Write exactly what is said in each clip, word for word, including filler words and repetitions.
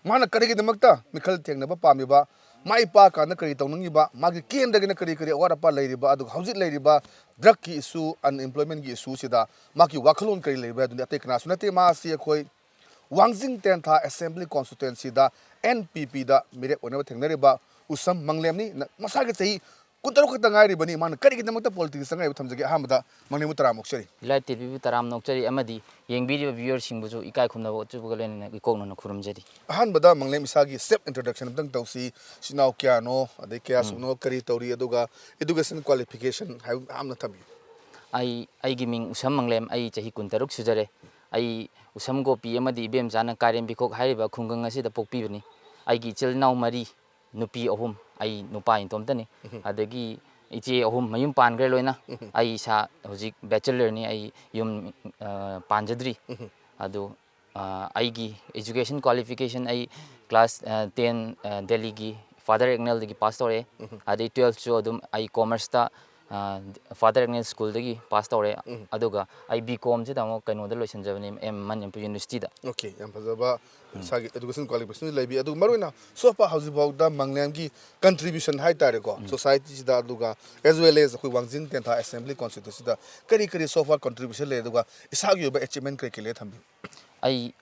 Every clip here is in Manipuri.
ꯃꯥꯅ ꯀꯔꯤꯒꯤꯗꯃꯛꯇ ꯃꯤꯈꯜ ꯊꯦꯡꯅꯕ ꯄꯥꯝꯃꯤꯕ, ꯃꯥꯏ ꯄꯥꯛꯀꯥꯟꯗ ꯀꯔꯤ ꯇꯧꯅꯤꯡꯉꯤꯕ, ꯃꯥꯒꯤ ꯀꯦꯟꯗ꯭ꯔꯒꯤꯅ ꯀꯔꯤ ꯀꯔꯤ ꯑꯋꯥꯠ ꯑꯄꯥ ꯂꯩꯔꯤꯕ, ꯑꯗꯨꯒ ꯍꯧꯖꯤꯛ ꯂꯩꯔꯤꯕ drugꯀꯤ issue, unemploymentꯀꯤ issueꯁꯤꯗ ꯃꯥꯒꯤ ꯋꯥꯈꯜꯂꯣꯟ ꯀꯔꯤ ꯂꯩꯕ꯭ꯔꯥ? ꯑꯗꯨꯗꯤ ꯑꯇꯩ ꯀꯅꯥꯁꯨ ꯅꯠꯇꯦ, ꯃꯥꯁꯤ ꯑꯩꯈꯣꯏ ꯋꯥꯡꯖꯤꯡ ꯇꯦꯟꯊꯥ Assembly Constituencyꯗ NPPꯗ ꯃꯤꯔꯦꯞ ꯑꯣꯏꯅꯕ ꯊꯦꯡꯅꯔꯤꯕ ꯎꯁꯝ ꯃꯪꯂꯦꯝꯅꯤ꯫ ꯅ-, ꯃꯁꯥꯒꯤ ꯆꯍꯤ ꯀꯨꯟꯇꯔꯨꯛ ꯈꯛꯇ ꯉꯥꯏꯔꯤꯕꯅꯤ꯫ ꯃꯥꯅ ꯀꯔꯤꯒꯤꯗꯃꯛꯇ politics ꯆꯪꯉꯛꯏꯕ ꯊꯝꯖꯒꯦ꯫ ꯑꯍꯥꯟꯕꯗ ꯃꯪꯂꯦꯝꯕꯨ ꯇꯔꯥꯝꯅ ꯑꯣꯛꯆꯔꯤ꯫ ꯏꯂꯥꯏ ꯇꯤꯚꯤꯕꯨ ꯇꯔꯥꯝꯅ ꯑꯣꯛꯆꯔꯤ ꯑꯃꯗꯤ ꯌꯦꯡꯕꯤꯔꯤꯕ viewerꯁꯤꯡꯕꯨꯁꯨ ꯏꯀꯥꯏ ꯈꯨꯝꯅꯕ ꯎꯠꯆꯕꯒ ꯂꯣꯏꯅꯅ ꯏꯀꯣꯛꯅꯅ ꯈꯨꯔꯨꯝꯖꯔꯤ꯫ ꯑꯍꯥꯟꯕꯗ ꯃꯪꯂꯦꯝ ꯏꯁꯥꯒꯤ self introduction ꯑꯝꯇꯪ ꯇꯧꯁꯤ꯫ ꯏꯆꯤꯟ ꯏꯅꯥꯎ ꯀꯌꯥꯅꯣ, ꯑꯗꯩ ꯀꯌꯥ ꯎꯝ꯫ ꯁꯨꯕꯅꯣ, ꯀꯔꯤ ꯇꯧꯔꯤ, ꯑꯗꯨꯒ education qualification ꯍꯥꯏꯕ ꯑꯃ ꯊꯝꯕꯤꯌꯨ꯫ ꯑꯩ, ꯑꯩꯒꯤ ꯃꯤꯡ ꯎꯁꯝ ꯃꯪꯂꯦꯝ, ꯑꯩ ꯆꯍꯤ ꯀꯨꯟꯇꯔꯨꯛ ꯁꯨꯖꯔꯦ꯫ ꯑꯩ ꯎꯁꯝ ꯒꯣꯄꯤ ꯑꯃꯗꯤ ꯏꯕꯦꯝꯆꯥꯅ ꯀꯥꯏꯔꯦꯝꯕꯤꯈꯣꯛ ꯍꯥꯏꯔꯤꯕ ꯈꯨꯡꯒꯪ ꯑꯁꯤꯗ ꯄꯣꯛꯄꯤꯕꯅꯤ꯫ ꯑꯩꯒꯤ ꯏꯆꯤꯜ ꯏꯅꯥꯎ ꯃꯔꯤ, ꯅꯨꯄꯤ ꯑꯍꯨꯝ, ꯑꯩ ꯅꯨꯄꯥ ꯏꯇꯣꯝꯇꯅꯤ꯫ ꯎꯝ꯫ ꯑꯗꯒꯤ ꯏꯆꯦ ꯑꯍꯨꯝ ꯃꯌꯨꯝ ꯄꯥꯟꯈ꯭ꯔꯦ ꯂꯣꯏꯅ꯫ ꯎꯝ꯫ ꯑꯩ ꯏꯁꯥ ꯍꯧꯖꯤꯛ bachelorꯅꯤ, ꯑꯩ ꯌꯨꯝ, ꯑ, ꯄꯥꯟꯖꯗ꯭ꯔꯤ꯫ ꯎꯝ꯫ ꯑꯗꯨ, ꯑ, ꯑꯩꯒꯤ education qualification ꯑꯩ class, ꯑ, ten, ꯑ, ꯗꯦꯜꯂꯤꯒꯤ Father Acknellꯗꯒꯤ pass ꯇꯧꯔꯛꯑꯦ꯫ ꯎꯝ꯫ ꯑꯗꯩ twelveꯁꯨ ꯑꯗꯨꯝ ꯑꯩ commerceꯇ, ꯑ, Father Acknell schoolꯗꯒꯤ pass ꯇꯧꯔꯦ꯫ ꯎꯝ꯫ ꯑꯗꯨꯒ ꯑꯩ B.Comꯁꯤꯗ ꯑꯃꯨꯛ ꯀꯩꯅꯣꯗ ꯂꯣꯏꯁꯤꯟꯖꯕꯅꯤ, M Manipur Universityꯗ꯫ Okay, ꯌꯥꯝ ꯐꯖꯕ ꯎꯝ꯫ ꯏꯁꯥꯒꯤ education qualification ꯂꯩꯕꯤ꯫ ꯑꯗꯨꯒ ꯃꯔꯨꯑꯣꯏꯅ so far ꯍꯧꯖꯤꯛꯐꯥꯎꯗ ꯃꯪꯂꯦꯝꯒꯤ contribution ꯍꯥꯏꯇꯥꯔꯦꯀꯣ, ꯎꯝ꯫ Societyꯁꯤꯗ, ꯑꯗꯨꯒ as well as ꯑꯩꯈꯣꯏ ꯋꯥꯡꯖꯤꯡ ꯇꯦꯟꯊꯥ Assembly Constituencyꯗ ꯀꯔꯤ ꯀꯔꯤ so far contribution ꯂꯩ, ꯑꯗꯨꯒ ꯏꯁꯥꯒꯤ ꯑꯣꯏꯕ achievement ꯀꯔꯤ ꯀꯔꯤ ꯂꯩ ꯊꯝꯕꯤꯌꯨ꯫ ꯑꯩ,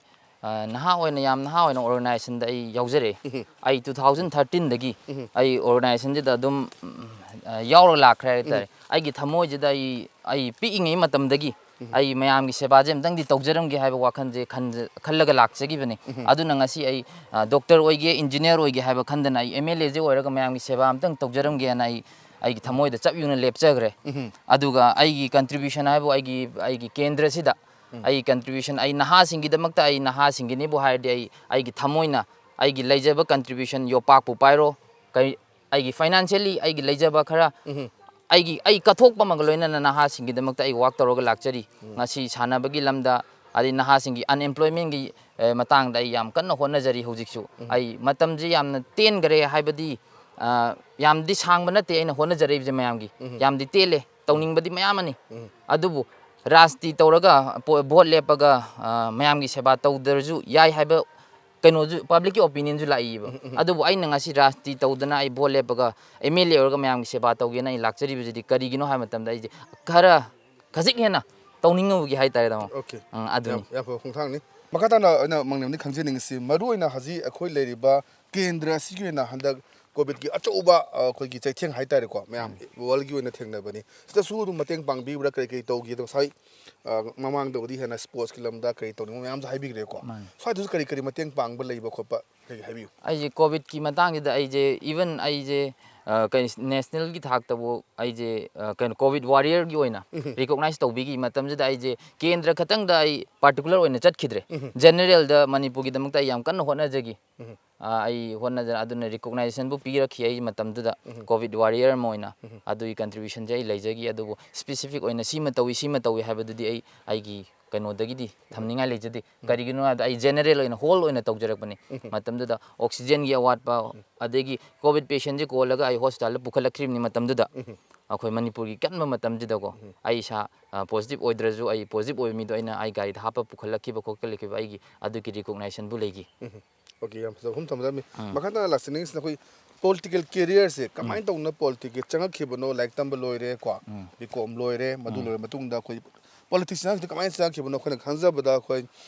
ꯑ, ꯅꯍꯥ ꯑꯣꯏꯅ, ꯌꯥꯝ ꯅꯍꯥ ꯑꯣꯏꯅ organizationꯗ ꯑꯩ ꯌꯥꯎꯖꯔꯛꯑꯦ꯫ ꯎꯝ꯫ ꯑꯩ two thousand thirteenꯗꯒꯤ ꯎꯝ꯫ ꯑꯩ organizationꯁꯤꯗ ꯑꯗꯨꯝ, ꯎꯝ, ꯑ, ꯌꯥꯎꯔ ꯂꯥꯛꯈ꯭ꯔꯦ ꯍꯥꯏꯇꯥꯔꯦ꯫ ꯎꯝ꯫ ꯑꯩꯒꯤ ꯊꯃꯣꯏꯁꯤꯗ ꯑꯩ, ꯑꯩ ꯄꯤꯛꯏꯉꯩ ꯃꯇꯝꯗꯒꯤ ꯎꯝ꯫ ꯑꯩ ꯃꯌꯥꯝꯒꯤ ꯁꯦꯕꯥꯁꯦ ꯑꯝꯇꯪꯗꯤ ꯇꯧꯖꯔꯝꯒꯦ ꯍꯥꯏꯕ ꯋꯥꯈꯜꯁꯦ ꯈꯟꯖ-, ꯈꯜꯂꯒ ꯂꯥꯛꯆꯈꯤꯕꯅꯤ꯫ ꯎꯝ꯫ ꯑꯗꯨꯅ ꯉꯁꯤ ꯑꯩ, ꯑ, doctor ꯑꯣꯏꯒꯦ, engineer ꯑꯣꯏꯒꯦ ꯍꯥꯏꯕ ꯈꯟꯗꯅ ꯑꯩ MLAꯁꯦ ꯑꯣꯏꯔꯒ ꯃꯌꯥꯝꯒꯤ ꯁꯦꯕꯥ ꯑꯝꯇꯪ ꯇꯧꯖꯔꯝꯒꯦꯅ ꯑꯩ, ꯑꯩꯒꯤ ꯊꯃꯣꯏꯗ ꯆꯞ ꯌꯨꯡꯅ ꯂꯦꯞꯆꯈ꯭ꯔꯦ꯫ ꯎꯝ꯫ ꯑꯗꯨꯒ ꯑꯩꯒꯤ contribution ꯍꯥꯏꯕꯨ ꯑꯩꯒꯤ, ꯑꯩꯒꯤ ꯀꯦꯟꯗ꯭ꯔꯁꯤꯗ ꯎꯝ꯫ ꯑꯩ contribution, ꯑꯩ ꯅꯍꯥꯁꯤꯡꯒꯤꯗꯃꯛꯇ, ꯑꯩ ꯅꯍꯥꯁꯤꯡꯒꯤꯅꯤꯕꯨ ꯍꯥꯏꯔꯗꯤ, ꯑꯩ, ꯑꯩꯒꯤ ꯊꯃꯣꯏꯅ ꯑꯩꯒꯤ ꯂꯩꯖꯕ contribution, ꯌꯣꯄꯥꯛꯄꯨ ꯄꯥꯏꯔꯣ, ꯀꯩ, ꯑꯩꯒꯤ financially ꯑꯩꯒꯤ ꯂꯩꯖꯕ ꯈꯔ ꯎꯝ꯫ ꯑꯩꯒꯤ, ꯑꯩ ꯀꯠꯊꯣꯛꯄ ꯑꯃꯒ ꯂꯣꯏꯅꯅ ꯅꯍꯥꯁꯤꯡꯒꯤꯗꯃꯛꯇ ꯑꯩ work ꯇꯧꯔꯒ ꯂꯥꯛꯆꯔꯤ꯫ ꯎꯝ꯫ ꯉꯁꯤ ꯁꯥꯟꯅꯕꯒꯤ ꯂꯝꯗ, ꯑꯗꯩ ꯅꯍꯥꯁꯤꯡꯒꯤ unemploymentꯀꯤ, ꯑꯦ, ꯃꯇꯥꯡꯗ ꯑꯩ ꯌꯥꯝ ꯀꯟꯅ ꯍꯣꯠꯅꯖꯔꯤ ꯍꯧꯖꯤꯛꯁꯨ꯫ ꯎꯝ꯫ ꯑꯩ ꯃꯇꯝꯁꯦ ꯌꯥꯝꯅ ꯇꯦꯟꯈꯔꯦ, ꯍꯥꯏꯕꯗꯤ, ꯑ, ꯌꯥꯝꯗꯤ ꯁꯥꯡꯕ ꯅꯠꯇꯦ ꯑꯩꯅ ꯍꯣꯠꯅꯖꯔꯛꯏꯕꯁꯦ ꯃꯌꯥꯝꯒꯤ꯫ ꯎꯝ꯫ ꯌꯥꯝꯗꯤ ꯇꯦꯜꯂꯦ, ꯇꯧꯅꯤꯡꯕꯗꯤ ꯃꯌꯥꯝ ꯑꯃꯅꯤ꯫ ꯎꯝ꯫ ꯑꯗꯨꯕꯨ ꯔꯥꯖꯅꯤꯇꯤ ꯇꯧꯔꯒ, ꯄꯣ-, vote ꯂꯦꯞꯄꯒ, ꯑ, ꯃꯌꯥꯝꯒꯤ ꯁꯦꯕꯥ ꯇꯧꯗ꯭ꯔꯁꯨ ꯌꯥꯏ ꯍꯥꯏꯕ ꯀꯩꯅꯣꯁꯨ, ꯄꯕ꯭ꯂꯤꯛꯀꯤ ꯑꯣꯄꯤꯅꯤꯌꯟꯁꯨ ꯂꯥꯛꯏꯕ꯫ ꯑꯗꯨꯕꯨ ꯑꯩꯅ ꯉꯁꯤ ꯔꯥꯖꯅꯤꯇꯤ ꯇꯧꯗꯅ ꯑꯩ ꯚꯣꯠ ꯂꯦꯞꯄꯒ ꯑꯦꯝ ꯑꯦꯜ ꯑꯦ ꯑꯣꯏꯔꯒ ꯃꯌꯥꯝꯒꯤ ꯁꯦꯕꯥ ꯇꯧꯒꯦꯅ ꯑꯩ ꯂꯥꯛꯆꯔꯤꯕꯁꯤꯗꯤ ꯀꯔꯤꯒꯤꯅꯣ ꯍꯥꯏꯕ ꯃꯇꯝꯗ ꯑꯩꯁꯦ ꯈꯔ ꯈꯖꯤꯛ ꯍꯦꯟꯅ ꯇꯧꯅꯤꯡꯉꯨꯕꯒꯤ ꯍꯥꯏꯇꯥꯔꯦ, ꯇꯥꯃꯣ꯫ ꯑꯣꯀꯦ꯫ ꯑꯪ, ꯑꯗꯨꯅꯤ꯫ ꯌꯥꯝ ꯐꯕ ꯈꯣꯡꯊꯥꯡꯅꯤ꯫ ꯃꯈꯥ ꯇꯥꯅ ꯑꯩꯅ ꯃꯪꯂꯦꯝꯗ ꯈꯪꯖꯅꯤꯡꯉꯤꯁꯤ, ꯃꯔꯨ ꯑꯣꯏꯅ ꯍꯧꯖꯤꯛ ꯑꯩꯈꯣꯏ ꯂꯩꯔꯤꯕ ꯀꯦꯟꯗ꯭ꯔ ꯑꯁꯤꯒꯤ ꯑꯣꯏꯅ ꯍꯟꯗꯛ ꯀꯣꯚꯤꯗꯀꯤ ꯑꯆꯧꯕ, ꯑ, ꯑꯩꯈꯣꯏꯒꯤ ꯆꯩꯊꯦꯡ ꯍꯥꯏꯇꯥꯔꯦꯀꯣ, ꯃꯌꯥꯝ ꯋꯥꯔꯜꯒꯤ ꯑꯣꯏꯅ ꯊꯦꯡꯅꯕꯅꯤ꯫ ꯁꯤꯗꯁꯨ ꯑꯗꯨꯝ ꯃꯇꯦꯡ ꯄꯥꯡꯕꯤꯕ꯭ꯔꯥ? ꯀꯔꯤ ꯀꯔꯤ ꯇꯧꯒꯦ? ꯑꯗꯣ ꯉꯁꯥꯏ, ꯑ, ꯃꯃꯥꯡꯗꯕꯨꯗꯤ ꯍꯦꯟꯅ ꯁ꯭ꯄꯣꯔꯠꯁꯀꯤ ꯂꯝꯗ ꯀꯔꯤ ꯇꯧꯅꯤꯡꯕ ꯃꯌꯥꯝꯁꯨ ꯍꯥꯏꯕꯤꯈ꯭ꯔꯦꯀꯣ꯫ ꯃꯥꯅꯤ꯫ ꯁ꯭ꯋꯥꯏꯗꯁꯨ ꯀꯔꯤ ꯀꯔꯤ ꯃꯇꯦꯡ ꯄꯥꯡꯕ ꯂꯩꯕ ꯈꯣꯠꯄ ꯀꯔꯤ ꯍꯥꯏꯕꯤꯌꯨ? ꯑꯩꯁꯦ ꯀꯣꯚꯤꯗꯀꯤ ꯃꯇꯥꯡꯁꯤꯗ ꯑꯩꯁꯦ, ꯏꯚꯟ ꯑꯩꯁꯦ, ꯑ, ꯀꯩ, ꯅꯦꯁꯅꯦꯜꯒꯤ ꯊꯥꯛꯇꯕꯨ ꯑꯩꯁꯦ, ꯑ, ꯀꯩꯅꯣ, ꯀꯣꯚꯤꯗ ꯋꯥꯔꯤꯌꯔꯒꯤ ꯑꯣꯏꯅ ꯔꯤꯀꯣꯛꯅꯥꯏꯁ ꯇꯧꯕꯤꯈꯤ ꯃꯇꯝꯁꯤꯗ ꯑꯩꯁꯦ ꯀꯦꯟꯗ꯭ꯔ ꯈꯛꯇꯪꯗ ꯑꯩ ꯄꯥꯔꯇꯤꯀꯨꯂꯔ ꯑꯣꯏꯅ ꯆꯠꯈꯤꯗ꯭ꯔꯦ꯫ ꯖꯦꯅꯔꯦꯜꯗ ꯃꯅꯤꯄꯨꯔꯒꯤꯗꯃꯛꯇ ꯑꯩ ꯌꯥꯝ ꯀꯟꯅ ꯍꯣꯠꯅꯖꯈꯤ꯫ ꯑ, ꯑꯩ ꯍꯣꯠꯅꯖ-, ꯑꯗꯨꯅ ꯔꯤꯀꯣꯛꯅꯥꯏꯖꯦꯁꯟꯕꯨ ꯄꯤꯔꯛꯈꯤ ꯑꯩ ꯃꯇꯝꯗꯨꯗ, ꯀꯣꯚꯤꯗ ꯋꯥꯔꯤꯌꯔ ꯑꯃ ꯑꯣꯏꯅ꯫ ꯑꯗꯨꯒꯤ ꯀꯟꯇ꯭ꯔꯤꯕ꯭ꯌꯨꯁꯟꯁꯦ ꯑꯩ ꯂꯩꯖꯈꯤ, ꯑꯗꯨꯕꯨ ꯁ꯭ꯄꯦꯁꯤꯐꯤꯛ ꯑꯣꯏꯅ ꯁꯤꯃ ꯇꯧꯏ, ꯁꯤꯃ ꯇꯧꯏ ꯍꯥꯏꯕꯗꯨꯗꯤ ꯑꯩ ꯑꯩꯒꯤ ꯀꯩꯅꯣꯗꯒꯤꯗꯤ ꯊꯝꯅꯤꯡꯉꯥꯏ ꯂꯩꯖꯗꯦ꯫ ꯀꯔꯤꯒꯤꯅꯣ ꯍꯥꯏꯕꯗ ꯑꯩ ꯖꯦꯅꯔꯦꯜ ꯑꯣꯏꯅ, ꯍꯣꯜ ꯑꯣꯏꯅ ꯇꯧꯖꯔꯛꯄꯅꯤ꯫ ꯃꯇꯝꯗꯨꯗ ꯑꯣꯛꯁꯤꯖꯦꯟꯒꯤ ꯑꯋꯥꯠꯄ, ꯑꯗꯒꯤ ꯀꯣꯚꯤꯗ ꯄꯦꯁꯦꯟꯁꯦ ꯀꯣꯜꯂꯒ ꯑꯩ ꯍꯣꯁꯄꯤꯇꯥꯜꯗ ꯄꯨꯈꯠꯂꯛꯈꯤꯕꯅꯤ ꯃꯇꯝꯗꯨꯗ꯫ ꯑꯩꯈꯣꯏ ꯃꯅꯤꯄꯨꯔꯒꯤ ꯀꯟꯕ ꯃꯇꯝꯁꯤꯗꯀꯣ, ꯑꯩ ꯏꯁꯥ, ꯑ, ꯄꯣꯖꯤꯇꯤꯚ ꯑꯣꯏꯗ꯭ꯔꯁꯨ, ꯑꯩ ꯄꯣꯖꯤꯇꯤꯚ ꯑꯣꯏꯕ ꯃꯤꯗꯣ ꯑꯩꯅ ꯑꯩ ꯒꯥꯔꯤꯗ ꯍꯥꯞꯄ ꯄꯨꯈꯠꯂꯛꯈꯤꯕ ꯈꯣꯠꯀꯠꯂꯛꯈꯤꯕ ꯑꯩꯒꯤ ꯑꯗꯨꯒꯤ ꯔꯤꯀꯣꯛꯅꯥꯏꯖꯦꯁꯟꯕꯨ ꯂꯩꯈꯤ꯫ ꯑꯣꯀꯦ, ꯌꯥꯝ ꯐꯖꯕ ꯋꯥꯐꯝ ꯊꯝꯕꯤꯔꯝꯃꯤ꯫ ꯃꯈꯥ ꯇꯥꯅ ꯂꯥꯛꯆꯅꯤꯡꯉꯤꯁꯤꯅ ꯑꯩꯈꯣꯏ ꯄꯣꯂꯤꯇꯤꯀꯦꯜ ꯀꯦꯔꯤꯌꯔꯁꯦ ꯀꯃꯥꯏꯅ ꯇꯧꯅ ꯄꯣꯂꯤꯇꯤꯛꯁꯀꯤ ꯆꯪꯉꯛꯈꯤꯕꯅꯣ? ꯂꯥꯏꯔꯤꯛ ꯇꯝꯕ ꯂꯣꯏꯔꯦ ꯀꯣ, ꯕꯤ ꯀꯣꯝ ꯂꯣꯏꯔꯦ, ꯃꯗꯨ ꯂꯣꯏꯔ ꯃꯇꯨꯡꯗ ꯑꯩꯈꯣꯏ ꯄꯣꯂꯤꯇꯤꯛꯁ ꯆꯪꯉꯛꯈꯤꯕꯗꯣ ꯀꯃꯥꯏꯅ ꯆꯪꯉꯛꯈꯤꯕꯅꯣ? ꯑꯩꯈꯣꯏꯅ ꯈꯪꯖꯕꯗ ꯑꯩꯈꯣꯏ,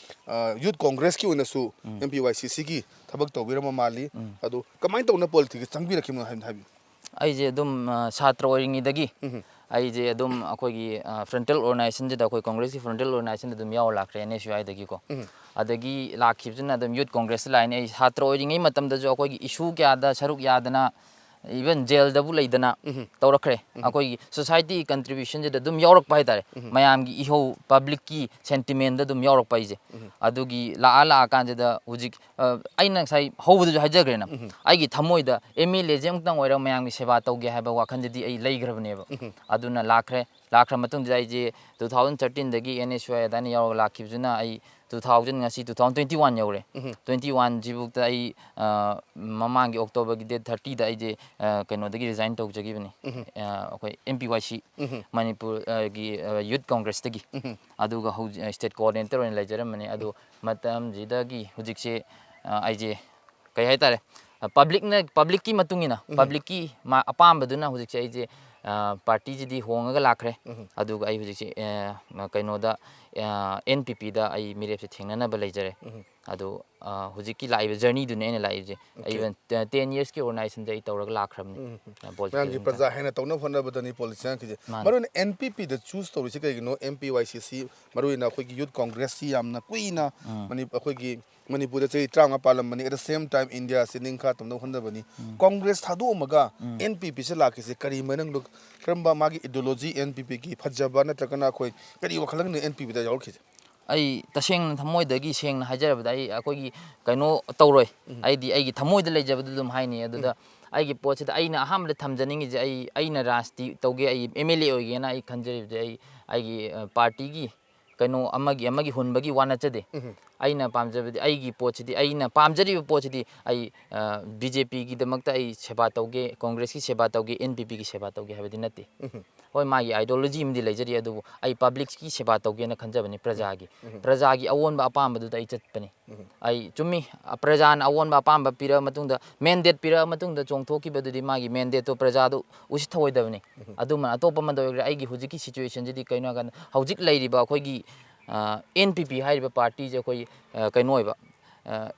ꯑ, ꯌꯨꯠ ꯀꯣꯡꯒ꯭ꯔꯦꯁꯀꯤ ꯑꯣꯏꯅꯁꯨ, ꯑꯦꯝ ꯄꯤ ꯋꯥꯏ ꯁꯤ ꯁꯤꯒꯤ ꯊꯕꯛ ꯇꯧꯕꯤꯔꯝꯕ ꯃꯥꯜꯂꯤ꯫ ꯑꯗꯨ ꯀꯃꯥꯏꯅ ꯇꯧꯅ ꯄꯣꯂꯤꯇꯤꯛꯁꯀꯤ ꯆꯪꯕꯤꯔꯛꯈꯤꯕꯅꯣ ꯍꯥꯏꯕꯗꯣ ꯍꯥꯏꯕꯤꯌꯨ꯫ ꯑꯩꯁꯦ ꯑꯗꯨꯝ, ꯑ, ꯁꯥꯇ꯭ꯔ ꯑꯣꯏꯔꯤꯉꯩꯗꯒꯤ ꯑꯩꯁꯦ ꯑꯗꯨꯝ ꯑꯩꯈꯣꯏꯒꯤ, ꯑ, ꯐ꯭ꯔꯟꯇꯦꯜ ꯑꯣꯔꯒꯅꯥꯏꯖꯦꯁꯟꯁꯤꯗ, ꯑꯩꯈꯣꯏ ꯀꯣꯡꯒ꯭ꯔꯦꯁꯀꯤ ꯐ꯭ꯔꯟꯇꯦꯜ ꯑꯣꯔꯒꯅꯥꯏꯖꯦꯁꯟꯗ ꯑꯗꯨꯝ ꯌꯥꯎꯔ ꯂꯥꯛꯈ꯭ꯔꯦ, ꯑꯦꯟ ꯑꯦꯁ ꯌꯨ ꯑꯥꯏꯗꯒꯤꯀꯣ꯫ ꯑꯗꯒꯤ ꯂꯥꯛꯈꯤꯕꯁꯤꯅ ꯑꯗꯨꯝ ꯌꯨꯠ ꯀꯣꯡꯒ꯭ꯔꯦꯁꯇ ꯂꯥꯛꯏꯅꯦ꯫ ꯑꯩ ꯁꯥꯇ꯭ꯔ ꯑꯣꯏꯔꯤꯉꯩ ꯃꯇꯝꯗꯁꯨ ꯑꯩꯈꯣꯏꯒꯤ ꯏꯁꯨ ꯀꯌꯥꯗ ꯁꯔꯨꯛ ꯌꯥꯗꯅ, ꯏꯚꯟ ꯖꯦꯜꯗꯕꯨ ꯂꯩꯗꯅ ꯇꯧꯔꯛꯈ꯭ꯔꯦ꯫ ꯑꯩꯈꯣꯏꯒꯤ ꯁꯣꯁꯥꯏꯇꯤ ꯀꯟꯇ꯭ꯔꯤꯕ꯭ꯌꯨꯁꯟꯁꯤꯗ ꯑꯗꯨꯝ ꯌꯥꯎꯔꯛꯄ ꯍꯥꯏꯇꯥꯔꯦ꯫ ꯃꯌꯥꯝꯒꯤ ꯏꯍꯧ, ꯄꯕ꯭ꯂꯤꯛꯀꯤ ꯁꯦꯟꯇꯤꯃꯦꯟꯗ ꯑꯗꯨꯝ ꯌꯥꯎꯔꯛꯄ ꯑꯩꯁꯦ꯫ ꯑꯗꯨꯒꯤ ꯂꯥꯛꯑ ꯂꯥꯛꯑꯀꯥꯟꯁꯤꯗ ꯍꯧꯖꯤꯛ, ꯑ, ꯑꯩꯅ ꯉꯁꯥꯏ ꯍꯧꯕꯗꯁꯨ ꯍꯥꯏꯖꯈ꯭ꯔꯦꯅ, ꯑꯩꯒꯤ ꯊꯃꯣꯏꯗ ꯑꯦꯝ ꯑꯦꯜ ꯑꯦꯁꯦ ꯑꯃꯨꯛꯇꯪ ꯑꯣꯏꯔꯒ ꯃꯌꯥꯝꯒꯤ ꯁꯦꯕꯥ ꯇꯧꯒꯦ ꯍꯥꯏꯕ ꯋꯥꯈꯜꯗꯗꯤ ꯑꯩ ꯂꯩꯈ꯭ꯔꯕꯅꯦꯕ꯫ ꯑꯗꯨꯅ ꯂꯥꯛꯈ꯭ꯔꯦ꯫ ꯂꯥꯛꯈ꯭ꯔ ꯃꯇꯨꯡꯁꯤꯗ ꯑꯩꯁꯦ ꯇꯨ ꯊꯥꯎꯖꯟ ꯊꯥꯔꯇꯤꯟꯗꯒꯤ ꯑꯦꯟ ꯑꯦꯁ ꯌꯨ ꯑꯥꯏ ꯑꯗꯥꯏꯅ ꯌꯥꯎꯔꯒ ꯂꯥꯛꯈꯤꯕꯗꯨꯅ ꯑꯩ ꯇꯨ ꯊꯥꯎꯖꯟ ꯉꯁꯤ ꯇꯨ ꯊꯥꯎꯖꯟ ꯇ꯭ꯋꯦꯟꯇꯤ ꯋꯥꯟ ꯌꯧꯔꯦ꯫ ꯇ꯭ꯋꯦꯟꯇꯤ ꯋꯥꯟꯁꯤꯐꯥꯎꯗ ꯑꯩ, ꯑ, ꯃꯃꯥꯡꯒꯤ ꯑꯣꯛꯇꯣꯕꯔꯒꯤ ꯗꯦꯠ ꯊꯥꯔꯇꯤꯗ ꯑꯩꯁꯦ, ꯑ, ꯀꯩꯅꯣꯗꯒꯤ ꯔꯤꯖꯥꯏꯟ ꯇꯧꯖꯈꯤꯕꯅꯤ꯫ ꯑ, ꯑꯩꯈꯣꯏ ꯑꯦꯝ ꯄꯤ ꯋꯥꯏ ꯁꯤ, ꯃꯅꯤꯄꯨꯔꯒꯤ, ꯑ, ꯌꯨꯠ ꯀꯣꯡꯒ꯭ꯔꯦꯁꯇꯒꯤ꯫ ꯑꯗꯨꯒ ꯍꯧꯖꯤꯛ, ꯑ, ꯁ꯭ꯇꯦꯠ ꯀꯣꯑꯣꯔꯗꯤꯅꯦꯇꯔ ꯑꯣꯏꯅ ꯂꯩꯖꯔꯝꯕꯅꯤ꯫ ꯑꯗꯣ ꯃꯇꯝꯁꯤꯗꯒꯤ ꯍꯧꯖꯤꯛꯁꯦ, ꯑ, ꯑꯩꯁꯦ ꯀꯩ ꯍꯥꯏꯇꯥꯔꯦ, ꯄꯕ꯭ꯂꯤꯛꯅ, ꯄꯕ꯭ꯂꯤꯛꯀꯤ ꯃꯇꯨꯡ ꯏꯟꯅ, ꯎꯝ꯫ ꯄꯕ꯭ꯂꯤꯛꯀꯤ ꯃꯥ-, ꯑꯄꯥꯝꯕꯗꯨꯅ ꯍꯧꯖꯤꯛꯁꯦ ꯑꯩꯁꯦ, ꯑ, ꯄꯥꯔꯇꯤꯁꯤꯗꯤ ꯍꯣꯡꯉꯒ ꯂꯥꯛꯈ꯭ꯔꯦ꯫ ꯎꯝ꯫ ꯑꯗꯨꯒ ꯑꯩ ꯍꯧꯖꯤꯛꯁꯦ, ꯑ, ꯀꯩꯅꯣꯗ, ꯑ, NPPꯗ ꯑꯩ ꯃꯤꯔꯦꯞꯁꯦ ꯊꯦꯡꯅꯅꯕ ꯂꯩꯖꯔꯦ꯫ ꯎꯝ꯫ ꯑꯗꯨ, ꯑ, ꯍꯧꯖꯤꯛꯀꯤ ꯂꯥꯛꯏꯕ journeyꯗꯨꯅꯦ ꯑꯩꯅ ꯂꯥꯛꯏꯕꯁꯦ꯫ Okay꯫ ꯑꯩ even ꯇꯦꯟ yearsꯀꯤ organizationꯁꯦ ꯑꯩ ꯇꯧꯔꯒ ꯂꯥꯛꯈ꯭ꯔꯕꯅꯤ꯫ ꯎꯝ꯫ ꯑ, political ꯃꯌꯥꯝꯒꯤ ꯃꯇꯥꯡ꯫ ꯄ꯭ꯔꯖꯥ ꯍꯦꯟꯅ ꯇꯧꯅꯕ ꯍꯣꯠꯅꯕꯗꯅꯤ politics ꯆꯪꯉꯛꯈꯤꯁꯦ꯫ ꯃꯥꯅꯤ꯫ ꯃꯔꯨꯑꯣꯏꯅ NPPꯗ choose ꯇꯧꯔꯤꯁꯤ ꯀꯩꯒꯤꯅꯣ? NPYCC, ꯃꯔꯨꯑꯣꯏꯅ ꯑꯩꯈꯣꯏꯒꯤ Youth Congressꯁꯤ ꯌꯥꯝꯅ ꯀꯨꯏꯅ ꯎꯝ꯫ ꯃꯅꯤ-, ꯑꯩꯈꯣꯏꯒꯤ ꯃꯅꯤꯄꯨꯔꯗ ꯆꯍꯤ ꯇꯔꯥꯃꯉꯥ ꯄꯥꯜꯂꯝꯕꯅꯤ, at the same time Indiaꯁꯤ ꯅꯤꯡꯈꯥ ꯇꯝꯅꯕ ꯍꯣꯠꯅꯕꯅꯤ꯫ ꯎꯝ꯫ Congress ꯊꯥꯗꯣꯛꯑꯝꯃꯒ ꯎꯝ꯫ NPPꯁꯤ ꯂꯥꯛꯈꯤꯁꯦ ꯀꯔꯤ ꯃꯔꯝꯗꯣ? ꯀꯔꯝꯕ ꯃꯥꯒꯤ ideology, NPPꯒꯤ ꯐꯖꯕ ꯅꯠꯇ꯭ꯔꯒꯅ ꯑꯩꯈꯣꯏ ꯀꯔꯤ ꯋꯥꯈꯜꯂꯣꯟꯅꯣ NPPꯗ ꯌꯥꯎꯔꯛꯈꯤꯁꯦ? ꯑꯩ ꯇꯁꯦꯡꯅ ꯊꯃꯣꯏꯗꯒꯤ ꯁꯦꯡꯅ ꯍꯥꯏꯖꯔꯕꯗ ꯑꯩ ꯑꯩꯈꯣꯏꯒꯤ ꯀꯩꯅꯣ ꯇꯧꯔꯣꯏ꯫ ꯎꯝ꯫ ꯑꯩꯗꯤ ꯑꯩꯒꯤ ꯊꯃꯣꯏꯗ ꯂꯩꯖꯕꯗꯨ ꯑꯗꯨꯝ ꯍꯥꯏꯅꯤ꯫ ꯑꯗꯨꯗ ꯎꯝ꯫ ꯑꯩꯒꯤ ꯄꯣꯠꯁꯤꯗ ꯑꯩꯅ ꯑꯍꯥꯟꯕꯗ ꯊꯝꯖꯅꯤꯡꯉꯤꯁꯦ ꯑꯩ, ꯑꯩꯅ ꯔꯥꯖꯅꯤꯇꯤ ꯇꯧꯒꯦ, ꯑꯩ MLA ꯑꯣꯏꯒꯦꯅ ꯑꯩ ꯈꯟꯖꯔꯤꯕꯁꯦ ꯑꯩ, ꯑꯩꯒꯤ, ꯑ, ꯄꯥꯔꯇꯤꯒꯤ ꯀꯩꯅꯣ ꯑꯃꯒꯤ, ꯑꯃꯒꯤ ꯍꯨꯟꯕꯒꯤ ꯋꯥ ꯅꯠꯆꯗꯦ꯫ ꯎꯝ꯫ ꯑꯩꯅ ꯄꯥꯝꯖꯕꯗꯤ, ꯑꯩꯒꯤ ꯄꯣꯠꯁꯤꯗꯤ, ꯑꯩꯅ ꯄꯥꯝꯖꯔꯤꯕ ꯄꯣꯠꯁꯤꯗꯤ ꯑꯩ, ꯑ, BJPꯒꯤꯗꯃꯛꯇ ꯑꯩ ꯁꯦꯕꯥ ꯇꯧꯒꯦ, Congressꯀꯤ ꯁꯦꯕꯥ ꯇꯧꯒꯦ, NPPꯒꯤ ꯁꯦꯕꯥ ꯇꯧꯒꯦ ꯍꯥꯏꯕꯗꯤ ꯅꯠꯇꯦ꯫ ꯎꯝ꯫ ꯍꯣꯏ, ꯃꯥꯒꯤ ideology ꯑꯃꯗꯤ ꯂꯩꯖꯔꯤ, ꯑꯗꯨꯕꯨ ꯑꯩ publicꯀꯤ ꯁꯦꯕꯥ ꯇꯧꯒꯦꯅ ꯈꯟꯖꯕꯅꯤ, ꯄ꯭ꯔꯖꯥꯒꯤ꯫ ꯎꯝ꯫ ꯄ꯭ꯔꯖꯥꯒꯤ ꯑꯑꯣꯟꯕ ꯑꯄꯥꯝꯕꯗꯨꯗ ꯑꯩ ꯆꯠꯄꯅꯤ꯫ ꯎꯝ꯫ ꯑꯩ ꯆꯨꯝꯃꯤ, ꯄ꯭ꯔꯖꯥꯅ ꯑꯑꯣꯟꯕ ꯑꯄꯥꯝꯕ ꯄꯤꯔꯛꯑ ꯃꯇꯨꯡꯗ, mandate ꯄꯤꯔꯛꯑ ꯃꯇꯨꯡꯗ ꯆꯣꯡꯊꯣꯛꯈꯤꯕꯗꯨꯗꯤ ꯃꯥꯒꯤ mandateꯇꯣ ꯄ꯭ꯔꯖꯥꯗꯨ ꯎꯁꯤꯠꯊꯑꯣꯏꯗꯕꯅꯤ꯫ ꯎꯝ꯫ ꯑꯗꯨꯃ ꯑꯇꯣꯞꯄ ꯑꯃꯗ ꯑꯣꯏꯒꯦꯔꯥ, ꯑꯩꯒꯤ ꯍꯧꯖꯤꯛꯀꯤ situationꯁꯤꯗꯤ ꯀꯩꯅꯣ ꯍꯥꯏꯀꯥꯟꯗ, ꯍꯧꯖꯤꯛ ꯂꯩꯔꯤꯕ ꯑꯩꯈꯣꯏꯒꯤ, ꯑ, NPP ꯍꯥꯏꯔꯤꯕ ꯄꯥꯔꯇꯤꯁꯦ ꯑꯩꯈꯣꯏ, ꯑ, ꯀꯩꯅꯣ ꯑꯣꯏꯕ, ꯑ,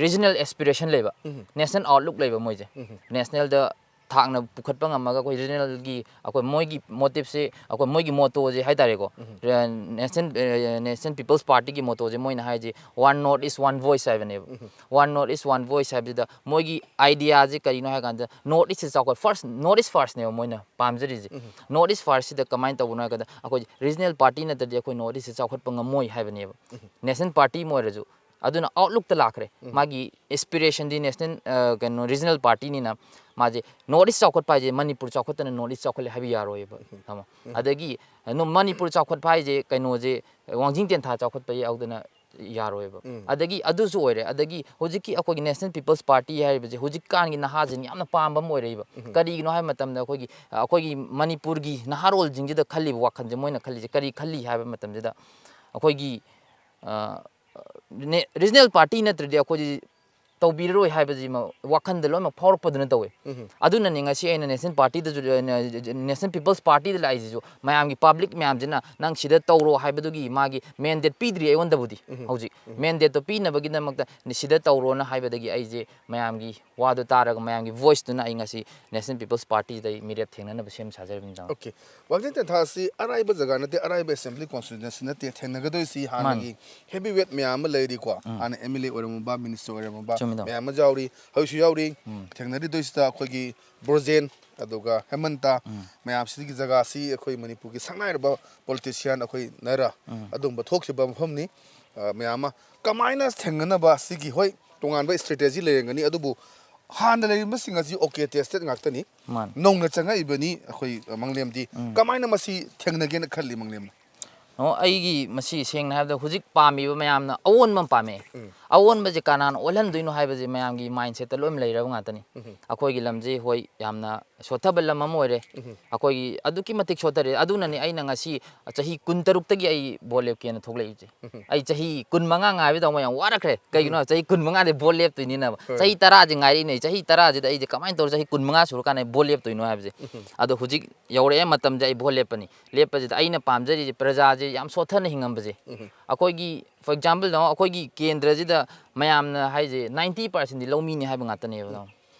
regional aspiration ꯂꯩꯕ, ꯎꯝ꯫ National outlook ꯂꯩꯕ ꯃꯣꯏꯁꯦ꯫ ꯎꯝ꯫ Nationalꯗ ꯊꯥꯛꯅ ꯄꯨꯈꯠꯄ ꯉꯝꯃꯒ ꯑꯩꯈꯣꯏ regionalꯒꯤ ꯑꯩꯈꯣꯏ ꯃꯣꯏꯒꯤ motiveꯁꯦ, ꯑꯩꯈꯣꯏ ꯃꯣꯏꯒꯤ mottoꯁꯦ ꯍꯥꯏꯇꯥꯔꯦꯀꯣ, ꯎꯝ꯫ ꯔ-, National, ꯑ, National People's Partyꯒꯤ mottoꯁꯦ ꯃꯣꯏꯅ ꯍꯥꯏꯁꯦ "One North East, One Voice" ꯍꯥꯏꯕꯅꯦꯕ꯫ ꯎꯝ꯫ "One North East, One Voice" ꯍꯥꯏꯕꯁꯤꯗ ꯃꯣꯏꯒꯤ ideaꯁꯦ ꯀꯔꯤꯅꯣ ꯍꯥꯏ ꯀꯥꯟꯗ North Eastꯁꯦ ꯆꯥꯎꯈꯠ-, first North East firstꯅꯦꯕ ꯃꯣꯏꯅ ꯄꯥꯝꯖꯔꯤꯁꯦ꯫ ꯎꯝ꯫ North East firstꯁꯤꯗ ꯀꯃꯥꯏꯅ ꯇꯧꯕꯅꯣ ꯍꯥꯏ ꯀꯥꯟꯗ ꯑꯩꯈꯣꯏ regional party ꯅꯠꯇ꯭ꯔꯗꯤ ꯑꯩꯈꯣꯏ North Eastꯁꯦ ꯆꯥꯎꯈꯠꯄ ꯉꯝꯃꯣꯏ ꯍꯥꯏꯕꯅꯦꯕ꯫ ꯎꯝ꯫ National party ꯑꯃ ꯑꯣꯏꯔꯁꯨ꯫ ꯑꯗꯨꯅ outlookꯇ ꯂꯥꯛꯈ꯭ꯔꯦ꯫ ꯎꯝ꯫ ꯃꯥꯒꯤ aspirationꯗꯤ national, ꯑ, ꯀꯩꯅꯣ, regional partyꯅꯤꯅ ꯃꯥꯁꯦ North East ꯆꯥꯎꯈꯠꯄ ꯍꯥꯏꯁꯦ ꯃꯅꯤꯄꯨꯔ ꯆꯥꯎꯈꯠꯇꯅ North East ꯆꯥꯎꯈꯠꯂꯦ ꯍꯥꯏꯕ ꯌꯥꯔꯣꯏꯕ, ꯎꯝ꯫ ꯇꯥꯃꯣ꯫ ꯎꯝ꯫ ꯑꯗꯒꯤ, ꯑ, ꯅꯣ-, ꯃꯅꯤꯄꯨꯔ ꯆꯥꯎꯈꯠꯄ ꯍꯥꯏꯁꯦ ꯀꯩꯅꯣꯁꯦ, ꯋꯥꯡꯖꯤꯡ ꯇꯦꯟꯊꯥ ꯆꯥꯎꯈꯠꯄ ꯌꯥꯎꯗꯅ ꯌꯥꯔꯣꯏꯕ꯫ ꯎꯝ꯫ ꯑꯗꯒꯤ ꯑꯗꯨꯁꯨ ꯑꯣꯏꯔꯦ, ꯑꯗꯒꯤ ꯍꯧꯖꯤꯛꯀꯤ ꯑꯩꯈꯣꯏꯒꯤ National People's Party ꯍꯥꯏꯔꯤꯕꯁꯦ ꯍꯧꯖꯤꯛꯀꯥꯟꯒꯤ ꯅꯍꯥꯁꯤꯡ ꯌꯥꯝꯅ ꯄꯥꯝꯕ ꯑꯃ ꯑꯣꯏꯔꯛꯏꯕ꯫ ꯎꯝ꯫ ꯀꯔꯤꯒꯤꯅꯣ ꯍꯥꯏꯕ ꯃꯇꯝꯗ ꯑꯩꯈꯣꯏꯒꯤ, ꯑꯩꯈꯣꯏꯒꯤ ꯃꯅꯤꯄꯨꯔꯒꯤ ꯅꯍꯥꯔꯣꯜꯁꯤꯡꯁꯤꯗ ꯈꯜꯂꯤꯕ ꯋꯥꯈꯜꯁꯦ, ꯃꯣꯏꯅ ꯈꯜꯂꯤꯁꯦ ꯀꯔꯤ ꯈꯜꯂꯤ ꯍꯥꯏꯕ ꯃꯇꯝꯁꯤꯗ ꯑꯩꯈꯣꯏꯒꯤ, ꯑ, ꯔꯤꯖꯅꯦꯜ ꯄꯥꯔꯇꯤ ꯅꯠꯇ꯭ꯔꯗꯤ ꯑꯩꯈꯣꯏꯗꯤ ꯇꯧꯕꯤꯔꯔꯣꯏ ꯍꯥꯏꯕꯁꯤ ꯋꯥꯈꯜꯗ ꯂꯣꯏꯅꯃꯛ ꯐꯥꯎꯔꯛꯄꯗꯨꯅ ꯇꯧꯋꯦ꯫ ꯎꯝ꯫ ꯑꯗꯨꯅꯅꯤ ꯉꯁꯤ ꯑꯩꯅ ꯅꯦꯁꯅꯦꯜ ꯄꯥꯔꯇꯤꯗꯁꯨ, ꯅꯦꯁꯅꯦꯜ ꯄꯤꯄꯜꯁ ꯄꯥꯔꯇꯤꯗ ꯂꯥꯛꯏꯁꯤꯁꯨ, ꯃꯌꯥꯝꯒꯤ ꯄꯕ꯭ꯂꯤꯛ ꯃꯌꯥꯝꯁꯤꯅ ꯅꯪ ꯁꯤꯗ ꯇꯧꯔꯣ ꯍꯥꯏꯕꯗꯨꯒꯤ ꯃꯥꯒꯤ ꯃꯦꯟꯗꯦꯠ ꯄꯤꯗ꯭ꯔꯤ ꯑꯩꯉꯣꯟꯗꯕꯨꯗꯤ꯫ ꯎꯝ꯫ ꯍꯧꯖꯤꯛ ꯎꯝ꯫ ꯃꯦꯟꯗꯦꯠꯇꯣ ꯄꯤꯅꯕꯒꯤꯗꯃꯛꯇ ꯁꯤꯗ ꯇꯧꯔꯣꯅ ꯍꯥꯏꯕꯗꯒꯤ ꯑꯩꯁꯦ ꯃꯌꯥꯝꯒꯤ ꯋꯥꯗꯣ ꯇꯥꯔꯒ, ꯃꯌꯥꯝꯒꯤ ꯚꯣꯏꯁꯇꯨꯅ ꯑꯩ ꯉꯁꯤ ꯅꯦꯁꯅꯦꯜ ꯄꯤꯄꯜꯁ ꯄꯥꯔꯇꯤꯗ ꯑꯩ ꯃꯤꯔꯦꯞ ꯊꯦꯡꯅꯅꯕ ꯁꯦꯝ ꯁꯥꯖꯔꯤꯕꯅꯤ, ꯖꯥꯃ꯫ ꯑꯣꯀꯦ꯫ ꯋꯥꯡꯖꯤꯡ ꯇꯦꯟꯊꯥ ꯑꯁꯤ ꯑꯔꯥꯏꯕ ꯖꯒꯥ ꯅꯠꯇꯦ, ꯑꯔꯥꯏꯕ ꯑꯦꯁꯦꯝꯕ꯭ꯂꯤ ꯀꯣꯟꯁꯇꯤꯇ꯭ꯌꯨꯟꯁꯤ ꯅꯠꯇꯦ, ꯊꯦꯡꯅꯒꯗꯣꯏꯁꯤ ꯍꯥꯟꯅꯒꯤ ꯍꯦꯚꯤ ꯋꯦꯠ ꯃꯌꯥꯝ ꯑꯃ ꯂꯩꯔꯤꯀꯣ꯫ ꯎꯝ꯫ ꯍꯥꯟꯅ ꯑꯦꯝ ꯑꯦꯜ ꯑꯦ ꯑꯣꯏꯔꯝꯃꯕ, ꯃꯤꯅꯤꯁꯇꯔ ꯑꯣꯏꯔꯝꯃꯕ ꯆꯨꯝꯃꯤ, ꯇꯥꯃꯣ꯫ ꯃꯌꯥꯝ ꯑꯃ ꯌꯥꯎꯔꯤ, ꯍꯧꯖꯤꯛꯁꯨ ꯌꯥꯎꯔꯤ꯫ ꯎꯝ꯫ ꯊꯦꯡꯅꯔꯤꯗꯣꯏꯁꯤꯗ ꯑꯩꯈꯣꯏꯒꯤ ꯕ꯭ꯔꯣꯖꯦꯟ, ꯑꯗꯨꯒ ꯍꯦꯃꯟꯇ, ꯎꯝ꯫ ꯃꯌꯥꯝꯁꯤꯒꯤ ꯖꯒꯥꯁꯤ ꯑꯩꯈꯣꯏ ꯃꯅꯤꯄꯨꯔꯒꯤ ꯁꯛꯅꯥꯏꯔꯕ ꯄꯣꯂꯤꯇꯤꯁꯤꯌꯥꯟ ꯑꯩꯈꯣꯏ ꯅꯔꯥ ꯎꯝ꯫ ꯑꯗꯨꯒꯨꯝꯕ ꯊꯣꯛꯈꯤꯕ ꯃꯐꯝꯅꯤ꯫ ꯑ, ꯃꯌꯥꯝ ꯑꯃ ꯀꯃꯥꯏꯅ ꯊꯦꯡꯅꯅꯕ ꯁꯤꯒꯤ, ꯍꯣꯏ, ꯇꯣꯉꯥꯟꯕ ꯏꯁꯇ꯭ꯔꯦꯇꯦꯖꯤ ꯂꯩꯔꯝꯒꯅꯤ, ꯑꯗꯨꯕꯨ ꯍꯥꯟꯅ ꯂꯩꯔꯝꯕꯁꯤꯡ ꯑꯁꯤ ꯑꯣꯀꯦ ꯇꯦꯁꯇꯦꯠ ꯉꯥꯛꯇꯅꯤ꯫ ꯃꯥꯅꯤ꯫ ꯅꯧꯅ ꯆꯪꯉꯛꯏꯕꯅꯤ ꯑꯩꯈꯣꯏ, ꯑ, ꯃꯪꯂꯦꯝꯗꯤ꯫ ꯎꯝ꯫ ꯀꯃꯥꯏꯅ ꯃꯁꯤ ꯊꯦꯡꯅꯒꯦꯅ ꯈꯜꯂꯤ ꯃꯪꯂꯦꯝꯅ? ꯑꯣ, ꯑꯩꯒꯤ ꯃꯁꯤ ꯁꯦꯡꯅ ꯍꯥꯏꯕꯗ ꯍꯧꯖꯤꯛ ꯄꯥꯝꯃꯤꯕ ꯃꯌꯥꯝꯅ ꯑꯑꯣꯟꯕ ꯑꯃ ꯄꯥꯝꯃꯦ꯫ ꯎꯝ꯫ ꯑꯑꯣꯟꯕꯁꯦ ꯀꯅꯥꯅ ꯑꯣꯜꯍꯟꯗꯣꯏꯅꯣ ꯍꯥꯏꯕꯁꯦ ꯃꯌꯥꯝꯒꯤ ꯃꯥꯏꯟꯁꯦꯠꯇ ꯂꯣꯏꯅ ꯂꯩꯔꯕ ꯉꯥꯛꯇꯅꯤ꯫ ꯎꯝ꯫ ꯑꯩꯈꯣꯏꯒꯤ ꯂꯝꯁꯤ, ꯍꯣꯏ, ꯌꯥꯝꯅ ꯁꯣꯠꯊꯕ ꯂꯝ ꯑꯃ ꯑꯣꯏꯔꯦ꯫ ꯎꯝ꯫ ꯑꯩꯈꯣꯏꯒꯤ ꯑꯗꯨꯛꯀꯤ ꯃꯇꯤꯛ ꯁꯣꯠꯊꯔꯦ꯫ ꯑꯗꯨꯅꯅꯤ ꯑꯩꯅ ꯉꯁꯤ ꯆꯍꯤ ꯀꯨꯟꯇꯔꯨꯛꯇꯒꯤ ꯑꯩ ꯚꯣꯠ ꯂꯦꯞꯀꯦꯅ ꯊꯣꯛꯂꯛꯏꯁꯦ꯫ ꯎꯝ꯫ ꯑꯩ ꯆꯍꯤ ꯀꯨꯟꯃꯉꯥ ꯉꯥꯏꯕꯗ ꯑꯃꯨꯛ ꯌꯥꯝ ꯋꯥꯔꯛꯈ꯭ꯔꯦ꯫ ꯀꯩꯒꯤꯅꯣ ꯍꯥꯏꯕ, ꯆꯍꯤ ꯀꯨꯟꯃꯉꯥꯗꯤ ꯚꯣꯠ ꯂꯦꯞꯇꯣꯏꯅꯤꯅꯕ꯫ ꯍꯣꯏ꯫ ꯆꯍꯤ ꯇꯔꯥꯁꯦ ꯉꯥꯏꯔꯛꯏꯅꯦ꯫ ꯆꯍꯤ ꯇꯔꯥꯁꯤꯗ ꯑꯩꯁꯦ ꯀꯃꯥꯏꯅ ꯇꯧꯔ ꯆꯍꯤ ꯀꯨꯟꯃꯉꯥ ꯁꯨꯔꯀꯥꯟꯗ ꯑꯩ ꯚꯣꯠ ꯂꯦꯞꯇꯣꯏꯅꯣ ꯍꯥꯏꯕꯁꯦ꯫ ꯑꯗꯣ ꯍꯧꯖꯤꯛ ꯌꯧꯔꯛꯑꯦ ꯃꯇꯝꯁꯦ ꯑꯩ ꯚꯣꯠ ꯂꯦꯞꯄꯅꯤ꯫ ꯂꯦꯞꯄꯁꯤꯗ ꯑꯩꯅ ꯄꯥꯝꯖꯔꯤꯁꯦ ꯄ꯭ꯔꯖꯥꯁꯦ ꯌꯥꯝ ꯁꯣꯠꯊꯅ ꯍꯤꯡꯉꯝꯕꯁꯦ꯫ ꯎꯝ꯫ ꯑꯩꯈꯣꯏꯒꯤ, for example, ꯇꯥꯃꯣ, ꯑꯩꯈꯣꯏꯒꯤ ꯀꯦꯟꯗ꯭ꯔꯁꯤꯗ ꯃꯌꯥꯝꯅ ꯍꯥꯏꯁꯦ ninety percentꯗꯤ ꯂꯧꯃꯤꯅꯤ ꯍꯥꯏꯕ ꯉꯥꯛꯇꯅꯦꯕ, ꯇꯥꯃꯣ꯫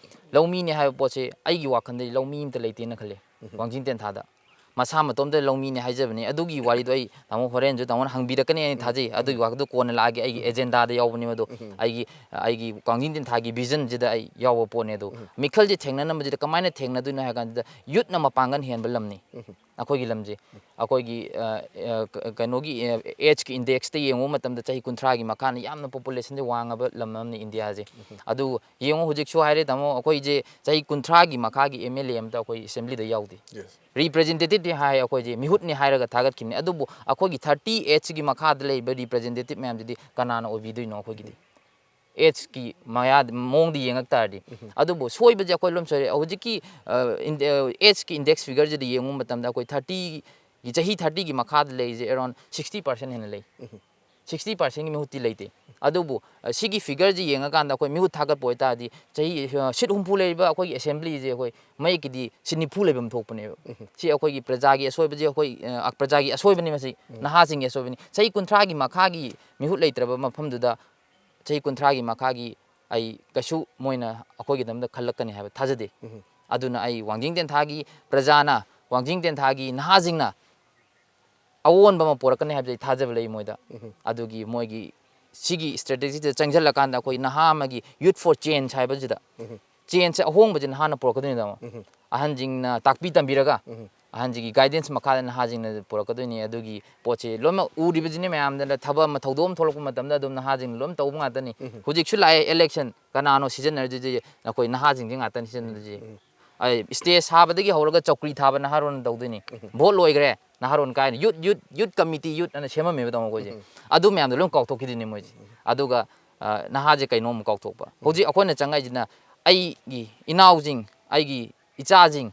ꯂꯧꯃꯤꯅꯤ ꯍꯥꯏꯕ ꯄꯣꯠꯁꯦ ꯑꯩꯒꯤ ꯋꯥꯈꯜꯗꯗꯤ ꯂꯧꯃꯤ ꯑꯝꯇ ꯂꯩꯇꯦꯅ ꯈꯜꯂꯦ꯫ ꯋꯥꯡꯖꯤꯡ ꯇꯦꯟꯊꯥꯗ ꯃꯁꯥ ꯃꯇꯣꯝꯇ ꯂꯧꯃꯤꯅꯤ ꯍꯥꯏꯖꯕꯅꯤ꯫ ꯑꯗꯨꯒꯤ ꯋꯥꯔꯤꯗꯣ ꯑꯩ ꯇꯥꯃꯣ ꯍꯣꯔꯦꯟꯁꯨ ꯇꯥꯃꯣꯅ ꯍꯪꯕꯤꯔꯛꯀꯅꯤ ꯑꯩꯅ ꯊꯥꯖꯩ꯫ ꯑꯗꯨꯒꯤ ꯋꯥꯗꯨ ꯀꯣꯟꯅ ꯂꯥꯛꯑꯒꯦ꯫ ꯑꯩꯒꯤ ꯑꯦꯖꯦꯟꯗꯥꯗ ꯌꯥꯎꯕꯅꯦ ꯑꯗꯣ꯫ ꯑꯩꯒꯤ, ꯑꯩꯒꯤ ꯋꯥꯡꯖꯤꯡ ꯇꯦꯟꯊꯥꯒꯤ ꯚꯤꯖꯟꯁꯤꯗ ꯑꯩ ꯌꯥꯎꯕ ꯄꯣꯠꯅꯦ꯫ ꯑꯗꯣ ꯃꯤꯈꯜꯁꯦ ꯊꯦꯡꯅꯅꯕꯁꯤꯗ ꯀꯃꯥꯏꯅ ꯊꯦꯡꯅꯗꯣꯏꯅꯣ ꯍꯥꯏ ꯀꯥꯟꯁꯤꯗ ꯌꯨꯠꯅ ꯃꯄꯥꯡꯒꯜ ꯍꯦꯟꯕ ꯂꯝꯅꯤ꯫ ꯑꯩꯈꯣꯏꯒꯤ ꯂꯝꯁꯦ, ꯑꯩꯈꯣꯏꯒꯤ, ꯑ, ꯑ, ꯀ-, ꯀꯩꯅꯣꯒꯤ, ꯑ, ꯑꯦꯖꯀꯤ ꯏꯟꯗꯦꯛꯁꯇ ꯌꯦꯡꯉꯨꯕ ꯃꯇꯝꯗ ꯆꯍꯤ ꯀꯨꯟꯊ꯭ꯔꯥꯒꯤ ꯃꯈꯥꯅ ꯌꯥꯝꯅ ꯄꯣꯄꯨꯂꯦꯁꯟꯁꯦ ꯋꯥꯡꯉꯕ ꯂꯝ ꯑꯃꯅꯤ ꯏꯟꯗꯤꯌꯥꯁꯦ꯫ ꯑꯗꯨ ꯌꯦꯡꯉꯨ, ꯍꯧꯖꯤꯛꯁꯨ ꯍꯥꯏꯔꯦ ꯇꯥꯃꯣ, ꯑꯩꯈꯣꯏꯁꯦ ꯆꯍꯤ ꯀꯨꯟꯊ꯭ꯔꯥꯒꯤ ꯃꯈꯥꯒꯤ ꯑꯦꯝ ꯑꯦꯜ ꯑꯦ ꯑꯝꯇ ꯑꯩꯈꯣꯏ ꯑꯦꯁꯦꯝꯕ꯭ꯂꯤꯗ ꯌꯥꯎꯗꯦ꯫ Yes. ꯔꯤꯄ꯭ꯔꯖꯦꯟꯇꯦꯇꯤꯚꯇꯤ ꯍꯥꯏ, ꯑꯩꯈꯣꯏꯁꯦ ꯃꯤꯍꯨꯠꯅꯤ ꯍꯥꯏꯔꯒ ꯊꯥꯒꯠꯈꯤꯕꯅꯤ, ꯑꯗꯨꯕꯨ ꯑꯩꯈꯣꯏꯒꯤ ꯊꯥꯔꯇꯤ ꯑꯦꯖꯀꯤ ꯃꯈꯥꯗ ꯂꯩꯕ ꯔꯤꯄ꯭ꯔꯖꯦꯟꯇꯦꯇꯤꯚ ꯃꯌꯥꯝꯁꯤꯗꯤ ꯀꯅꯥꯅ ꯑꯣꯏꯕꯤꯗꯣꯏꯅꯣ ꯑꯩꯈꯣꯏꯒꯤꯗꯤ? ꯑꯦꯖꯀꯤ ꯃꯌꯥ ꯃꯑꯣꯡꯗ ꯌꯦꯡꯉꯛ ꯇꯥꯔꯗꯤ꯫ ꯑꯗꯨꯕꯨ ꯁꯣꯏꯕꯁꯦ ꯑꯩꯈꯣꯏ ꯂꯣꯏ ꯁꯣꯏꯔꯦ꯫ ꯍꯧꯖꯤꯛꯀꯤ, ꯑ, ꯏꯟꯗ-, ꯑ, ꯑꯦꯖꯀꯤ ꯏꯟꯗꯦꯛꯁ ꯐꯤꯒꯔꯁꯤꯗ ꯌꯦꯡꯉꯨꯕ ꯃꯇꯝꯗ ꯑꯩꯈꯣꯏ ꯊꯥꯔꯇꯤꯒꯤ, ꯆꯍꯤ ꯊꯥꯔꯇꯤꯒꯤ ꯃꯈꯥꯗ ꯂꯩꯔꯤꯁꯦ around sixty percent ꯍꯦꯟꯅ ꯂꯩ꯫ ꯁꯤꯛꯁꯇꯤ ꯄꯥꯔꯁꯦꯟꯒꯤ ꯃꯤꯍꯨꯠꯇꯤ ꯂꯩꯇꯦ꯫ ꯑꯗꯨꯕꯨ ꯑ, ꯁꯤꯒꯤ ꯐꯤꯒꯔꯁꯤ ꯌꯦꯡꯉꯀꯥꯟꯗ ꯑꯩꯈꯣꯏ ꯃꯤꯍꯨꯠ ꯊꯥꯒꯠꯄ ꯑꯣꯏꯇꯥꯔꯗꯤ ꯆꯍꯤ ꯑ, ꯁꯤꯠ ꯍꯨꯝꯐꯨ ꯂꯩꯔꯤꯕ ꯑꯩꯈꯣꯏꯒꯤ ꯑꯦꯁꯦꯝꯕ꯭ꯂꯤꯁꯦ ꯑꯩꯈꯣꯏ ꯃꯌꯦꯛꯀꯤꯗꯤ ꯁꯤꯠ ꯅꯤꯐꯨ ꯂꯩꯐꯝ ꯊꯣꯛꯄꯅꯦꯕ꯫ ꯁꯤ ꯑꯩꯈꯣꯏꯒꯤ ꯄ꯭ꯔꯖꯥꯒꯤ ꯑꯁꯣꯏꯕꯁꯤ ꯑꯩꯈꯣꯏ ꯑ, ꯄ꯭ꯔꯖꯥꯒꯤ ꯑꯁꯣꯏꯕꯅꯤ ꯃꯁꯤ꯫ ꯅꯍꯥꯁꯤꯡꯒꯤ ꯑꯁꯣꯏꯕꯅꯤ꯫ ꯆꯍꯤ ꯀꯨꯟꯊ꯭ꯔꯥꯒꯤ ꯃꯈꯥꯒꯤ ꯃꯤꯍꯨꯠ ꯂꯩꯇ꯭ꯔꯕ ꯃꯐꯝꯗꯨꯗ ꯆꯍꯤ ꯀꯨꯟꯊ꯭ꯔꯥꯒꯤ ꯃꯈꯥꯒꯤ ꯑꯩ ꯀꯩꯁꯨ ꯃꯣꯏꯅ ꯑꯩꯈꯣꯏꯒꯤꯗꯃꯛꯇ ꯈꯜꯂꯛꯀꯅꯤ ꯍꯥꯏꯕ ꯊꯥꯖꯗꯦ꯫ ꯑꯗꯨꯅ ꯑꯩ ꯋꯥꯡꯖꯤꯡ ꯇꯦꯟꯊꯥꯒꯤ ꯄ꯭ꯔꯖꯥꯅ, ꯋꯥꯡꯖꯤꯡ ꯇꯦꯟꯊꯥꯒꯤ ꯅꯍꯥꯁꯤꯡꯅ ꯑꯑꯣꯟꯕ ꯑꯃ ꯄꯨꯔꯛꯀꯅꯤ ꯍꯥꯏꯕꯁꯦ ꯑꯩ ꯊꯥꯖꯕ ꯂꯩ ꯃꯣꯏꯗ꯫ ꯑꯗꯨꯒꯤ ꯃꯣꯏꯒꯤ ꯁꯤꯒꯤ ꯏꯁꯇ꯭ꯔꯦꯇꯦꯖꯤꯗ ꯆꯪꯁꯤꯜꯂꯀꯥꯟꯗ ꯑꯩꯈꯣꯏ ꯅꯍꯥ ꯑꯃꯒꯤ Youth for Change ꯍꯥꯏꯕꯁꯤꯗ, ꯆꯦꯟꯖꯁꯦ, ꯑꯍꯣꯡꯕꯁꯦ ꯅꯍꯥꯅ ꯄꯨꯔꯛꯀꯗꯣꯏꯅꯤꯗ꯫ ꯑꯍꯟꯁꯤꯡꯅ ꯇꯥꯛꯄꯤ ꯇꯝꯕꯤꯔꯒ, ꯑꯍꯟꯁꯤꯡꯒꯤ ꯒꯥꯏꯗꯦꯟꯁ ꯃꯈꯥꯗ ꯅꯍꯥꯁꯤꯡꯅ ꯄꯨꯔꯛꯀꯗꯣꯏꯅꯤ꯫ ꯑꯗꯨꯒꯤ ꯄꯣꯠꯁꯦ ꯂꯣꯏꯅꯃꯛ ꯎꯔꯤꯕꯁꯤꯅꯤ ꯃꯌꯥꯝꯗꯅ꯫ ꯊꯕꯛ ꯑꯃ, ꯊꯧꯗꯣꯛ ꯑꯃ ꯊꯣꯛꯂꯛꯄ ꯃꯇꯝꯗ ꯑꯗꯨꯝ ꯅꯍꯥꯁꯤꯡꯅ ꯂꯣꯏꯅ ꯇꯧꯕ ꯉꯥꯛꯇꯅꯤ꯫ ꯍꯧꯖꯤꯛꯁꯨ ꯂꯥꯛꯑꯦ ꯏꯂꯦꯛꯁꯟ, ꯀꯅꯥꯅꯣ ꯁꯤꯖꯤꯟꯅꯔꯤꯁꯦ? ꯑꯩꯈꯣꯏ ꯅꯍꯥꯁꯤꯡꯁꯦ ꯉꯥꯛꯇꯅꯤ ꯁꯤꯖꯤꯟꯅꯔꯤꯁꯦ꯫ ꯑꯩ ꯁ꯭ꯇꯦꯖ ꯁꯥꯕꯗꯒꯤ ꯍꯧꯔꯒ ꯆꯧꯀ꯭ꯔꯤ ꯊꯥꯕ ꯅꯍꯥꯔꯣꯟꯅ ꯇꯧꯗꯣꯏꯅꯤ꯫ ꯚꯣꯠ ꯂꯣꯏꯈ꯭ꯔꯦ, ꯅꯍꯥꯔꯣꯟ ꯀꯥꯏꯅ ꯌꯨꯠ, ꯌꯨꯠ, ꯌꯨꯠ ꯀꯃꯤꯇꯤ, ꯌꯨꯠ ꯑꯅ ꯁꯦꯝꯃꯝꯃꯦꯕ ꯇꯥꯃꯣ ꯑꯩꯈꯣꯏꯁꯦ꯫ ꯑꯗꯨ ꯃꯌꯥꯝꯗꯣ ꯂꯣꯏ ꯀꯥꯎꯊꯣꯛꯈꯤꯗꯣꯏꯅꯤ ꯃꯣꯏꯁꯦ꯫ ꯑꯗꯨꯒ ꯑ, ꯅꯍꯥꯁꯦ ꯀꯩꯅꯣꯝ ꯀꯥꯎꯊꯣꯛꯄ꯫ ꯍꯧꯖꯤꯛ ꯑꯩꯈꯣꯏꯅ ꯆꯪꯉꯛꯏꯁꯤꯅ ꯑꯩꯒꯤ ꯏꯅꯥꯎꯁꯤꯡ, ꯑꯩꯒꯤ ꯏꯆꯥꯁꯤꯡ,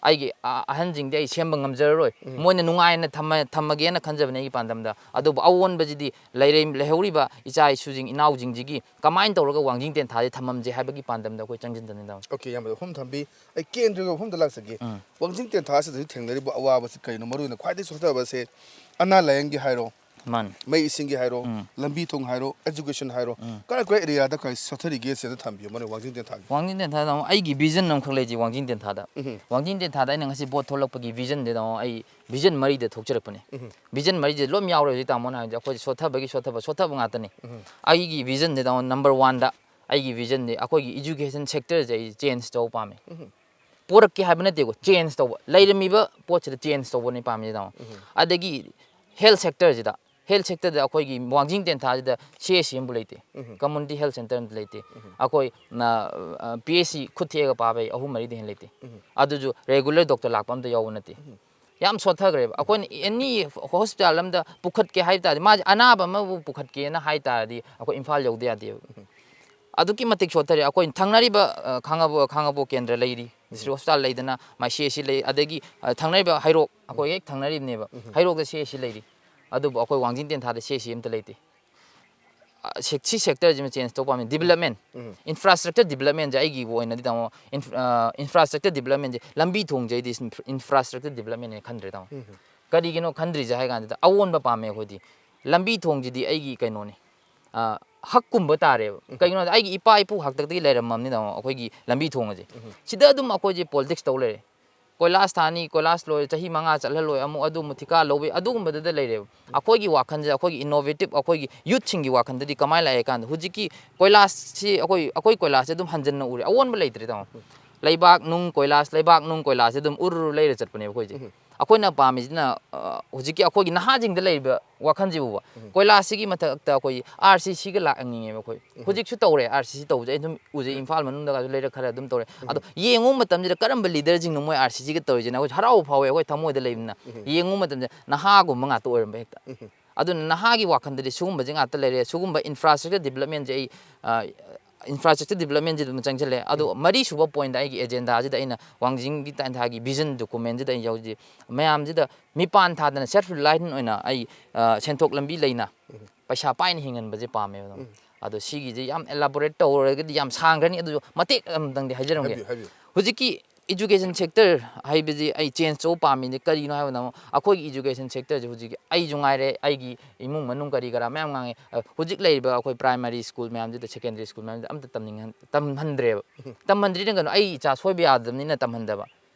ꯑꯩꯒꯤ ꯑ-, ꯑꯍꯟꯁꯤꯡꯗꯤ ꯑꯩ ꯁꯦꯝꯕ ꯉꯝꯖꯔꯔꯣꯏ꯫ ꯃꯣꯏꯅ ꯅꯨꯡꯉꯥꯏꯅ ꯊꯝꯃ-, ꯊꯝꯃꯒꯦꯅ ꯈꯟꯖꯕꯅꯦ ꯑꯩꯒꯤ ꯄꯥꯟꯗꯝꯗ꯫ ꯑꯗꯨꯕꯨ ꯑꯑꯣꯟꯕꯁꯤꯗꯤ ꯂꯩꯔ-, ꯂꯩꯍꯧꯔꯤꯕ ꯏꯆꯥ ꯏꯁꯨꯁꯤꯡ, ꯏꯅꯥꯎꯁꯤꯡꯁꯤꯒꯤ ꯀꯃꯥꯏꯅ ꯇꯧꯔꯒ ꯋꯥꯡꯖꯤꯡ ꯇꯦꯟꯊꯥꯁꯦ ꯊꯝꯃꯝꯁꯦ ꯍꯥꯏꯕꯒꯤ ꯄꯥꯟꯗꯝꯗ ꯑꯩꯈꯣꯏ ꯆꯪꯁꯤꯟꯗꯅꯤ ꯇꯥꯃꯣ꯫ ꯑꯣꯀꯦ, ꯏꯌꯥꯝꯕ, ꯋꯥꯐꯝ ꯊꯝꯕꯤ꯫ ꯑꯩ ꯀꯦꯟꯗ꯭ꯔꯒꯤ ꯋꯥꯐꯝꯗ ꯂꯥꯛꯆꯒꯦ꯫ ꯎꯝ꯫ ꯋꯥꯡꯖꯤꯡ ꯇꯦꯟꯊꯥꯁꯤꯗ ꯍꯧꯖꯤꯛ ꯊꯦꯡꯅꯔꯤꯕ ꯑꯋꯥꯕꯁꯤ ꯀꯩꯅꯣ? ꯃꯔꯨꯑꯣꯏꯅ ꯈ꯭ꯋꯥꯏꯗꯒꯤ ꯁꯣꯛꯊꯕꯁꯦ ꯑꯅꯥ ꯂꯥꯏꯌꯦꯡꯒꯤ ꯍꯥꯏꯔꯣ, ꯃꯥꯅꯤ꯫ ꯃꯩ ꯏꯁꯤꯡꯒꯤ ꯍꯥꯏꯔꯣ, ꯎꯝ꯫ ꯂꯝꯕꯤ ꯊꯣꯡ ꯍꯥꯏꯔꯣ, ꯑꯦꯖꯨꯀꯦꯁꯟ ꯍꯥꯏꯔꯣ, ꯎꯝ꯫ ꯀꯔꯥꯏ ꯀꯔꯥꯏ ꯑꯦꯔꯤꯌꯥꯗ ꯀꯔꯤ ꯁꯣꯠꯊꯔꯤꯒꯦ ꯁꯤꯗ ꯊꯝꯕꯤꯌꯨ, ꯃꯔꯨ ꯋꯥꯡꯖꯤꯡ ꯇꯦꯟꯊꯥꯒꯤ꯫ ꯋꯥꯡꯖꯤꯡ ꯇꯦꯟꯊꯥꯗ ꯑꯃꯨꯛ ꯑꯩꯒꯤ ꯚꯤꯖꯟ ꯑꯃꯈꯛ ꯂꯩꯖꯩ ꯋꯥꯡꯖꯤꯡ ꯇꯦꯟꯊꯥꯗ꯫ ꯎꯝ꯫ ꯋꯥꯡꯖꯤꯡ ꯇꯦꯟꯊꯥꯗ ꯑꯩꯅ ꯉꯁꯤ ꯚꯣꯠ ꯊꯣꯛꯂꯛꯄꯒꯤ ꯚꯤꯖꯟꯗꯨꯗ ꯑꯃꯨꯛ ꯑꯩ ꯚꯤꯖꯟ ꯃꯔꯤꯗ ꯊꯣꯛꯆꯔꯛꯄꯅꯦ꯫ ꯎꯝ꯫ ꯚꯤꯖꯟ ꯃꯔꯤꯁꯦ ꯂꯣꯏ ꯌꯥꯎꯔꯦ ꯍꯧꯖꯤꯛ ꯇꯥꯃꯣꯅ ꯍꯥꯏꯕꯁꯦ꯫ ꯑꯩꯈꯣꯏꯁꯦ ꯁꯣꯠꯊꯕꯒꯤ ꯁꯣꯠꯊꯕ, ꯁꯣꯠꯊꯕ ꯉꯥꯛꯇꯅꯤ꯫ ꯎꯝ꯫ ꯑꯩꯒꯤ ꯚꯤꯖꯟꯗꯨꯗ ꯑꯃꯨꯛ ꯅꯝꯕꯔ ꯋꯥꯟꯗ ꯑꯩꯒꯤ ꯚꯤꯖꯟꯗꯤ ꯑꯩꯈꯣꯏꯒꯤ ꯏꯖꯨꯀꯦꯁꯟ ꯁꯦꯛꯇꯔꯁꯦ ꯑꯩ ꯆꯦꯟꯖ ꯇꯧꯕ ꯄꯥꯝꯃꯦ꯫ ꯎꯝ꯫ ꯄꯣꯔꯛꯀꯦ ꯍꯥꯏꯕ ꯅꯠꯇꯦꯀꯣ, ꯆꯦꯟꯖ ꯇꯧꯕ꯫ ꯂꯩꯔꯝꯃꯤꯕ ꯄꯣꯠꯁꯤꯗ ꯆꯦꯟꯖ ꯇꯧꯕꯅꯤ ꯄꯥꯝꯃꯤꯁꯦ ꯇꯥꯃꯣ꯫ ꯎꯝ꯫ ꯑꯗꯒꯤ ꯍꯦꯜꯊ ꯁꯦꯛꯇꯔꯁꯤꯗ, ꯍꯦꯜꯊ ꯁꯦꯛꯇꯔꯗ ꯑꯩꯈꯣꯏꯒꯤ ꯋꯥꯡꯖꯤꯡ ꯇꯦꯟꯊꯥꯁꯤꯗ ꯁꯤ ꯑꯦꯁ ꯁꯤ ꯑꯃꯕꯨ ꯂꯩꯇꯦ꯫ ꯎꯝ꯫ ꯀꯝꯃꯨꯅꯤꯇꯤ ꯍꯦꯜꯊ ꯁꯦꯟꯇꯔ ꯑꯃꯇ ꯂꯩꯇꯦ꯫ ꯎꯝ꯫ ꯑꯩꯈꯣꯏ, ꯑ, ꯄꯤ ꯑꯩꯆ ꯁꯤ ꯈꯨꯠ ꯊꯦꯛꯑꯒ ꯄꯥꯕ ꯑꯩ ꯑꯍꯨꯝ ꯃꯔꯤꯗꯩ ꯍꯦꯟꯅ ꯂꯩꯇꯦ꯫ ꯎꯝ꯫ ꯑꯗꯨꯁꯨ ꯔꯦꯒꯨꯂꯔ ꯗꯣꯛꯇꯔ ꯂꯥꯛꯄ ꯑꯝꯇ ꯌꯥꯎꯕ ꯅꯠꯇꯦ꯫ ꯎꯝ꯫ ꯌꯥꯝ ꯁꯣꯠꯊꯈ꯭ꯔꯦꯕ꯫ ꯑꯩꯈꯣꯏꯅ ꯑꯦꯅꯤ ꯍꯣꯁꯄꯤꯇꯥꯜ ꯑꯃꯗ ꯄꯨꯈꯠꯀꯦ ꯍꯥꯏꯕ ꯇꯥꯔꯗꯤ, ꯃꯥꯁꯦ ꯑꯅꯥꯕ ꯑꯃꯕꯨ ꯄꯨꯈꯠꯀꯦꯅ ꯍꯥꯏ ꯇꯥꯔꯗꯤ ꯑꯩꯈꯣꯏ ꯏꯝꯐꯥꯜ ꯌꯧꯗ ꯌꯥꯗꯦꯕ꯫ ꯑꯗꯨꯛꯀꯤ ꯃꯇꯤꯛ ꯁꯣꯠꯊꯔꯦ꯫ ꯑꯩꯈꯣꯏ ꯊꯪꯅꯔꯤꯕ, ꯑ, ꯈꯥꯡꯉꯕꯣꯛ, ꯈꯥꯡꯉꯕꯣꯛ ꯀꯦꯟꯗ꯭ꯔ ꯂꯩꯔꯤ, ꯗꯤꯁꯇ꯭ꯔꯤꯛ ꯍꯣꯁꯄꯤꯇꯥꯜ ꯂꯩꯗꯅ, ꯃꯥꯏ ꯁꯤ ꯑꯦꯁ ꯁꯤ ꯂꯩ, ꯑꯗꯒꯤ, ꯑ, ꯊꯪꯅꯔꯤꯕ ꯍꯩꯔꯣꯛ, ꯑꯩꯈꯣꯏ ꯍꯦꯛ ꯊꯪꯅꯔꯤꯕꯅꯦꯕ, ꯍꯩꯔꯣꯛꯇ ꯁꯤ ꯑꯦꯁ ꯁꯤ ꯂꯩꯔꯤ꯫ ꯑꯗꯨꯕꯨ ꯑꯩꯈꯣꯏ ꯋꯥꯡꯖꯤꯡ ꯇꯦꯟꯊꯥꯗ ꯁꯤ ꯑꯦꯁ ꯁꯤ ꯑꯝꯇ ꯂꯩꯇꯦ꯫ ꯑ, ꯁꯦꯛ-, ꯁꯤ ꯁꯦꯛꯇꯔꯁꯤꯃ ꯆꯦꯟꯖ ꯇꯧꯕ ꯄꯥꯝꯃꯤ꯫ ꯗꯤꯕꯂꯞꯃꯦꯟ, ꯎꯝ. ꯏꯟꯐ꯭ꯔꯥꯁ꯭ꯇ꯭ꯔꯛꯆꯔ ꯗꯤꯕꯂꯞꯃꯦꯟꯁꯦ ꯑꯩꯒꯤ ꯑꯣꯏꯅꯗꯤ, ꯇꯥꯃꯣ, ꯏꯟꯐ-, ꯑ, ꯏꯟꯐ꯭ꯔꯥꯁ꯭ꯇ꯭ꯔꯛꯆꯔ ꯗꯤꯕꯂꯞꯃꯦꯟꯁꯦ, ꯂꯝꯕꯤ ꯊꯣꯡꯁꯦ ꯑꯩꯗꯤ ꯏꯟꯐ꯭ꯔꯥꯁ꯭ꯇ꯭ꯔꯛꯆꯔ ꯗꯤꯕꯂꯞꯃꯦꯟꯅꯦ ꯈꯟꯗ꯭ꯔꯦ, ꯇꯥꯃꯣ꯫ ꯎꯝ. ꯀꯔꯤꯒꯤꯅꯣ ꯈꯟꯗ꯭ꯔꯤꯁꯦ ꯍꯥꯏ ꯀꯥꯟꯁꯤꯗ, ꯑꯑꯣꯟꯕ ꯄꯥꯝꯃꯦ ꯑꯩꯈꯣꯏꯗꯤ꯫ ꯂꯝꯕꯤ ꯊꯣꯡꯁꯤꯗꯤ ꯑꯩꯒꯤ ꯀꯩꯅꯣꯅꯤ, ꯑ, ꯍꯛꯀꯨꯝꯕ ꯇꯥꯔꯦꯕ꯫ ꯎꯝ. ꯀꯩꯒꯤꯅꯣ ꯍꯥꯏꯕꯗ, ꯑꯩꯒꯤ ꯏꯄꯥ ꯏꯄꯨ ꯍꯥꯛꯇꯛꯇꯒꯤ ꯂꯩꯔꯝꯃꯕꯅꯤ, ꯇꯥꯃꯣ, ꯑꯩꯈꯣꯏꯒꯤ ꯂꯝꯕꯤ ꯊꯣꯡ ꯑꯁꯦ꯫ ꯎꯝ. ꯁꯤꯗ ꯑꯗꯨꯝ ꯑꯩꯈꯣꯏꯁꯦ ꯄꯣꯂꯤꯇꯤꯛꯁ ꯇꯧ ꯂꯩꯔꯦ꯫ ꯀꯣꯏꯂꯥꯁ ꯊꯥꯅꯤ, ꯀꯣꯏꯂꯥꯁ ꯂꯣꯏꯔꯦ, ꯆꯍꯤ ꯃꯉꯥ ꯆꯠꯍꯜꯂꯣꯏ, ꯑꯃꯨꯛ ꯑꯗꯨ ꯑꯃꯨꯛ ꯊꯤꯀꯥ ꯂꯧꯕꯤ, ꯑꯗꯨꯒꯨꯝꯕꯗꯨꯗ ꯂꯩꯔꯦꯕ꯫ ꯑꯩꯈꯣꯏꯒꯤ ꯋꯥꯈꯜꯁꯦ, ꯑꯩꯈꯣꯏꯒꯤ ꯏꯅꯣꯚꯦꯇꯤꯞ, ꯑꯩꯈꯣꯏꯒꯤ ꯌꯨꯠꯁꯤꯡꯒꯤ ꯋꯥꯈꯜꯗꯗꯤ ꯀꯃꯥꯏꯅ ꯂꯥꯛꯑꯦ ꯀꯥꯟꯗ, ꯍꯧꯖꯤꯛꯀꯤ ꯀꯣꯏꯂꯥꯁꯁꯤ ꯑꯩꯈꯣꯏ, ꯑꯩꯈꯣꯏ ꯀꯣꯏꯂꯥꯁꯁꯦ ꯑꯗꯨꯝ ꯍꯟꯖꯟꯅ ꯎꯔꯦ, ꯑꯑꯣꯟꯕ ꯂꯩꯇ꯭ꯔꯦ, ꯇꯥꯃꯣ꯫ ꯂꯩꯕꯥꯛ ꯅꯨꯡ ꯀꯣꯏꯂꯥꯁ, ꯂꯩꯕꯥꯛ ꯅꯨꯡ ꯀꯣꯏꯂꯥꯁꯁꯦ ꯑꯗꯨꯝ ꯎꯔꯨꯔꯨ ꯂꯩꯔ ꯆꯠꯄꯅꯦꯕ ꯑꯩꯈꯣꯏꯁꯦ꯫ ꯑꯩꯈꯣꯏꯅ ꯄꯥꯝꯃꯤꯁꯤꯅ, ꯑ, ꯍꯧꯖꯤꯛꯀꯤ ꯑꯩꯈꯣꯏꯒꯤ ꯅꯍꯥꯁꯤꯡꯗ ꯂꯩꯔꯤꯕ ꯋꯥꯈꯜꯁꯤꯕꯨꯕ, ꯀꯣꯏꯂꯥꯁꯁꯤꯒꯤ ꯃꯊꯛꯇ ꯑꯩꯈꯣꯏ ꯑꯥꯔ ꯁꯤ ꯁꯤꯒ ꯂꯥꯛꯍꯟꯅꯤꯡꯉꯦꯕ ꯑꯩꯈꯣꯏ꯫ ꯍꯧꯖꯤꯛꯁꯨ ꯇꯧꯔꯦ, ꯑꯥꯔ ꯁꯤ ꯁꯤ ꯇꯧꯕꯁꯦ ꯑꯩ ꯑꯗꯨꯝ ꯎꯖꯩ, ꯏꯝꯐꯥꯜ ꯃꯅꯨꯡꯗꯒꯁꯨ ꯂꯩꯔꯛ ꯈꯔ ꯑꯗꯨꯝ ꯇꯧꯔꯦ꯫ ꯑꯗꯣ ꯌꯦꯡꯉꯨ ꯃꯇꯝꯁꯤꯗ ꯀꯔꯝꯕ ꯂꯤꯗꯔꯁꯤꯡꯅꯣ ꯃꯣꯏ ꯑꯥꯔ ꯁꯤ ꯁꯤꯒ ꯇꯧꯔꯤꯁꯤꯅ ꯑꯩꯈꯣꯏ ꯍꯔꯥꯎꯕ ꯐꯥꯎꯋꯦ, ꯑꯩꯈꯣꯏ ꯊꯃꯣꯏꯗ ꯂꯩꯕꯅꯤꯅ꯫ ꯌꯦꯡꯉꯨ ꯃꯇꯝꯗ ꯅꯍꯥꯒꯨꯝꯕ ꯉꯥꯛꯇ ꯑꯣꯏꯔꯝꯕ ꯍꯦꯛꯇ꯫ ꯑꯗꯨꯅ ꯅꯍꯥꯒꯤ ꯋꯥꯈꯜꯗꯗꯤ ꯁꯤꯒꯨꯝꯕꯁꯦ ꯉꯥꯛꯇ ꯂꯩꯔꯦ꯫ ꯁꯤꯒꯨꯝꯕ ꯏꯟꯐ꯭ꯔꯥꯁ꯭ꯇ꯭ꯔꯛꯆꯔ ꯗꯤꯕꯂꯞꯃꯦꯟꯁꯦ ꯑꯩ, ꯑ, ꯏꯟꯐ꯭ꯔꯥꯁ꯭ꯇ꯭ꯔꯛꯆꯔ ꯗꯤꯕꯂꯞꯃꯦꯟꯁꯦ ꯑꯗꯨꯝ ꯆꯪꯁꯤꯜꯂꯦ꯫ ꯑꯗꯣ ꯃꯔꯤꯁꯨꯕ ꯄꯣꯏꯟꯗ ꯑꯩꯒꯤ ꯑꯦꯖꯦꯟꯗꯥꯁꯤꯗ ꯑꯩꯅ ꯋꯥꯡꯖꯤꯡꯒꯤ ꯇꯦꯟꯊꯥꯒꯤ ꯚꯤꯖꯟ ꯗꯣꯀꯨꯃꯦꯟꯁꯤꯗ ꯑꯩꯅ ꯌꯥꯎꯖꯩ꯫ ꯃꯌꯥꯝꯁꯤꯗ ꯃꯤꯄꯥꯟ ꯊꯥꯗꯅ ꯁꯦꯜꯐ ꯔꯤꯂꯥꯏꯟ ꯑꯣꯏꯅ ꯑꯩ, ꯑ, ꯁꯦꯟꯊꯣꯛ ꯂꯝꯕꯤ ꯂꯩꯅ ꯄꯩꯁꯥ ꯄꯥꯏꯅ ꯍꯤꯡꯍꯟꯕꯁꯦ ꯄꯥꯝꯃꯦꯕ, ꯇꯥꯃꯣ꯫ ꯑꯗꯣ ꯁꯤꯒꯤꯁꯦ ꯌꯥꯝ ꯑꯦꯂꯥꯕꯣꯔꯦꯠ ꯇꯧꯔꯒꯗꯤ ꯌꯥꯝ ꯁꯥꯡꯈ꯭ꯔꯅꯤ, ꯑꯗꯨꯁꯨ ꯃꯇꯦꯛ ꯑꯃꯇꯪꯗꯤ ꯍꯥꯏꯖꯔꯝꯒꯦ꯫ ꯍꯥꯏꯕꯤꯌꯨ, ꯍꯥꯏꯕꯤꯌꯨ. ꯍꯧꯖꯤꯛꯀꯤ ꯏꯖꯨꯀꯦꯁꯟ ꯁꯦꯛꯇꯔ ꯍꯥꯏꯕꯁꯤ ꯑꯩ ꯆꯦꯟꯖ ꯇꯧꯕ ꯄꯥꯝꯃꯤꯅꯦ꯫ ꯀꯔꯤꯅꯣ ꯍꯥꯏꯕꯗ, ꯑꯃꯨꯛ ꯑꯩꯈꯣꯏꯒꯤ ꯏꯖꯨꯀꯦꯁꯟ ꯁꯦꯛꯇꯔꯁꯦ ꯍꯧꯖꯤꯛ ꯑꯩꯁꯨ ꯉꯥꯏꯔꯦ, ꯑꯩꯒꯤ ꯏꯃꯨꯡ ꯃꯅꯨꯡ ꯀꯔꯤ ꯀꯔꯥ ꯃꯌꯥꯝ ꯉꯥꯡꯉꯦ꯫ ꯑ, ꯍꯧꯖꯤꯛ ꯂꯩꯔꯤꯕ ꯑꯩꯈꯣꯏ ꯄ꯭ꯔꯥꯏꯃꯥꯔꯤ ꯁ꯭ꯀꯨꯜ ꯃꯌꯥꯝꯁꯤꯗ, ꯁꯦꯀꯦꯟꯗꯔꯤ ꯁ꯭ꯀꯨꯜ ꯃꯌꯥꯝꯁꯤꯗ ꯑꯝꯇ ꯇꯝꯅꯤꯡꯍꯟ-, ꯇꯝꯍꯟꯗ꯭ꯔꯦꯕ꯫ ꯇꯝꯍꯟꯗ꯭ꯔꯤꯅ ꯀꯩꯅꯣ, ꯑꯩ ꯏꯆꯥ ꯁꯣꯏꯕ ꯌꯥꯗꯕꯅꯤꯅ ꯇꯝꯍꯟꯗꯕ꯫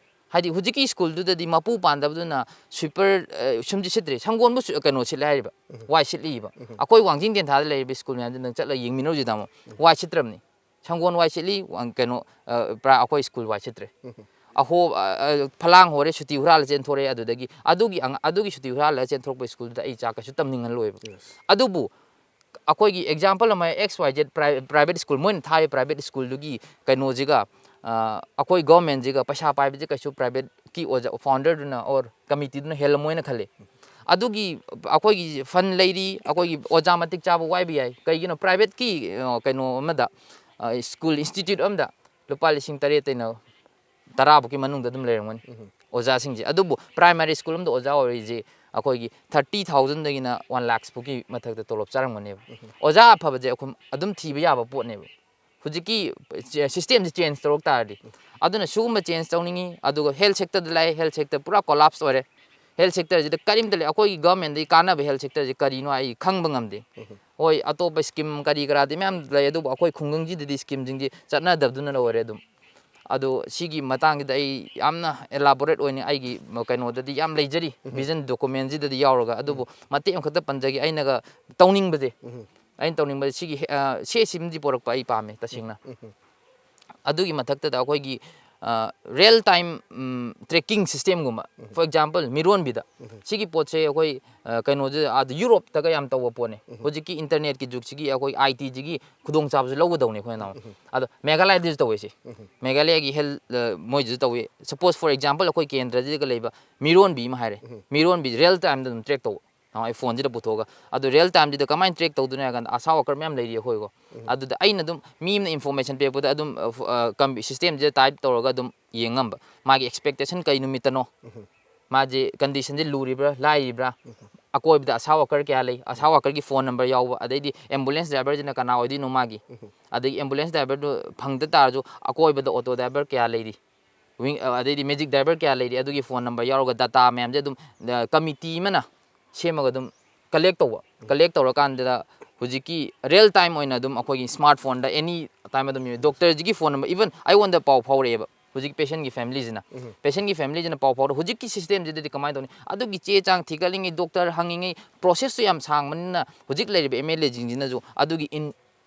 ꯍꯥꯏꯗꯤ ꯍꯧꯖꯤꯛꯀꯤ ꯁ꯭ꯀꯨꯜꯗꯨꯗꯗꯤ ꯃꯄꯨ ꯄꯥꯟꯗꯕꯗꯨꯅ ꯁ꯭ꯋꯤꯄꯔ, ꯑ, ꯁꯨꯝꯗꯤ ꯁꯤꯠꯇ꯭ꯔꯦ, ꯁꯪꯒꯣꯟꯕꯨ ꯁꯨ-, ꯀꯩꯅꯣ ꯁꯤꯠꯂꯦ ꯍꯥꯏꯔꯤꯕ, ꯋꯥꯏ ꯁꯤꯠꯂꯤꯕ꯫ ꯑꯩꯈꯣꯏ ꯋꯥꯡꯖꯤꯡ ꯇꯦꯟꯊꯥꯗ ꯂꯩꯔꯤꯕ ꯁ꯭ꯀꯨꯜ ꯃꯌꯥꯝꯁꯤ ꯅꯪ ꯆꯠꯂꯒ ꯌꯦꯡꯃꯤꯟꯅꯔꯨꯁꯤ, ꯇꯥꯃꯣ꯫ ꯋꯥꯏ ꯁꯤꯠꯇ꯭ꯔꯕꯅꯤ꯫ ꯁꯪꯒꯣꯟ ꯋꯥꯏ ꯁꯤꯠꯂꯤ, ꯋꯥꯡ-, ꯀꯩꯅꯣ, ꯑ, ꯄ꯭ꯔꯥ-, ꯑꯩꯈꯣꯏ ꯁ꯭ꯀꯨꯜ ꯋꯥꯏ ꯁꯤꯠꯇ꯭ꯔꯦ꯫ ꯑꯍꯣ-, ꯑ, ꯑ, ꯐꯂꯥꯡ ꯍꯣꯔꯦ, ꯁꯨꯇꯤ ꯍꯨꯔꯥꯜꯂ ꯆꯦꯟꯊꯣꯔꯛꯑꯦ꯫ ꯑꯗꯨꯗꯒꯤ ꯑꯗꯨꯒꯤ ꯑꯉ-, ꯑꯗꯨꯒꯤ ꯁꯨꯇꯤ ꯍꯨꯔꯥꯜꯂꯒ ꯆꯦꯟꯊꯣꯔꯛꯄ ꯁ꯭ꯀꯨꯜꯗꯨꯗ ꯑꯩ ꯏꯆꯥ ꯀꯩꯁꯨ ꯇꯝꯅꯤꯡꯍꯜꯂꯣꯏꯕ꯫ ꯑꯗꯨꯕꯨ ꯑꯩꯈꯣꯏꯒꯤ ꯑꯦꯛꯖꯥꯝꯄꯜ ꯑꯃ, X Y Z private-, private school, ꯃꯣꯏꯅ ꯊꯥꯔꯤꯕ ꯄ꯭ꯔꯥꯏꯚꯦꯠ ꯁ꯭ꯀꯨꯜꯗꯨꯒꯤ ꯀꯩꯅꯣꯁꯤꯒ, ꯑ, ꯑꯩꯈꯣꯏ ꯒꯣꯔꯃꯦꯟꯁꯤꯒ, ꯄꯩꯁꯥ ꯄꯥꯏꯕꯁꯦ ꯀꯩꯁꯨ ꯄ꯭ꯔꯥꯏꯚꯦꯠꯀꯤ ꯑꯣꯖꯥ, ꯐꯥꯎꯟꯗꯔꯗꯨꯅ ꯑꯣꯔ ꯀꯃꯤꯇꯤꯗꯨꯅ ꯍꯦꯜꯂꯝꯃꯣꯏꯅ ꯈꯜꯂꯤ꯫ ꯑꯗꯨꯒꯤ ꯑꯩꯈꯣꯏꯒꯤ ꯐꯟ ꯂꯩꯔꯤ, ꯑꯩꯈꯣꯏꯒꯤ ꯑꯣꯖꯥ ꯃꯇꯤꯛ ꯆꯥꯕ ꯋꯥꯏꯕ ꯌꯥꯏ꯫ ꯀꯩꯒꯤꯅꯣ? ꯄ꯭ꯔꯥꯏꯚꯦꯠꯀꯤ, ꯑ, ꯀꯩꯅꯣ ꯑꯃꯗ, ꯑ, ꯁ꯭ꯀꯨꯜ, ꯏꯟꯁꯇꯤꯇ꯭ꯌꯨꯠ ꯑꯃꯗ ꯂꯨꯄꯥ ꯂꯤꯁꯤꯡ ꯇꯔꯦꯠꯇꯩꯅ ꯇꯔꯥ ꯐꯥꯎꯀꯤ ꯃꯅꯨꯡꯗ ꯑꯗꯨꯝ ꯂꯩꯔꯝꯒꯅꯤ ꯑꯣꯖꯥꯁꯤꯡꯁꯦ꯫ ꯑꯗꯨꯕꯨ ꯄ꯭ꯔꯥꯏꯃꯥꯔꯤ ꯁ꯭ꯀꯨꯜ ꯑꯃꯗ ꯑꯣꯖꯥ ꯑꯣꯏꯔꯤꯁꯦ, ꯑꯩꯈꯣꯏꯒꯤ ꯊꯥꯔꯇꯤ ꯊꯥꯎꯖꯟꯗꯒꯤꯅ ꯋꯥꯟ ꯂꯥꯛꯁ ꯐꯥꯎꯒꯤ ꯃꯊꯛꯇ ꯇꯣꯂꯣꯞ ꯆꯥꯔꯝꯒꯅꯦꯕ꯫ ꯑꯣꯖꯥ ꯑꯐꯕꯁꯦ ꯑꯩꯈꯣꯏ ꯑꯗꯨꯝ ꯊꯤꯕ ꯌꯥꯕ ꯄꯣꯠꯅꯦꯕ꯫ ꯍꯧꯖꯤꯛꯀꯤ ꯁꯤꯁꯇꯦꯝꯁꯦ ꯆꯦꯟꯖ ꯇꯧꯔꯛ ꯇꯥꯔꯗꯤ, ꯑꯗꯨꯅ ꯁꯤꯒꯨꯝꯕ ꯆꯦꯟꯖ ꯇꯧꯅꯤꯡꯉꯤ꯫ ꯑꯗꯨꯒ ꯍꯦꯜꯊ ꯁꯦꯛꯇꯔꯗ ꯂꯥꯛꯑꯦ, ꯍꯦꯜꯊ ꯁꯦꯛꯇꯔ ꯄꯨꯔꯥ ꯀꯣꯂꯥꯞꯁ ꯑꯣꯏꯔꯦ꯫ ꯍꯦꯜꯊ ꯁꯦꯛꯇꯔꯁꯤꯗ ꯀꯔꯤꯝꯇ ꯂꯩ, ꯑꯩꯈꯣꯏꯒꯤ ꯒꯚꯔꯟꯃꯦꯟꯗꯒꯤ ꯀꯥꯟꯅꯕ ꯍꯦꯜꯊ ꯁꯦꯛꯇꯔꯁꯤ ꯀꯔꯤꯅꯣ ꯑꯩ ꯈꯪꯕ ꯉꯝꯗꯦ꯫ ꯍꯣꯏ, ꯑꯇꯣꯞꯄ ꯁ꯭ꯀꯤꯝ ꯀꯔꯤ ꯀꯔꯥꯗꯤ ꯃꯌꯥꯝ ꯂꯩ, ꯑꯗꯨꯕꯨ ꯑꯩꯈꯣꯏ ꯈꯨꯡꯒꯪꯁꯤꯗꯗꯤ ꯁ꯭ꯀꯤꯝꯁꯤꯡꯁꯤ ꯆꯠꯅꯗꯕꯗꯨꯅ ꯂꯣꯏꯔꯦ ꯑꯗꯨꯝ꯫ ꯑꯗꯣ ꯁꯤꯒꯤ ꯃꯇꯥꯡꯁꯤꯗ ꯑꯩ ꯌꯥꯝꯅ ꯏꯂꯥꯕꯣꯔꯦꯠ ꯑꯣꯏꯅ ꯑꯩꯒꯤ ꯀꯩꯅꯣꯗꯗꯤ ꯌꯥꯝ ꯂꯩꯖꯔꯤ, ꯚꯤꯖꯟ ꯗꯣꯀꯨꯃꯦꯟꯁꯤꯗꯗꯤ ꯌꯥꯎꯔꯒ꯫ ꯑꯗꯨꯕꯨ ꯃꯇꯦꯛ ꯑꯃꯈꯛꯇ ꯄꯟꯖꯒꯦ, ꯑꯩꯅꯒ ꯇꯧꯅꯤꯡꯕꯁꯦ, ꯑꯩꯅ ꯇꯧꯅꯤꯡꯕꯁꯦ ꯁꯤꯒꯤ ꯁꯤ ꯁꯤꯝꯗꯤ ꯄꯣꯔꯛꯄ ꯑꯩ ꯄꯥꯝꯃꯦ ꯇꯁꯦꯡꯅ꯫ ꯑꯗꯨꯒꯤ ꯃꯊꯛꯇꯗ ꯑꯩꯈꯣꯏꯒꯤ ꯔꯤꯌꯦꯜ ꯇꯥꯏꯝ ꯇ꯭ꯔꯦꯀꯤꯡ ꯁꯤꯁꯇꯦꯝꯒꯨꯝꯕ, ꯐꯣꯔ ꯑꯦꯛꯖꯥꯝꯄꯜ ꯃꯤꯔꯣꯟꯕꯤꯗ꯫ ꯁꯤꯒꯤ ꯄꯣꯠꯁꯦ ꯑꯩꯈꯣꯏ ꯀꯩꯅꯣꯁꯦ ꯑꯥꯗ ꯌꯨꯔꯣꯞꯇꯒ ꯌꯥꯝ ꯇꯧꯕ ꯄꯣꯠꯅꯦ꯫ ꯍꯧꯖꯤꯛꯀꯤ ꯏꯟꯇꯔꯅꯦꯠꯀꯤ ꯖꯨꯒꯁꯤꯒꯤ, ꯑꯩꯈꯣꯏ ꯑꯥꯏ ꯇꯤꯁꯤꯒꯤ ꯈꯨꯗꯣꯡꯆꯥꯕꯁꯨ ꯂꯧꯒꯗꯧꯅꯦ ꯑꯩꯈꯣꯏꯅ꯫ ꯑꯗꯣ ꯃꯦꯘꯥꯂꯌꯥꯗꯁꯨ ꯇꯧꯋꯦ ꯁꯤ꯫ ꯃꯦꯘꯥꯂꯌꯥꯒꯤ ꯍꯦꯜꯊ ꯃꯣꯏꯗꯁꯨ ꯇꯧꯋꯤ꯫ ꯁꯄꯣꯁ, ꯐꯣꯔ ꯑꯦꯛꯖꯥꯝꯄꯜ, ꯑꯩꯈꯣꯏ ꯀꯦꯟꯗ꯭ꯔꯁꯤꯗꯒ ꯂꯩꯕ ꯃꯤꯔꯣꯟꯕꯤ ꯑꯃ ꯍꯥꯏꯔꯦ꯫ ꯃꯤꯔꯣꯟꯕꯤ ꯔꯤꯌꯦꯜ ꯇꯥꯏꯝꯗ ꯑꯗꯨꯝ ꯇ꯭ꯔꯦꯛ ꯇꯧꯕ꯫ ꯅꯍꯥꯟꯋꯥꯏ ꯐꯣꯟꯁꯤꯗ ꯄꯨꯊꯣꯛꯑꯒ꯫ ꯑꯗꯨ ꯔꯤꯌꯦꯜ ꯇꯥꯏꯝꯁꯤꯗ ꯀꯃꯥꯏꯅ ꯇ꯭ꯔꯦꯛ ꯇꯧꯗꯣꯏꯅꯣ ꯍꯥꯏ ꯀꯥꯟꯗ, ꯑꯁꯥ ꯋꯥꯀꯔ ꯃꯌꯥꯝ ꯂꯩꯔꯤ ꯑꯩꯈꯣꯏꯀꯣ꯫ ꯑꯗꯨꯗ ꯑꯩꯅ ꯑꯗꯨꯝ ꯃꯤ ꯑꯃꯅ ꯏꯟꯐꯣꯔꯃꯦꯁꯟ ꯄꯤꯔꯛꯄꯗ ꯑꯗꯨꯝ ꯁꯤꯁꯇꯦꯝꯁꯤꯗ ꯇꯥꯏꯞ ꯇꯧꯔꯒ ꯑꯗꯨꯝ ꯌꯦꯡ ꯉꯝꯕ꯫ ꯃꯥꯒꯤ ꯑꯦꯛꯁꯄꯦꯛꯇꯦꯁꯟ ꯀꯩ ꯅꯨꯃꯤꯠꯇꯅꯣ, ꯃꯥꯁꯦ ꯀꯟꯗꯤꯁꯟꯁꯦ ꯂꯨꯔꯤꯕ꯭ꯔꯥ ꯂꯥꯏꯔꯤꯕ꯭ꯔꯥ, ꯑꯀꯣꯏꯕꯗ ꯑꯁꯥ ꯋꯥꯀꯔ ꯀꯌꯥ ꯂꯩ, ꯑꯁꯥ ꯋꯥꯀꯔꯒꯤ ꯐꯣꯟ ꯅꯝꯕꯔ ꯌꯥꯎꯕ, ꯑꯗꯩꯗꯤ ꯑꯦꯝꯕꯨꯂꯦꯟꯁ ꯗ꯭ꯔꯥꯏꯚꯔꯁꯤꯅ ꯀꯅꯥ ꯑꯣꯏꯗꯣꯏꯅꯣ ꯃꯥꯒꯤ, ꯑꯗꯒꯤ ꯑꯦꯝꯕꯨꯂꯦꯟꯁ ꯗ꯭ꯔꯥꯏꯚꯔꯗꯨ ꯐꯪꯗ ꯇꯥꯔꯁꯨ ꯑꯀꯣꯏꯕꯗ ꯑꯣꯇꯣ ꯗ꯭ꯔꯥꯏꯚꯔ ꯀꯌꯥ ꯂꯩꯔꯤ, ꯋꯤꯡ-, ꯑ, ꯑꯗꯩꯗꯤ ꯃꯦꯖꯤꯛ ꯗ꯭ꯔꯥꯏꯚꯔ ꯀꯌꯥ ꯂꯩꯔꯤ, ꯑꯗꯨꯒꯤ ꯐꯣꯟ ꯅꯝꯕꯔ ꯌꯥꯎꯔꯒ ꯗꯥꯇꯥ ꯃꯌꯥꯝꯁꯦ ꯑꯗꯨꯝ, ꯑ, ꯀꯃꯤꯇꯤ ꯑꯃꯅ ꯁꯦꯝꯃꯒ ꯑꯗꯨꯝ ꯀꯂꯦꯛ ꯇꯧꯕ꯫ ꯀꯂꯦꯛ ꯇꯧꯔꯀꯥꯟꯗ ꯍꯧꯖꯤꯛꯀꯤ ꯔꯤꯌꯦꯜ ꯇꯥꯏꯝ ꯑꯣꯏꯅ ꯑꯗꯨꯝ ꯑꯩꯈꯣꯏꯒꯤ ꯁ꯭ꯃꯥꯔꯠ ꯐꯣꯟꯗ ꯑꯦꯅꯤ ꯇꯥꯏꯝ ꯑꯗꯨꯝ ꯗꯣꯛꯇꯔꯁꯤꯒꯤ ꯐꯣꯟ ꯅꯝꯕꯔ, ꯏꯚꯟ ꯑꯩꯉꯣꯟꯗ ꯄꯥꯎ ꯐꯥꯎꯔꯛꯑꯦꯕ ꯍꯧꯖꯤꯛ ꯄꯦꯁꯦꯟꯒꯤ ꯐꯦꯃꯤꯂꯤꯁꯤꯅ꯫ ꯄꯦꯁꯦꯟꯒꯤ ꯐꯦꯃꯤꯂꯤꯁꯤꯅ ꯄꯥꯎ ꯐꯥꯎꯔꯛꯑꯦ꯫ ꯍꯧꯖꯤꯛꯀꯤ ꯁꯤꯁꯇꯦꯝꯁꯤꯗꯗꯤ ꯀꯃꯥꯏꯅ ꯇꯧꯅꯤ? ꯑꯗꯨꯒꯤ ꯆꯦ ꯆꯥꯡ ꯊꯤꯒꯠꯂꯤꯉꯩ, ꯗꯣꯛꯇꯔ ꯍꯪꯉꯤꯉꯩ, ꯄ꯭ꯔꯣꯁꯦꯁꯇꯨ ꯌꯥꯝ ꯁꯥꯡꯕꯅꯤꯅ ꯍꯧꯖꯤꯛ ꯂꯩꯔꯤꯕ ꯑꯦꯝ ꯑꯦꯜ ꯑꯦꯁꯤꯡꯁꯤꯅꯁꯨ ꯑꯗꯨꯒꯤ ꯏꯟ-,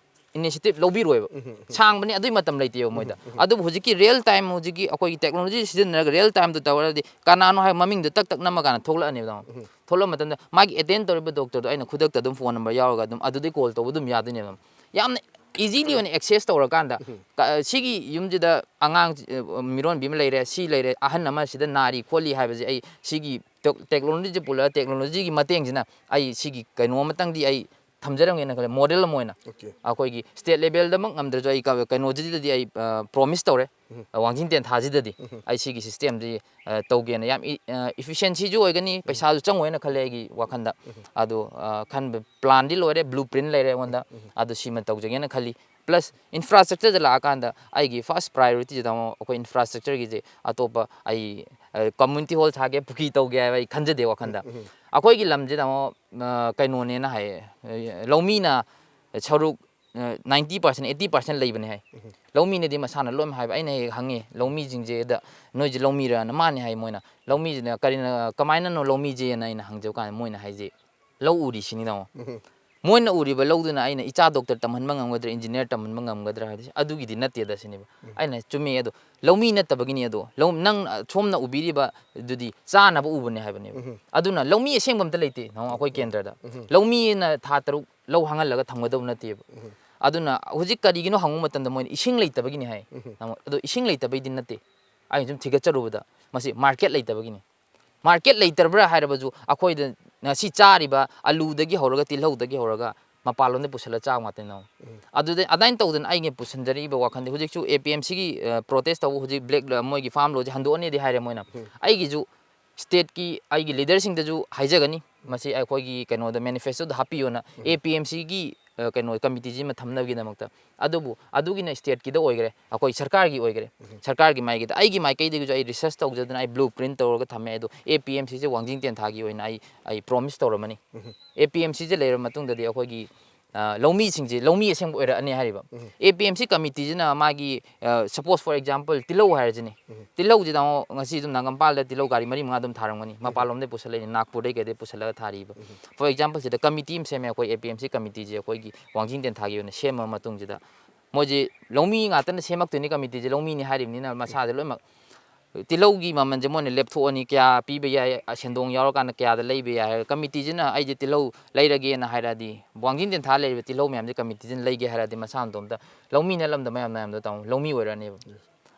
ꯏꯅꯤꯁꯤꯌꯦꯇꯤꯚ ꯂꯧꯕꯤꯔꯣꯏꯕ꯫ ꯁꯥꯡꯕꯅꯤ, ꯑꯗꯨꯒꯤ ꯃꯇꯝ ꯂꯩꯇꯦꯕ ꯃꯣꯏꯗ꯫ ꯑꯗꯨꯕꯨ ꯍꯧꯖꯤꯛꯀꯤ ꯔꯤꯌꯦꯜ ꯇꯥꯏꯝ, ꯍꯧꯖꯤꯛꯀꯤ ꯑꯩꯈꯣꯏꯒꯤ ꯇꯦꯛꯅꯣꯂꯣꯖꯤ ꯁꯤꯖꯤꯟꯅꯔꯒ ꯔꯤꯌꯦꯜ ꯇꯥꯏꯝꯗ ꯇꯧꯔꯗꯤ ꯀꯅꯥꯅꯣ ꯍꯥꯏꯕ ꯃꯃꯤꯡꯗꯣ ꯇꯛ ꯇꯛ ꯅꯝꯃꯀꯥꯟꯗ ꯊꯣꯛꯂꯛꯑꯅꯦꯕ꯫ ꯊꯣꯛꯂꯛꯄ ꯃꯇꯝꯗ ꯃꯥꯒꯤ ꯑꯦꯇꯦꯟ ꯇꯧꯔꯤꯕ ꯗꯣꯛꯇꯔꯗꯣ ꯑꯩꯅ ꯈꯨꯗꯛꯇ ꯑꯗꯨꯝ ꯐꯣꯟ ꯅꯝꯕꯔ ꯌꯥꯎꯔꯒ ꯑꯗꯨꯝ ꯑꯗꯨꯗꯩ ꯀꯣꯜ ꯇꯧꯕ ꯑꯗꯨꯝ ꯌꯥꯗꯣꯏꯅꯦꯕ꯫ ꯌꯥꯝꯅ ꯏꯖꯤꯂꯤ ꯑꯣꯏꯅ ꯑꯦꯛꯁꯦꯁ ꯇꯧꯔꯀꯥꯟꯗ, ꯀ-, ꯁꯤꯒꯤ ꯌꯨꯝꯁꯤꯗ ꯑꯉꯥꯡ, ꯑ, ꯃꯤꯔꯣꯟꯕꯤ ꯑꯃ ꯂꯩꯔꯦ, ꯁꯤ ꯂꯩꯔꯦ, ꯑꯍꯟ ꯑꯃ ꯁꯤꯗ ꯅꯥꯔꯤ ꯈꯣꯠꯂꯤ ꯍꯥꯏꯕꯁꯦ ꯑꯩ ꯁꯤꯒꯤ ꯇꯦꯛ-, ꯇꯦꯛꯅꯣꯂꯣꯖꯤꯁꯦ ꯄꯨꯜꯂꯒ, ꯇꯦꯛꯅꯣꯂꯣꯖꯤꯒꯤ ꯃꯇꯦꯡꯁꯤꯅ ꯑꯩ ꯁꯤꯒꯤ ꯀꯩꯅꯣ ꯑꯃꯇꯪꯗꯤ ꯑꯩ ꯊꯝꯖꯔꯝꯒꯦꯅ ꯈꯜꯂꯦ, ꯃꯣꯗꯦꯜ ꯑꯃ ꯑꯣꯏꯅ꯫ Okay. ꯑꯩꯈꯣꯏꯒꯤ ꯁ꯭ꯇꯦꯠ ꯂꯦꯕꯦꯜꯗꯃꯛ ꯉꯝꯗ꯭ꯔꯁꯨ ꯑꯩ ꯀ- ꯀꯩꯅꯣꯁꯤꯗꯗꯤ ꯑꯩ ꯄ꯭ꯔꯣꯃꯤꯁ ꯇꯧꯔꯦ꯫ ꯎꯝ. ꯋꯥꯡꯖꯤꯡ ꯇꯦꯟꯊꯥꯁꯤꯗꯗꯤ ꯎꯝ. ꯑꯩ ꯁꯤꯒꯤ ꯁꯤꯁꯇꯦꯝꯁꯤ ꯇꯧꯒꯦꯅ ꯌꯥꯝ ꯏꯐꯤꯁꯤꯌꯦꯟꯁꯤꯁꯨ ꯑꯣꯏꯒꯅꯤ, ꯄꯩꯁꯥꯁꯨ ꯆꯪꯉꯣꯏꯅ ꯈꯜꯂꯦ ꯑꯩꯒꯤ ꯋꯥꯈꯜꯗ꯫ ꯑꯗꯣ ꯑ, ꯈꯟꯕ ꯄ꯭ꯂꯥꯟꯗꯤ ꯂꯣꯏꯔꯦ, ꯕ꯭ꯂꯨ ꯄ꯭ꯔꯤꯟ ꯂꯩꯔꯦ ꯑꯩꯉꯣꯟꯗ꯫ ꯑꯗꯣ ꯁꯤꯃ ꯇꯧꯖꯒꯦꯅ ꯈꯜꯂꯤ꯫ ꯄ꯭ꯂꯁ ꯏꯟꯐ꯭ꯔꯥꯁ꯭ꯇ꯭ꯔꯛꯆꯔꯗ ꯂꯥꯛꯑꯀꯥꯟꯗ ꯑꯩꯒꯤ ꯐꯥꯔꯁ ꯄ꯭ꯔꯥꯏꯌꯣꯔꯤꯇꯤꯁꯤꯗ ꯑꯃꯨꯛ ꯑꯩꯈꯣꯏ ꯏꯟꯐ꯭ꯔꯥꯁ꯭ꯇ꯭ꯔꯛꯆꯔꯒꯤꯁꯦ ꯑꯇꯣꯞꯄ ꯑꯩ ꯀꯝꯃ꯭ꯌꯨꯅꯤꯇꯤ ꯍꯣꯜ ꯁꯥꯒꯦ, ꯄꯨꯈ꯭ꯔꯤ ꯇꯧꯒꯦ ꯍꯥꯏꯕ ꯑꯩ ꯈꯟꯖꯗꯦ ꯋꯥꯈꯜꯗ꯫ ꯑꯩꯈꯣꯏꯒꯤ ꯂꯝꯁꯤꯗ ꯑꯃꯨꯛ ꯑ, ꯀꯩꯅꯣꯅꯦꯅ ꯍꯥꯏꯌꯦ, ꯑ, ꯂꯧꯃꯤꯅ ꯁꯔꯨꯛ ꯅꯥꯏꯟꯇꯤ ꯄꯥꯔꯁꯦꯟ ꯑꯩꯠꯇꯤ ꯄꯥꯔꯁꯦꯟ ꯂꯩꯕꯅꯦ ꯍꯥꯏ꯫ ꯂꯧꯃꯤꯅꯗꯤ ꯃꯁꯥꯅ ꯂꯣꯏꯅ ꯍꯥꯏꯕ꯫ ꯑꯩꯅ ꯍꯦꯛ ꯍꯪꯉꯤ ꯂꯧꯃꯤꯁꯤꯡꯁꯦꯗ, "ꯅꯣꯏꯁꯦ ꯂꯧꯃꯤꯔꯅ?" ꯃꯥꯅꯦ ꯍꯥꯏ ꯃꯣꯏꯅ꯫ "ꯂꯧꯃꯤꯁꯤꯅ ꯀꯔꯤꯅ, ꯀꯃꯥꯏꯅꯅꯣ ꯂꯧꯃꯤꯁꯦꯅ?" ꯑꯩꯅ ꯍꯪꯖꯕ ꯀꯥꯟꯗ ꯃꯣꯏꯅ ꯍꯥꯏꯁꯦ, "ꯂꯧ ꯎꯔꯤꯁꯤꯅꯤ ꯇꯥꯃꯣ꯫ ꯃꯣꯏꯅ ꯎꯔꯤꯕ ꯂꯧꯗꯨꯅ ꯑꯩꯅ ꯏꯆꯥ ꯗꯣꯛꯇꯔ ꯇꯝꯍꯟꯕ ꯉꯝꯒꯗ꯭ꯔꯥ, ꯏꯟꯖꯤꯅꯤꯌꯥꯔ ꯇꯝꯍꯟꯕ ꯉꯝꯒꯗ꯭ꯔꯥ?" ꯍꯥꯏꯗꯤ ꯑꯗꯨꯒꯤꯗꯤ ꯅꯠꯇꯦꯗ ꯁꯤꯅꯦꯕ꯫ ꯑꯩꯅ, "ꯆꯨꯝꯃꯤ ꯑꯗꯣ, ꯂꯧꯃꯤ ꯅꯠꯇꯕꯒꯤꯅꯤ ꯑꯗꯣ, ꯂꯧ-, ꯅꯪ, ꯑ, ꯁꯣꯝꯅ ꯎꯕꯤꯔꯤꯕ ꯑꯗꯨꯗꯤ ꯆꯥꯅꯕ ꯎꯕꯅꯦ ꯍꯥꯏꯕꯅꯦꯕ꯫ ꯑꯗꯨꯅ ꯂꯧꯃꯤ ꯑꯁꯦꯡꯕ ꯑꯝꯇ ꯂꯩꯇꯦ ꯅꯥꯃꯣ ꯑꯩꯈꯣꯏ ꯀꯦꯟꯗ꯭ꯔꯗ꯫ ꯂꯧꯃꯤꯅ ꯊꯥ ꯇꯔꯨꯛ ꯂꯧ ꯍꯥꯡꯍꯜꯂꯒ ꯊꯝꯒꯗꯧꯕ ꯅꯠꯇꯦꯕ꯫ ꯑꯗꯨꯅ ꯍꯧꯖꯤꯛ ꯀꯔꯤꯒꯤꯅꯣ ꯍꯪꯕ ꯃꯇꯝꯗ ꯃꯣꯏꯅ ꯏꯁꯤꯡ ꯂꯩꯇꯕꯒꯤꯅꯤ ꯍꯥꯏ꯫ ꯅꯥꯃꯣ, ꯑꯗꯣ ꯏꯁꯤꯡ ꯂꯩꯇꯕꯩꯗꯤ ꯅꯠꯇꯦ꯫ ꯑꯩꯅ ꯁꯨꯝ ꯊꯤꯒꯠꯆꯔꯨꯕꯗ ꯃꯁꯤ ꯃꯥꯔꯀꯦꯠ ꯂꯩꯇꯕꯒꯤꯅꯤ꯫ ꯃꯥꯔꯀꯦꯠ ꯂꯩꯇ꯭ꯔꯕ꯭ꯔꯥ ꯍꯥꯏꯔꯕꯁꯨ ꯑꯩꯈꯣꯏꯗ ꯉꯁꯤ ꯆꯥꯔꯤꯕ ꯑꯂꯨꯗꯒꯤ ꯍꯧꯔꯒ ꯇꯤꯜꯍꯧꯗꯒꯤ ꯍꯧꯔꯒ ꯃꯄꯥꯟꯂꯣꯝꯗ ꯄꯨꯁꯜꯂ ꯆꯥꯕ ꯉꯥꯛꯇꯅꯤ ꯅꯥꯃꯣ꯫ ꯑꯗꯨꯗ ꯑꯗꯨꯃꯥꯏꯅ ꯇꯧꯗꯅ ꯑꯩꯅ ꯄꯨꯁꯟꯖꯔꯛꯏꯕ ꯋꯥꯈꯜꯗꯤ ꯍꯧꯖꯤꯛꯁꯨ ꯑꯦ ꯄꯤ ꯑꯦꯝ ꯁꯤꯒꯤ ꯄ꯭ꯔꯣꯇꯦꯁ ꯇꯧꯕ ꯍꯧꯖꯤꯛ ꯕ꯭ꯂꯦꯛ ꯃꯣꯏꯒꯤ ꯐꯥꯔꯝ ꯂꯣꯁꯦ ꯍꯟꯗꯣꯛꯑꯅꯤꯗꯤ ꯍꯥꯏꯔꯦ ꯃꯣꯏꯅ꯫ ꯑꯩꯒꯤꯁꯨ ꯁ꯭ꯇꯦꯠꯀꯤ ꯑꯩꯒꯤ ꯂꯤꯗꯔꯁꯤꯡꯗꯁꯨ ꯍꯥꯏꯖꯒꯅꯤ, ꯃꯁꯤ ꯑꯩꯈꯣꯏꯒꯤ ꯀꯩꯅꯣꯗ ꯃꯦꯅꯤꯐꯦꯁꯇꯣꯗ ꯍꯥꯞꯄꯤꯌꯣꯅ꯫ ꯑꯦ ꯄꯤ ꯑꯦꯝ ꯁꯤꯒꯤ ꯀꯩꯅꯣ ꯀꯃꯤꯇꯤꯁꯤꯃ ꯊꯝꯅꯕꯒꯤꯗꯃꯛꯇ꯫ ꯑꯗꯨꯕꯨ ꯑꯗꯨꯒꯤꯅ ꯁ꯭ꯇꯦꯠꯀꯤꯗ ꯑꯣꯏꯈ꯭ꯔꯦ, ꯑꯩꯈꯣꯏ ꯁꯔꯀꯥꯔꯒꯤ ꯑꯣꯏꯈ꯭ꯔꯦ꯫ ꯁꯔꯀꯥꯔꯒꯤ ꯃꯥꯏꯀꯩꯗ, ꯑꯩꯒꯤ ꯃꯥꯏꯀꯩꯗꯒꯤꯁꯨ ꯑꯩ ꯔꯤꯁꯔꯁ ꯇꯧꯖꯗꯅ ꯑꯩ ꯕ꯭ꯂꯨ ꯄ꯭ꯔꯤꯟ ꯇꯧꯔꯒ ꯊꯝꯃꯦ꯫ ꯑꯗꯣ ꯑꯦ ꯄꯤ ꯑꯦꯝ ꯁꯤꯁꯦ ꯋꯥꯡꯖꯤꯡ ꯇꯦꯟꯊꯥꯒꯤ ꯑꯣꯏꯅ ꯑꯩ ꯑꯩ ꯄ꯭ꯔꯣꯃꯤꯁ ꯇꯧꯔꯝꯃꯅꯤ꯫ ꯑꯦ ꯄꯤ ꯑꯦꯝ ꯁꯤꯁꯦ ꯂꯩꯔꯕ ꯃꯇꯨꯡꯗꯗꯤ ꯑꯩꯈꯣꯏꯒꯤ ꯑ, ꯂꯧꯃꯤꯁꯤꯡꯁꯦ ꯂꯧꯃꯤ ꯑꯁꯦꯡꯕ ꯑꯣꯏꯔꯛꯑꯅꯤ ꯍꯥꯏꯔꯤꯕ꯫ ꯑꯦ ꯄꯤ ꯑꯦꯝ ꯁꯤ ꯀꯃꯤꯇꯤꯁꯤꯅ ꯃꯥꯒꯤ, ꯑ, suppose for example ꯇꯤꯜꯍꯧ ꯍꯥꯏꯔꯁꯤꯅꯦ꯫ ꯇꯤꯜꯍꯧꯁꯤꯗ ꯑꯃꯨꯛ ꯉꯁꯤ ꯑꯗꯨꯝ ꯅꯥꯒꯝꯄꯥꯜꯗ ꯇꯤꯜꯍꯧ ꯒꯥꯔꯤ ꯃꯔꯤ ꯃꯉꯥ ꯑꯗꯨꯝ ꯊꯥꯔꯝꯒꯅꯤ, ꯃꯄꯥꯟꯂꯣꯝꯗꯒꯤ ꯄꯨꯁꯜꯂꯛꯏꯅꯤ, ꯅꯥꯒꯄꯨꯔꯗꯒꯤ ꯀꯩꯗꯩ ꯄꯨꯁꯜꯂꯒ ꯊꯥꯔꯤꯕ꯫ For example ꯁꯤꯗ ꯀꯃꯤꯇꯤ ꯑꯃ ꯁꯦꯝꯃꯦ ꯑꯩꯈꯣꯏ ꯑꯦ ꯄꯤ ꯑꯦꯝ ꯁꯤ ꯀꯃꯤꯇꯤꯁꯦ ꯑꯩꯈꯣꯏꯒꯤ ꯋꯥꯡꯖꯤꯡ ꯇꯦꯟꯊꯥꯒꯤ ꯑꯣꯏꯅ ꯁꯦꯝꯃꯕ ꯃꯇꯨꯡꯁꯤꯗ ꯃꯣꯏꯁꯦ ꯂꯧꯃꯤ ꯉꯥꯛꯇꯅ ꯁꯦꯝꯃꯛꯇꯣꯏꯅꯤ, ꯀꯃꯤꯇꯤꯁꯦ ꯂꯧꯃꯤꯅꯤ ꯍꯥꯏꯔꯤꯕꯅꯤꯅ ꯃꯁꯥꯁꯦ ꯂꯣꯏꯅꯃꯛ ꯇꯤꯜꯍꯧꯒꯤ ꯃꯃꯜꯁꯦ ꯃꯣꯏꯅ ꯂꯦꯞꯊꯣꯛꯑꯅꯤ, ꯀꯌꯥ ꯄꯤꯕ ꯌꯥꯏ, ꯑ, ꯁꯦꯟꯗꯣꯡ ꯌꯥꯎꯔꯀꯥꯟꯗ ꯀꯌꯥꯗ ꯂꯩꯕ ꯌꯥꯏ ꯍꯥꯏꯔꯒ ꯀꯃꯤꯇꯤꯁꯤꯅ ꯑꯩꯁꯦ ꯇꯤꯜꯍꯧ ꯂꯩꯔꯒꯦꯅ ꯍꯥꯏꯔꯛꯑꯗꯤ, ꯋꯥꯡꯖꯤꯡ ꯇꯦꯟꯊꯥ ꯂꯩꯔꯤꯕ ꯇꯤꯜꯍꯧ ꯃꯌꯥꯝꯁꯦ ꯀꯃꯤꯇꯤꯁꯤꯅ ꯂꯩꯒꯦ ꯍꯥꯏꯔꯛꯑꯗꯤ ꯃꯁꯥ ꯃꯇꯣꯝꯇ ꯂꯧꯃꯤ ꯅꯠꯂꯝꯗ ꯃꯌꯥꯝ ꯃꯌꯥꯝꯗꯣ ꯇꯥꯃꯣ ꯂꯧꯃꯤ ꯑꯣꯏꯔꯛꯑꯅꯦꯕ꯫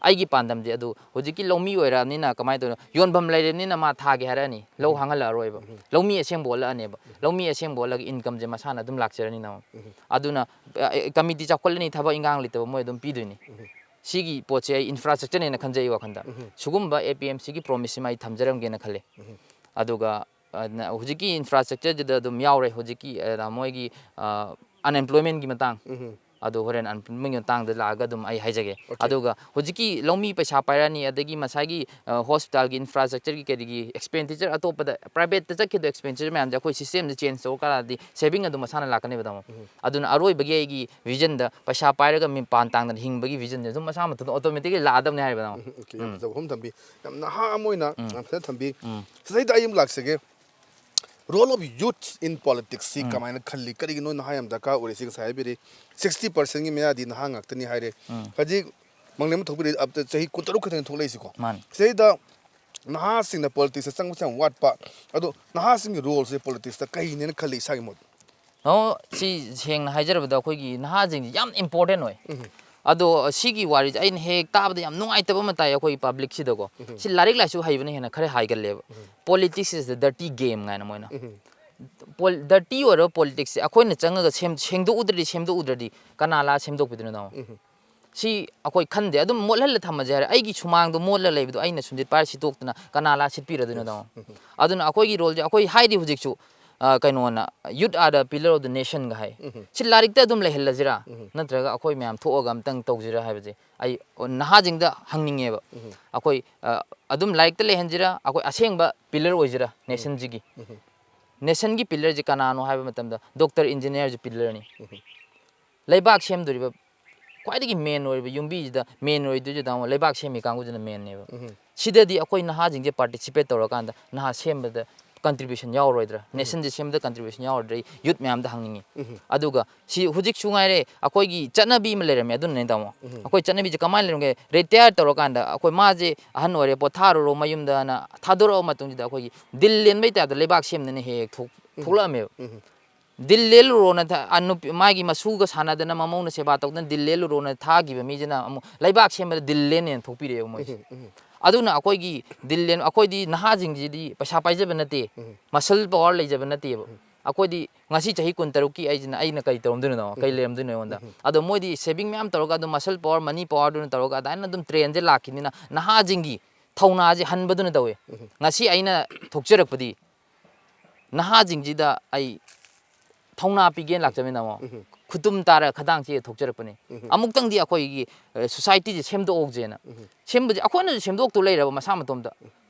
ꯑꯩꯒꯤ ꯄꯥꯟꯗꯝꯗꯤ ꯑꯗꯨ ꯍꯧꯖꯤꯛꯀꯤ ꯂꯧꯃꯤ ꯑꯣꯏꯔꯛꯑꯕꯅꯤꯅ ꯀꯃꯥꯏꯅ ꯇꯧꯅꯣ, ꯌꯣꯟꯐꯝ ꯂꯩꯔꯕꯅꯤꯅ ꯃꯥ ꯊꯥꯒꯦ ꯍꯥꯏꯔꯛꯑꯅꯤ, ꯂꯧ ꯍꯥꯡꯍꯜꯂꯛꯑꯔꯣꯏꯕ꯫ ꯂꯧꯃꯤ ꯑꯁꯦꯡꯕ ꯑꯣꯜꯂꯛꯑꯅꯦꯕ꯫ ꯂꯧꯃꯤ ꯑꯁꯦꯡꯕ ꯑꯣꯜꯂꯒ ꯏꯟꯀꯝꯁꯦ ꯃꯁꯥꯅ ꯑꯗꯨꯝ ꯂꯥꯛꯆꯔꯅꯤ ꯅꯃ꯫ ꯑꯗꯨꯅ ꯀꯃꯤꯇꯤ ꯆꯥꯎꯈꯠꯂꯅꯤ, ꯊꯕꯛ ꯏꯟꯈꯥꯡ ꯂꯩꯇꯕ ꯃꯣꯏ ꯑꯗꯨꯝ ꯄꯤꯗꯣꯏꯅꯤ꯫ ꯁꯤꯒꯤ ꯄꯣꯠꯁꯦ ꯑꯩ ꯏꯟꯐ꯭ꯔꯥꯁ꯭ꯇ꯭ꯔꯛꯆꯔꯅꯦꯅ ꯈꯟꯖꯩ ꯋꯥꯈꯟꯗ꯫ ꯁꯤꯒꯨꯝꯕ ꯑꯦ ꯄꯤ ꯑꯦꯝ ꯁꯤꯒꯤ ꯄ꯭ꯔꯣꯃꯤꯁꯁꯤꯃ ꯑꯩ ꯊꯝꯖꯔꯝꯒꯦꯅ ꯈꯜꯂꯦ꯫ ꯑꯗꯨꯒ ꯑ, ꯅ-, ꯍꯧꯖꯤꯛꯀꯤ ꯏꯟꯐ꯭ꯔꯥꯁ꯭ꯇ꯭ꯔꯛꯆꯔꯗꯨꯗ ꯑꯗꯨꯝ ꯌꯥꯎꯔꯦ꯫ ꯍꯧꯖꯤꯛꯀꯤ, ꯑ, ꯃꯣꯏꯒꯤ, ꯑ, ꯑꯟꯑꯦꯝꯄ꯭ꯂꯣꯏꯃꯦꯟꯒꯤ ꯃꯇꯥꯡ, ꯑꯗꯨ ꯍꯣꯔꯦꯟ ꯑꯟꯑꯦꯝꯄ꯭ꯂꯣꯏꯃꯦꯟꯒꯤ ꯃꯇꯥꯡꯗ ꯂꯥꯛꯑꯒ ꯑꯗꯨꯝ ꯑꯩ ꯍꯥꯏꯖꯒꯦ꯫ ꯑꯗꯨꯒ ꯍꯧꯖꯤꯛꯀꯤ ꯂꯧꯃꯤ ꯄꯩꯁꯥ ꯄꯥꯏꯔꯛꯑꯅꯤ, ꯑꯗꯒꯤ ꯉꯁꯥꯏꯒꯤ, ꯑ, ꯍꯣꯁꯄꯤꯇꯥꯜꯒꯤ ꯏꯟꯐ꯭ꯔꯥꯁ꯭ꯇ꯭ꯔꯛꯆꯔꯒꯤ ꯀꯔꯤꯒꯤ ꯑꯦꯛꯁꯄꯦꯟꯗꯤꯆꯔ ꯑꯇꯣꯞꯄꯗ ꯄ꯭ꯔꯥꯏꯚꯦꯠꯇ ꯆꯠꯈꯤꯕ ꯑꯦꯛꯁꯄꯦꯟꯗꯤꯆꯔ ꯃꯌꯥꯝꯁꯦ ꯑꯩꯈꯣꯏ ꯁꯤꯁꯇꯦꯝꯗ ꯆꯦꯟꯖ ꯇꯧꯔꯀꯥꯟꯗꯗꯤ ꯁꯦꯚꯤꯡ ꯑꯗꯨꯝ ꯃꯁꯥꯅ ꯂꯥꯛꯀꯅꯦꯕ, ꯇꯥꯃꯣ꯫ ꯑꯗꯨꯅ ꯑꯔꯣꯏꯕꯒꯤ ꯑꯩꯒꯤ ꯚꯤꯖꯟꯗ ꯄꯩꯁꯥ ꯄꯥꯏꯔꯒ ꯃꯤꯄꯥꯟ ꯇꯥꯡꯗꯅ ꯍꯤꯡꯕꯒꯤ ꯚꯤꯖꯟꯁꯦ ꯑꯗꯨꯝ ꯃꯁꯥ ꯃꯊꯟꯇ ꯑꯣꯇꯣꯃꯦꯇꯤꯛꯂꯤ ꯂꯥꯛꯑꯗꯕꯅꯤ ꯍꯥꯏꯔꯤꯕ, ꯇꯥꯃꯣ꯫ ꯎꯝ, ꯑꯣꯀꯦ, ꯌꯥꯝ ꯐꯖꯕ ꯋꯥꯐꯝ ꯊꯝꯕꯤ꯫ ꯌꯥꯝ ꯅꯍꯥ ꯑꯃ ꯑꯣꯏꯅ ꯌꯥꯝ ꯐꯖꯅ ꯊꯝꯕꯤ꯫ ꯁꯤꯗꯩꯗ ꯑꯩ ꯑꯃ ꯂꯥꯛꯆꯒꯦ꯫ Role of youth in politics ꯁꯤ ꯀꯃꯥꯏꯅ ꯈꯜꯂꯤ? ꯀꯔꯤꯒꯤꯅꯣ ꯅꯍꯥ ꯌꯥꯝ ꯗꯔꯀꯥꯔ ꯑꯣꯏꯔꯤꯁꯤ? ꯉꯁꯥꯏ ꯍꯥꯏꯕꯤꯔꯤ, sixty percent ꯒꯤ ꯃꯌꯥꯗꯤ ꯅꯍꯥ ꯉꯥꯛꯇꯅꯤ ꯍꯥꯏꯔꯦ꯫ ꯍꯧꯖꯤꯛ ꯃꯪꯂꯦꯝ ꯊꯣꯛꯄꯤꯔꯛꯏ, ꯑꯞꯇ ꯆꯍꯤ ꯀꯨꯟꯇꯔꯨꯛ ꯈꯛꯇꯅꯤ ꯊꯣꯛꯂꯛꯏꯁꯤꯀꯣ꯫ ꯃꯥꯅꯤ꯫ ꯁꯤꯗꯩꯗ ꯅꯍꯥꯁꯤꯡꯅ ꯄꯣꯂꯤꯇꯤꯛꯁꯇ ꯆꯪꯕꯁꯦ ꯌꯥꯝ ꯋꯥꯠꯄ꯫ ꯑꯗꯣ ꯅꯍꯥꯁꯤꯡꯒꯤ ꯔꯣꯜꯁꯦ ꯄꯣꯂꯤꯇꯤꯛꯁꯇ ꯀꯩꯅꯦꯅ ꯈꯜꯂꯤ, ꯏꯁꯥꯒꯤ ꯃꯣꯠ? ꯅꯣ, ꯁꯤ ꯁꯦꯡꯅ ꯍꯥꯏꯖꯔꯕꯗ ꯑꯩꯈꯣꯏꯒꯤ ꯅꯍꯥꯁꯤꯡꯁꯤ ꯌꯥꯝ ꯏꯝꯄꯣꯔꯇꯦꯟ ꯑꯣꯏ꯫ ꯑꯗꯣ ꯁꯤꯒꯤ ꯋꯥꯔꯤꯁꯦ ꯑꯩꯅ ꯍꯦꯛ ꯇꯥꯕꯗ ꯌꯥꯝ ꯅꯨꯡꯉꯥꯏꯇꯕ ꯑꯃ ꯇꯥꯏ ꯑꯩꯈꯣꯏꯒꯤ ꯄꯕ꯭ꯂꯤꯛꯁꯤꯗꯀꯣ꯫ ꯁꯤ ꯂꯥꯏꯔꯤꯛ ꯂꯥꯏꯁꯨ ꯍꯩꯕꯅ ꯍꯦꯟꯅ ꯈꯔ ꯍꯥꯏꯒꯜꯂꯦꯕ꯫ Politics is the dirty game ꯍꯥꯏꯅ ꯃꯣꯏꯅ꯫ ꯄꯣꯜ-, dirty ꯑꯣꯏꯔꯕ ꯄꯣꯂꯤꯇꯤꯛꯁꯁꯦ ꯑꯩꯈꯣꯏꯅ ꯆꯪꯉꯒ ꯁꯦꯝ-, ꯁꯦꯡꯗꯣꯛꯎꯗ꯭ꯔꯗꯤ, ꯁꯦꯝꯗꯣꯛꯎꯗ꯭ꯔꯗꯤ ꯀꯅꯥ ꯂꯥꯛꯑ ꯁꯦꯝꯗꯣꯛꯄꯤꯗꯣꯏꯅꯣ, ꯇꯥꯃꯣ? ꯁꯤ ꯑꯩꯈꯣꯏ ꯈꯟꯗꯦ, ꯑꯗꯨꯝ ꯃꯣꯠꯍꯜꯂ ꯊꯝꯃꯁꯦ ꯍꯥꯏꯔꯦ꯫ ꯑꯩꯒꯤ ꯁꯨꯃꯥꯡꯗꯣ ꯃꯣꯠꯂ ꯂꯩꯕꯗꯣ ꯑꯩꯅ ꯁꯨꯝꯁꯤꯠ ꯄꯥꯏꯔ ꯁꯤꯠꯇꯣꯛꯇꯅ ꯀꯅꯥ ꯂꯥꯛꯑ ꯁꯤꯠꯄꯤꯔꯗꯣꯏꯅꯣ, ꯇꯥꯃꯣ? ꯑꯗꯨꯅ ꯑꯩꯈꯣꯏꯒꯤ ꯔꯣꯜꯁꯦ ꯑꯩꯈꯣꯏ ꯍꯥꯏꯔꯤ ꯍꯧꯖꯤꯛꯁꯨ, ꯑ, ꯀꯩꯅꯣꯅ, "Youth are the pillar of the nation" ꯒ ꯍꯥꯏ꯫ ꯁꯤ ꯂꯥꯏꯔꯤꯛꯇ ꯑꯗꯨꯝ ꯂꯩꯍꯜꯂꯁꯤꯔꯥ? ꯅꯠꯇ꯭ꯔꯒ ꯑꯩꯈꯣꯏ ꯃꯌꯥꯝ ꯊꯣꯛꯑꯒ ꯑꯝꯇꯪ ꯇꯧꯁꯤꯔꯥ ꯍꯥꯏꯕꯁꯦ ꯑꯩ ꯅꯍꯥꯁꯤꯡꯗ ꯍꯪꯅꯤꯡꯉꯦꯕ꯫ ꯑꯩꯈꯣꯏ, ꯑ, ꯑꯗꯨꯝ ꯂꯥꯏꯔꯤꯛꯇ ꯂꯩꯍꯟꯁꯤꯔꯥ? ꯑꯩꯈꯣꯏ ꯑꯁꯦꯡꯕ ꯄꯤꯂꯔ ꯑꯣꯏꯁꯤꯔꯥ ꯅꯦꯁꯟꯁꯤꯒꯤ? ꯅꯦꯁꯟꯒꯤ ꯄꯤꯂꯔꯁꯤ ꯀꯅꯥꯅꯣ ꯍꯥꯏꯕ ꯃꯇꯝꯗ ꯗꯣꯛꯇꯔ, ꯏꯟꯖꯤꯅꯤꯌꯥꯔꯁꯤ ꯄꯤꯂꯔꯅꯤ꯫ ꯂꯩꯕꯥꯛ ꯁꯦꯝꯗꯣꯔꯤꯕ ꯈ꯭ꯋꯥꯏꯗꯒꯤ ꯃꯦꯟ ꯑꯣꯏꯔꯤꯕ ꯌꯨꯝꯕꯤꯁꯤꯗ ꯃꯦꯟ ꯑꯣꯏꯗꯣꯏꯁꯦ, ꯇꯥꯃꯣ, ꯂꯩꯕꯥꯛ ꯁꯦꯝꯃꯤ ꯀꯥꯡꯕꯨꯁꯤꯅ ꯃꯦꯟꯅꯦꯕ꯫ ꯁꯤꯗꯗꯤ ꯑꯩꯈꯣꯏ ꯅꯍꯥꯁꯤꯡꯁꯦ ꯄꯥꯔꯇꯤꯁꯤꯄꯦꯠ ꯇꯧꯔꯀꯥꯟꯗ ꯅꯍꯥ ꯁꯦꯝꯕꯗ ꯀꯟꯇ꯭ꯔꯤꯕ꯭ꯌꯨꯁꯟ ꯌꯥꯎꯔꯣꯏꯗ꯭ꯔꯥ? ꯅꯦꯁꯟꯁꯦ ꯁꯦꯝꯕꯗ ꯀꯟꯇ꯭ꯔꯤꯕ꯭ꯌꯨꯁꯟ ꯌꯥꯎꯔꯣꯏꯗ꯭ꯔꯥ? ꯑꯩ ꯌꯨꯠ ꯃꯌꯥꯝꯗ ꯍꯪꯅꯤꯡꯉꯤ꯫ ꯑꯗꯨꯒ ꯁꯤ ꯍꯧꯖꯤꯛꯁꯨ ꯉꯥꯏꯔꯦ, ꯑꯩꯈꯣꯏꯒꯤ ꯆꯠꯅꯕꯤ ꯑꯃ ꯂꯩꯔꯝꯃꯦ, ꯑꯗꯨꯅꯅꯦ, ꯇꯥꯃꯣ꯫ ꯑꯩꯈꯣꯏ ꯆꯠꯅꯕꯤꯁꯦ ꯀꯃꯥꯏꯅ ꯂꯩꯔꯝꯒꯦ? ꯔꯤꯇꯥꯌꯔ ꯇꯧꯔꯀꯥꯟꯗ ꯑꯩꯈꯣꯏ ꯃꯥꯁꯦ ꯑꯍꯟ ꯑꯣꯏꯔꯦ, ꯄꯣꯊꯥꯔꯨꯔꯣ ꯃꯌꯨꯝꯗꯅ ꯊꯥꯗꯣꯔꯛꯑꯕ ꯃꯇꯨꯡꯁꯤꯗ ꯑꯩꯈꯣꯏꯒꯤ ꯗꯤꯜ ꯂꯦꯟꯕꯩ ꯇꯥꯏꯞꯇ ꯂꯩꯕꯥꯛ ꯁꯦꯝꯗꯅ ꯍꯦꯛ ꯍꯦꯛ ꯊꯣꯛ-, ꯊꯣꯛꯂꯛꯑꯝꯃꯦꯕ꯫ ꯗꯤꯜ ꯂꯦꯜꯂꯨꯔꯣꯅ ꯊ-, ꯑ, ꯅꯨꯄꯤ, ꯃꯥꯒꯤ ꯃꯁꯨꯒ ꯁꯥꯟꯅꯗꯅ ꯃꯃꯧꯅ ꯁꯦꯕꯥ ꯇꯧꯗꯅ ꯗꯤꯜ ꯂꯦꯜꯂꯨꯔꯣꯅ ꯊꯥꯈꯤꯕ ꯃꯤꯁꯤꯅ ꯑꯃꯨꯛ ꯂꯩꯕꯥꯛ ꯁꯦꯝꯕꯗ ꯗꯤꯜ ꯂꯦꯟꯅꯦꯅ ꯊꯣꯛꯄꯤꯔꯛꯑꯦꯕ ꯃꯣꯏꯁꯦ꯫ ꯑꯗꯨꯅ ꯑꯩꯈꯣꯏꯒꯤ ꯗꯤꯜ ꯂꯦꯟ-, ꯑꯩꯈꯣꯏꯗꯤ ꯅꯍꯥꯁꯤꯡꯁꯤꯗꯤ ꯄꯩꯁꯥ ꯄꯥꯏꯖꯕ ꯅꯠꯇꯦ, ꯃꯁꯜ ꯄꯋꯥꯔ ꯂꯩꯖꯕ ꯅꯠꯇꯦꯕ꯫ ꯑꯩꯈꯣꯏꯗꯤ ꯉꯁꯤ ꯆꯍꯤ ꯀꯨꯟꯇꯔꯨꯛꯀꯤ ꯑꯩꯁꯤꯅ, ꯑꯩꯅ ꯀꯔꯤ ꯇꯧꯔꯝꯗꯣꯏꯅꯣ, ꯀꯩ ꯂꯩꯔꯝꯗꯣꯏꯅꯣ ꯑꯩꯉꯣꯟꯗ? ꯑꯗꯣ ꯃꯣꯏꯗꯤ ꯁꯦꯚꯤꯡ ꯃꯌꯥꯝ ꯇꯧꯔꯒ ꯑꯗꯨꯝ ꯃꯁꯜ ꯄꯋꯥꯔ, ꯃꯅꯤ ꯄꯋꯥꯔꯗꯨꯅ ꯇꯧꯔꯒ ꯑꯗꯨꯃꯥꯏꯅ ꯑꯗꯨꯝ ꯇ꯭ꯔꯦꯟꯁꯦ ꯂꯥꯛꯈꯤꯕꯅꯤꯅ ꯅꯍꯥꯁꯤꯡꯒꯤ ꯊꯧꯅꯥꯁꯦ ꯍꯟꯕꯗꯨꯅ ꯇꯧꯋꯦ꯫ ꯉꯁꯤ ꯑꯩꯅ ꯊꯣꯛꯆꯔꯛꯄꯗꯤ ꯅꯍꯥꯁꯤꯡꯁꯤꯗ ꯑꯩ ꯊꯧꯅꯥ ꯄꯤꯒꯦꯅ ꯂꯥꯛꯆꯕꯅꯤꯅ ꯑꯃꯨꯛ ꯈꯨꯇꯨꯝ ꯇꯥꯔ ꯈꯗꯥꯡꯁꯦ ꯊꯣꯛꯆꯔꯛꯄꯅꯤ꯫ ꯑꯃꯨꯛꯇꯪꯗꯤ ꯑꯩꯈꯣꯏꯒꯤ, ꯑ, ꯁꯣꯁꯥꯏꯇꯤꯁꯦ ꯁꯦꯝꯗꯣꯛꯍꯧꯁꯦꯅ꯫ ꯁꯦꯝꯕꯁꯦ ꯑꯩꯈꯣꯏꯅꯁꯨ ꯁꯦꯝꯗꯣꯛꯇꯨ ꯂꯩꯔꯕ ꯃꯁꯥ ꯃꯇꯣꯝꯇ꯫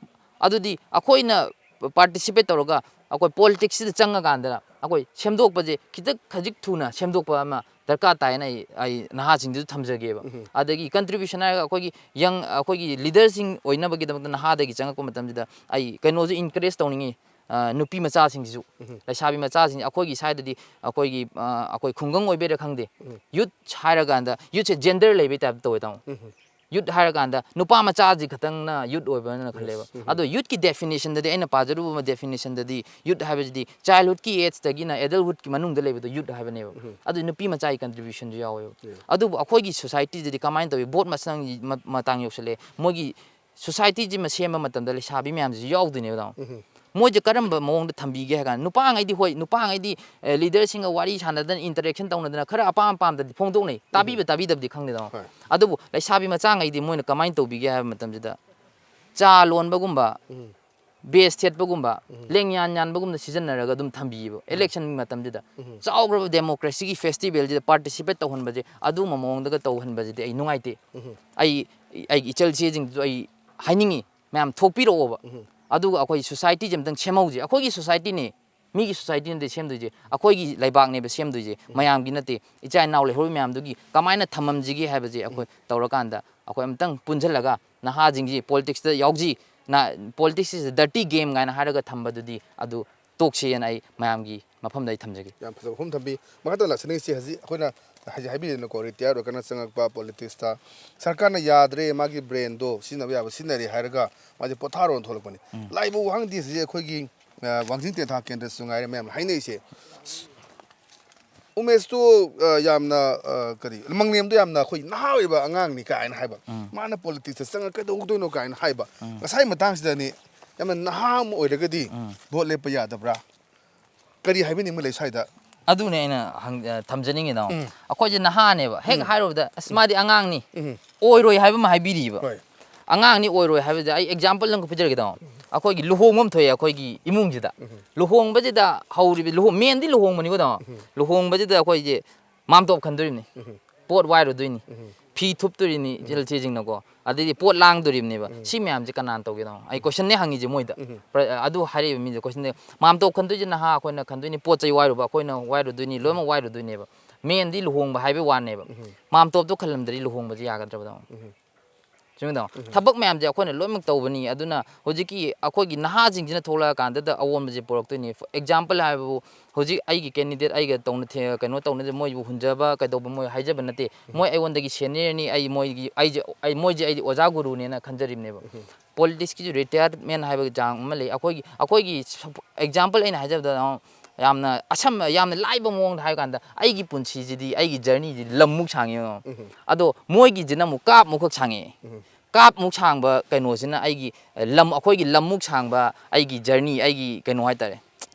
ꯑꯗꯨꯗꯤ ꯑꯩꯈꯣꯏꯅ ꯄꯥꯔꯇꯤꯁꯤꯄꯦꯠ ꯇꯧꯔꯒ ꯑꯩꯈꯣꯏ ꯄꯣꯂꯤꯇꯤꯛꯁꯁꯤꯗ ꯆꯪꯉꯀꯥꯟꯗ ꯑꯩꯈꯣꯏ ꯁꯦꯝꯗꯣꯛꯄꯁꯦ ꯈꯤꯇꯪ ꯈꯖꯤꯛ ꯊꯨꯅ ꯁꯦꯝꯗꯣꯛꯄ ꯑꯃ ꯗꯔꯀꯥꯔ ꯇꯥꯏꯅ ꯑꯩ, ꯑꯩ ꯅꯍꯥꯁꯤꯡꯗꯨꯁꯨ ꯊꯝꯖꯒꯦꯕ꯫ ꯑꯗꯒꯤ ꯀꯟꯇ꯭ꯔꯤꯕ꯭ꯌꯨꯁꯟ ꯍꯥꯏꯔꯒ ꯑꯩꯈꯣꯏꯒꯤ ꯌꯪ, ꯑꯩꯈꯣꯏꯒꯤ ꯂꯤꯗꯔꯁꯤꯡ ꯑꯣꯏꯅꯕꯒꯤꯗꯃꯛꯇ ꯅꯍꯥꯗꯒꯤ ꯆꯪꯉꯛꯄ ꯃꯇꯝꯁꯤꯗ ꯑꯩ ꯀꯩꯅꯣꯁꯨ ꯏꯟꯀꯔꯦꯖ ꯇꯧꯅꯤꯡꯉꯤ꯫ ꯑ, ꯅꯨꯄꯤ ꯃꯆꯥꯁꯤꯡꯁꯤꯁꯨ, ꯂꯩꯁꯥꯕꯤ ꯃꯆꯥꯁꯤꯡ ꯑꯩꯈꯣꯏꯒꯤ ꯁ꯭ꯋꯥꯏꯗꯗꯤ ꯑꯩꯈꯣꯏꯒꯤ, ꯑ, ꯑꯩꯈꯣꯏ ꯈꯨꯡꯒꯪ ꯑꯣꯏꯕꯩꯔꯥ ꯈꯪꯗꯦ, ꯌꯨꯠ ꯍꯥꯏꯔꯀꯥꯟꯗ ꯌꯨꯠꯁꯦ ꯖꯦꯟꯗꯔ ꯂꯩꯕꯩ ꯇꯥꯏꯞ ꯇꯧꯋꯦ ꯇꯥꯃꯣ꯫ ꯌꯨꯠ ꯍꯥꯏꯔꯀꯥꯟꯗ ꯅꯨꯄꯥ ꯃꯆꯥꯁꯤ ꯈꯛꯇꯪꯅ ꯌꯨꯠ ꯑꯣꯏꯕꯅ ꯈꯜꯂꯦꯕ꯫ ꯑꯗꯣ ꯌꯨꯠꯀꯤ ꯗꯦꯐꯤꯅꯦꯁꯟꯗꯗꯤ, ꯑꯩꯅ ꯄꯥꯖꯔꯨꯕ ꯗꯦꯐꯤꯅꯦꯁꯟꯗꯗꯤ ꯌꯨꯠ ꯍꯥꯏꯕꯁꯤꯗꯤ ꯆꯥꯏꯜꯍꯨꯗꯀꯤ ꯑꯦꯖꯇꯒꯤꯅ ꯑꯦꯗꯜꯍꯨꯗꯀꯤ ꯃꯅꯨꯡꯗ ꯂꯩꯕꯗꯣ ꯌꯨꯠ ꯍꯥꯏꯕꯅꯦꯕ꯫ ꯑꯗꯨ ꯅꯨꯄꯤ ꯃꯆꯥꯒꯤ ꯀꯟꯇ꯭ꯔꯤꯕ꯭ꯌꯨꯁꯟꯁꯨ ꯌꯥꯎꯋꯦꯕ꯫ ꯑꯗꯨꯕꯨ ꯑꯩꯈꯣꯏꯒꯤ ꯁꯣꯁꯥꯏꯇꯤꯗꯗꯤ ꯀꯃꯥꯏꯅ ꯇꯧꯋꯤ? ꯚꯣꯠ ꯃꯁꯥꯡ ꯃ-, ꯃꯇꯥꯡ ꯌꯧꯁꯜꯂꯛꯑꯦ꯫ ꯃꯣꯏꯒꯤ ꯁꯣꯁꯥꯏꯇꯤꯁꯤꯃ ꯁꯦꯝꯕ ꯃꯇꯝꯗ ꯂꯩꯁꯥꯕꯤ ꯃꯌꯥꯝꯁꯤꯁꯨ ꯌꯥꯎꯗꯣꯏꯅꯦꯕ, ꯇꯥꯃꯣ꯫ ꯃꯣꯏꯁꯦ ꯀꯔꯝꯕ ꯃꯑꯣꯡꯗ ꯊꯝꯕꯤꯒꯦ ꯍꯥꯏ ꯀꯥꯟꯗ, ꯅꯨꯄꯥꯉꯩꯗꯤ ꯍꯣꯏ, ꯅꯨꯄꯥꯉꯩꯗꯤ, ꯑꯦ, ꯂꯤꯗꯔꯁꯤꯡꯒ ꯋꯥꯔꯤ ꯁꯥꯟꯅꯗꯅ, ꯏꯟꯇꯔꯦꯛꯁꯟ ꯇꯧꯅꯗꯅ, ꯈꯔ ꯑꯄꯥꯝ ꯑꯄꯥꯝꯗꯗꯤ ꯐꯣꯡꯗꯣꯛꯅꯩ, ꯇꯥꯕꯤꯕ ꯇꯥꯕꯤꯗꯕꯗꯤ ꯈꯪꯗꯦ, ꯇꯥꯃꯣ꯫ ꯑꯗꯨꯕꯨ ꯂꯩꯁꯥꯕꯤ ꯃꯆꯥꯉꯩꯗꯤ ꯃꯣꯏꯅ ꯀꯃꯥꯏꯅ ꯇꯧꯕꯤꯒꯦ ꯍꯥꯏꯕ ꯃꯇꯝꯁꯤꯗ, ꯆꯥ ꯂꯣꯟꯕꯒꯨꯝꯕ, ꯕꯦꯁ ꯊꯦꯠꯄꯒꯨꯝꯕ, ꯂꯦꯡꯌꯥꯟ ꯌꯥꯟꯕꯒꯨꯝꯕ ꯁꯤꯖꯤꯟꯅꯔꯒ ꯑꯗꯨꯝ ꯊꯝꯕꯤꯌꯦꯕ꯫ ꯏꯂꯦꯛꯁꯟꯒꯤ ꯃꯇꯝꯁꯤꯗ ꯆꯥꯎꯈ꯭ꯔꯕ ꯗꯦꯃꯣꯀ꯭ꯔꯦꯁꯤꯒꯤ ꯐꯦꯁꯇꯤꯚꯦꯜꯁꯤꯗ ꯄꯥꯔꯇꯤꯁꯤꯄꯦꯠ ꯇꯧꯍꯟꯕꯁꯦ, ꯑꯗꯨꯝꯕ ꯃꯑꯣꯡꯗꯒ ꯇꯧꯍꯟꯕꯁꯤꯗꯤ ꯑꯩ ꯅꯨꯡꯉꯥꯏꯇꯦ꯫ ꯑꯩ, ꯑꯩꯒꯤ ꯏꯆꯜ ꯏꯆꯦꯁꯤꯡꯗꯨꯁꯨ ꯑꯩ ꯍꯥꯏꯅꯤꯡꯉꯤ, ꯃꯌꯥꯝ ꯊꯣꯛꯄꯤꯔꯛꯑꯣꯕ꯫ ꯑꯗꯨꯒ ꯑꯩꯈꯣꯏ ꯁꯣꯁꯥꯏꯇꯤꯁꯦ ꯑꯝꯇꯪ ꯁꯦꯝꯍꯧꯁꯦ꯫ ꯑꯩꯈꯣꯏꯒꯤ ꯁꯣꯁꯥꯏꯇꯤꯅꯤ, ꯃꯤꯒꯤ ꯁꯣꯁꯥꯏꯇꯤ ꯅꯠꯇꯦ ꯁꯦꯝꯗꯣꯏꯁꯦ꯫ ꯑꯩꯈꯣꯏꯒꯤ ꯂꯩꯕꯥꯛꯅꯦꯕ ꯁꯦꯝꯗꯣꯏꯁꯦ, ꯃꯌꯥꯝꯒꯤ ꯅꯠꯇꯦ꯫ ꯏꯆꯥ ꯏꯅꯥꯎ ꯂꯩꯍꯧꯔꯤꯕ ꯃꯌꯥꯝꯗꯨꯒꯤ ꯀꯃꯥꯏꯅ ꯊꯝꯃꯝꯁꯤꯒꯦ ꯍꯥꯏꯕꯁꯦ ꯑꯩꯈꯣꯏ ꯇꯧꯔꯀꯥꯟꯗ ꯑꯩꯈꯣꯏ ꯑꯝꯇꯪ ꯄꯨꯟꯁꯤꯜꯂꯒ ꯅꯍꯥꯁꯤꯡꯁꯤ ꯄꯣꯂꯤꯇꯤꯛꯁꯇ ꯌꯥꯎꯁꯤ, ꯅ-, politics is a dirty game ꯀꯥꯏꯅ ꯍꯥꯏꯔꯒ ꯊꯝꯕꯗꯨꯗꯤ ꯑꯗꯨ ꯇꯣꯛꯁꯦꯅ ꯑꯩ ꯃꯌꯥꯝꯒꯤ ꯃꯐꯝꯗ ꯑꯩ ꯊꯝꯖꯒꯦ꯫ ꯌꯥꯝ ꯐꯖꯕ ꯋꯥꯐꯝ ꯊꯝꯕꯤ꯫ ꯃꯈꯥ ꯇꯥꯅ ꯂꯥꯛꯆꯅꯤꯡꯉꯤꯁꯤ ꯍꯧꯖꯤꯛ ꯑꯩꯈꯣꯏꯅ ꯍꯧꯖꯤꯛ ꯍꯥꯏꯕꯤꯔꯦꯗꯅꯀꯣ, ꯔꯤꯇꯥꯌꯔ ꯑꯣꯏꯔꯀꯥꯟꯗ ꯆꯪꯉꯛꯄ ꯄꯣꯂꯤꯇꯤꯛꯁꯇ ꯁꯔꯀꯥꯔꯅ ꯌꯥꯗ꯭ꯔꯦ, ꯃꯥꯒꯤ ꯕ꯭ꯔꯦꯟꯗꯣ ꯁꯤꯖꯤꯟꯅꯕ ꯌꯥꯕ ꯁꯤꯖꯤꯟꯅꯔꯦ ꯍꯥꯏꯔꯒ ꯃꯥꯁꯦ ꯄꯣꯊꯥꯔꯣꯅ ꯊꯣꯛꯂꯛꯄꯅꯤ꯫ ꯂꯥꯛꯏꯕ ꯋꯥꯍꯪꯗꯤ ꯍꯧꯖꯤꯛ ꯑꯩꯈꯣꯏꯒꯤ, ꯑ, ꯋꯥꯡꯖꯤꯡ ꯇꯦꯟꯊꯥ ꯀꯦꯟꯗ꯭ꯔꯁꯨ ꯉꯥꯏꯔꯦ ꯃꯌꯥꯝꯅ ꯍꯥꯏꯅꯔꯤꯁꯦ, ꯎꯃꯦꯁꯇꯨ, ꯑ, ꯌꯥꯝꯅ, ꯑ, ꯀꯔꯤ, ꯃꯪꯂꯦꯝꯗꯣ ꯌꯥꯝꯅ ꯑꯩꯈꯣꯏ ꯅꯍꯥ ꯑꯣꯏꯕ ꯑꯉꯥꯡꯅꯤ ꯀꯥꯏꯅ ꯍꯥꯏꯕ꯫ ꯎꯝ꯫ ꯃꯥꯅ ꯄꯣꯂꯤꯇꯤꯛꯁꯇ ꯆꯪꯉ ꯀꯩꯗꯧꯗꯣꯏꯅꯣ ꯀꯥꯏꯅ ꯍꯥꯏꯕ꯫ ꯎꯝ꯫ ꯉꯁꯥꯏ ꯃꯇꯥꯡꯁꯤꯗꯅꯤ ꯌꯥꯝꯅ ꯅꯍꯥ ꯑꯃ ꯑꯣꯏꯔꯒꯗꯤ ꯎꯝ꯫ ꯚꯣꯠ ꯂꯦꯞꯄ ꯌꯥꯗꯕ꯭ꯔꯥ? ꯀꯔꯤ ꯍꯥꯏꯕꯤꯅꯤꯡꯕ ꯂꯩ ꯁ꯭ꯋꯥꯏꯗ? ꯑꯗꯨꯅꯦ ꯑꯩꯅ ꯍꯪ-, ꯑ, ꯊꯝꯖꯅꯤꯡꯉꯤꯗꯣ꯫ ꯎꯝ꯫ ꯑꯩꯈꯣꯏꯁꯦ ꯅꯍꯥꯅꯦꯕ꯫ ꯍꯦꯛ ꯎꯝ꯫ ꯍꯥꯏꯔꯨꯕꯗ, "ꯑꯁ, ꯃꯥꯗꯤ ꯑꯉꯥꯡꯅꯤ꯫ ꯎꯝ꯫ ꯑꯣꯏꯔꯣꯏ" ꯍꯥꯏꯕ ꯑꯃ ꯍꯥꯏꯕꯤꯔꯤꯕ꯫ ꯍꯣꯏ꯫ ꯑꯉꯥꯡꯅꯤ ꯑꯣꯏꯔꯣꯏ ꯍꯥꯏꯕꯁꯦ ꯑꯩ ꯑꯦꯛꯖꯥꯝꯄꯜ ꯑꯃ ꯄꯤꯖꯔꯒꯦ ꯇꯥꯃꯣ꯫ ꯎꯝ꯫ ꯑꯩꯈꯣꯏꯒꯤ ꯂꯨꯍꯣꯡꯕ ꯑꯃ ꯊꯣꯛꯑꯦ ꯑꯩꯈꯣꯏꯒꯤ ꯏꯃꯨꯡꯁꯤꯗ꯫ ꯎꯝ꯫ ꯂꯨꯍꯣꯡꯕꯁꯤꯗ ꯍꯧꯔꯤꯕ, ꯂꯨꯍꯣꯡ-, ꯃꯦꯟꯗꯤ ꯂꯨꯍꯣꯡꯕꯅꯤꯀꯣ ꯇꯥꯃꯣ꯫ ꯎꯝ꯫ ꯂꯨꯍꯣꯡꯕꯁꯤꯗ ꯑꯩꯈꯣꯏꯁꯦ ꯃꯥꯝꯇꯣꯞ ꯈꯟꯗꯣꯔꯤꯕꯅꯤ꯫ ꯎꯝ꯫ ꯄꯣꯠ ꯋꯥꯏꯔꯨꯗꯣꯏꯅꯤ꯫ ꯎꯝ꯫ ꯐꯤ ꯊꯨꯞꯇꯣꯔꯤꯅꯤ, ꯎꯝ꯫ ꯏꯆꯦꯜ ꯏꯆꯦꯁꯤꯡꯅꯀꯣ꯫ ꯑꯗꯩꯗꯤ ꯄꯣꯠ ꯂꯥꯡꯗꯣꯔꯤꯕꯅꯦꯕ꯫ ꯎꯝ꯫ ꯁꯤ ꯃꯌꯥꯝꯁꯦ ꯀꯅꯥꯅ ꯇꯧꯒꯦ ꯇꯥꯃꯣ? ꯑꯩ ꯎꯝ꯫ ꯀꯣꯏꯁꯟꯅꯦ ꯍꯪꯉꯤꯁꯦ ꯃꯣꯏꯗ꯫ ꯎꯝ꯫ ꯄ꯭ꯔ-, ꯑꯗꯨ ꯍꯥꯏꯔꯛꯏꯕ ꯃꯤꯁꯦ ꯀꯣꯏꯁꯟꯅꯦ꯫ ꯃꯥꯝꯇꯣꯞ ꯈꯟꯗꯣꯏꯁꯦ ꯅꯍꯥ ꯑꯩꯈꯣꯏꯅ ꯈꯟꯗꯣꯏꯅꯤ, ꯄꯣꯠ ꯆꯩ ꯋꯥꯏꯔꯨꯕ ꯑꯩꯈꯣꯏꯅ ꯋꯥꯏꯔꯨꯗꯣꯏꯅꯤ, ꯂꯣꯏꯅꯃꯛ ꯋꯥꯏꯔꯨꯗꯣꯏꯅꯦꯕ꯫ ꯃꯦꯟꯗꯤ ꯂꯨꯍꯣꯡꯕ ꯍꯥꯏꯕꯒꯤ ꯋꯥꯅꯦꯕ꯫ ꯎꯝ꯫ ꯃꯥꯝꯇꯣꯞꯇꯣ ꯈꯜꯂꯝꯗ꯭ꯔꯗꯤ ꯂꯨꯍꯣꯡꯕꯁꯦ ꯌꯥꯒꯗ꯭ꯔꯕ ꯇꯥꯃꯣ? ꯎꯝ꯫ ꯆꯨꯝꯃꯤ ꯇꯥꯃꯣ? ꯎꯝ꯫ ꯊꯕꯛ ꯃꯌꯥꯝꯁꯦ ꯑꯩꯈꯣꯏꯅ ꯂꯣꯏꯅꯃꯛ ꯇꯧꯕꯅꯤ꯫ ꯑꯗꯨꯅ ꯍꯧꯖꯤꯛꯀꯤ ꯑꯩꯈꯣꯏꯒꯤ ꯅꯍꯥꯁꯤꯡꯁꯤꯅ ꯊꯣꯛꯂꯛꯑꯀꯥꯟꯗꯗ ꯑꯑꯣꯟꯕꯁꯦ ꯄꯨꯔꯛꯇꯣꯏꯅꯤ꯫ ꯑꯦꯛꯖꯥꯝꯄꯜ ꯍꯥꯏꯕꯕꯨ ꯍꯧꯖꯤꯛ ꯑꯩꯒꯤ ꯀꯦꯟꯗꯤꯗꯦꯠ ꯑꯩꯒ ꯇꯧꯅ ꯊꯦ-, ꯀꯩꯅꯣ ꯇꯧꯅꯁꯦ ꯃꯣꯏꯕꯨ ꯍꯨꯟꯖꯕ ꯀꯩꯗꯧꯕ ꯃꯣꯏ ꯍꯥꯏꯖꯕ ꯅꯠꯇꯦ꯫ ꯎꯝ꯫ ꯃꯣꯏ ꯑꯩꯉꯣꯟꯗꯒꯤ ꯁꯦꯅꯤꯌꯔꯅꯤ, ꯑꯩ ꯃꯣꯏꯒꯤ, ꯑꯩꯁꯦ, ꯑꯩ, ꯃꯣꯏꯁꯦ ꯑꯩꯗꯤ ꯑꯣꯖꯥ ꯒꯨꯔꯨꯅꯦꯅ ꯈꯟꯖꯔꯤꯕꯅꯦꯕ꯫ ꯎꯝ꯫ ꯄꯣꯂꯤꯇꯤꯛꯁꯀꯤꯁꯨ ꯔꯤꯇꯥꯌꯔꯃꯦꯟ ꯍꯥꯏꯕꯒꯤ ꯆꯥꯡ ꯑꯃ ꯂꯩ꯫ ꯑꯩꯈꯣꯏꯒꯤ, ꯑꯩꯈꯣꯏꯒꯤ ꯁꯞ-, ꯑꯦꯛꯖꯥꯝꯄꯜ ꯑꯩꯅ ꯍꯥꯏꯖꯕꯗ, ꯌꯥꯝꯅ ꯑꯁꯝ-, ꯌꯥꯝꯅ ꯂꯥꯏꯕ ꯃꯑꯣꯡꯗ ꯍꯥꯏꯕ ꯀꯥꯟꯗ, ꯑꯩꯒꯤ ꯄꯨꯟꯁꯤꯁꯤꯗꯤ, ꯑꯩꯒꯤ ꯖꯔꯅꯤꯁꯤꯗꯤ ꯂꯝꯃꯨꯛ ꯁꯥꯡꯉꯦ꯫ ꯎꯝ꯫ ꯑꯗꯣ ꯃꯣꯏꯒꯤꯁꯤꯅ ꯑꯃꯨꯛ ꯀꯥꯞꯃꯨꯛꯈꯛ ꯁꯥꯡꯉꯛꯑꯦ꯫ ꯎꯝ꯫ ꯀꯥꯞꯃꯨꯛ ꯁꯥꯡꯕ ꯀꯩꯅꯣꯁꯤꯅ ꯑꯩꯒꯤ, ꯑ, ꯂꯝ, ꯑꯩꯈꯣꯏꯒꯤ ꯂꯝꯃꯨꯛ ꯁꯥꯡꯕ ꯑꯩꯒꯤ ꯖꯔꯅꯤ, ꯑꯩꯒꯤ ꯀꯩꯅꯣ ꯍꯥꯏꯇꯥꯔꯦ,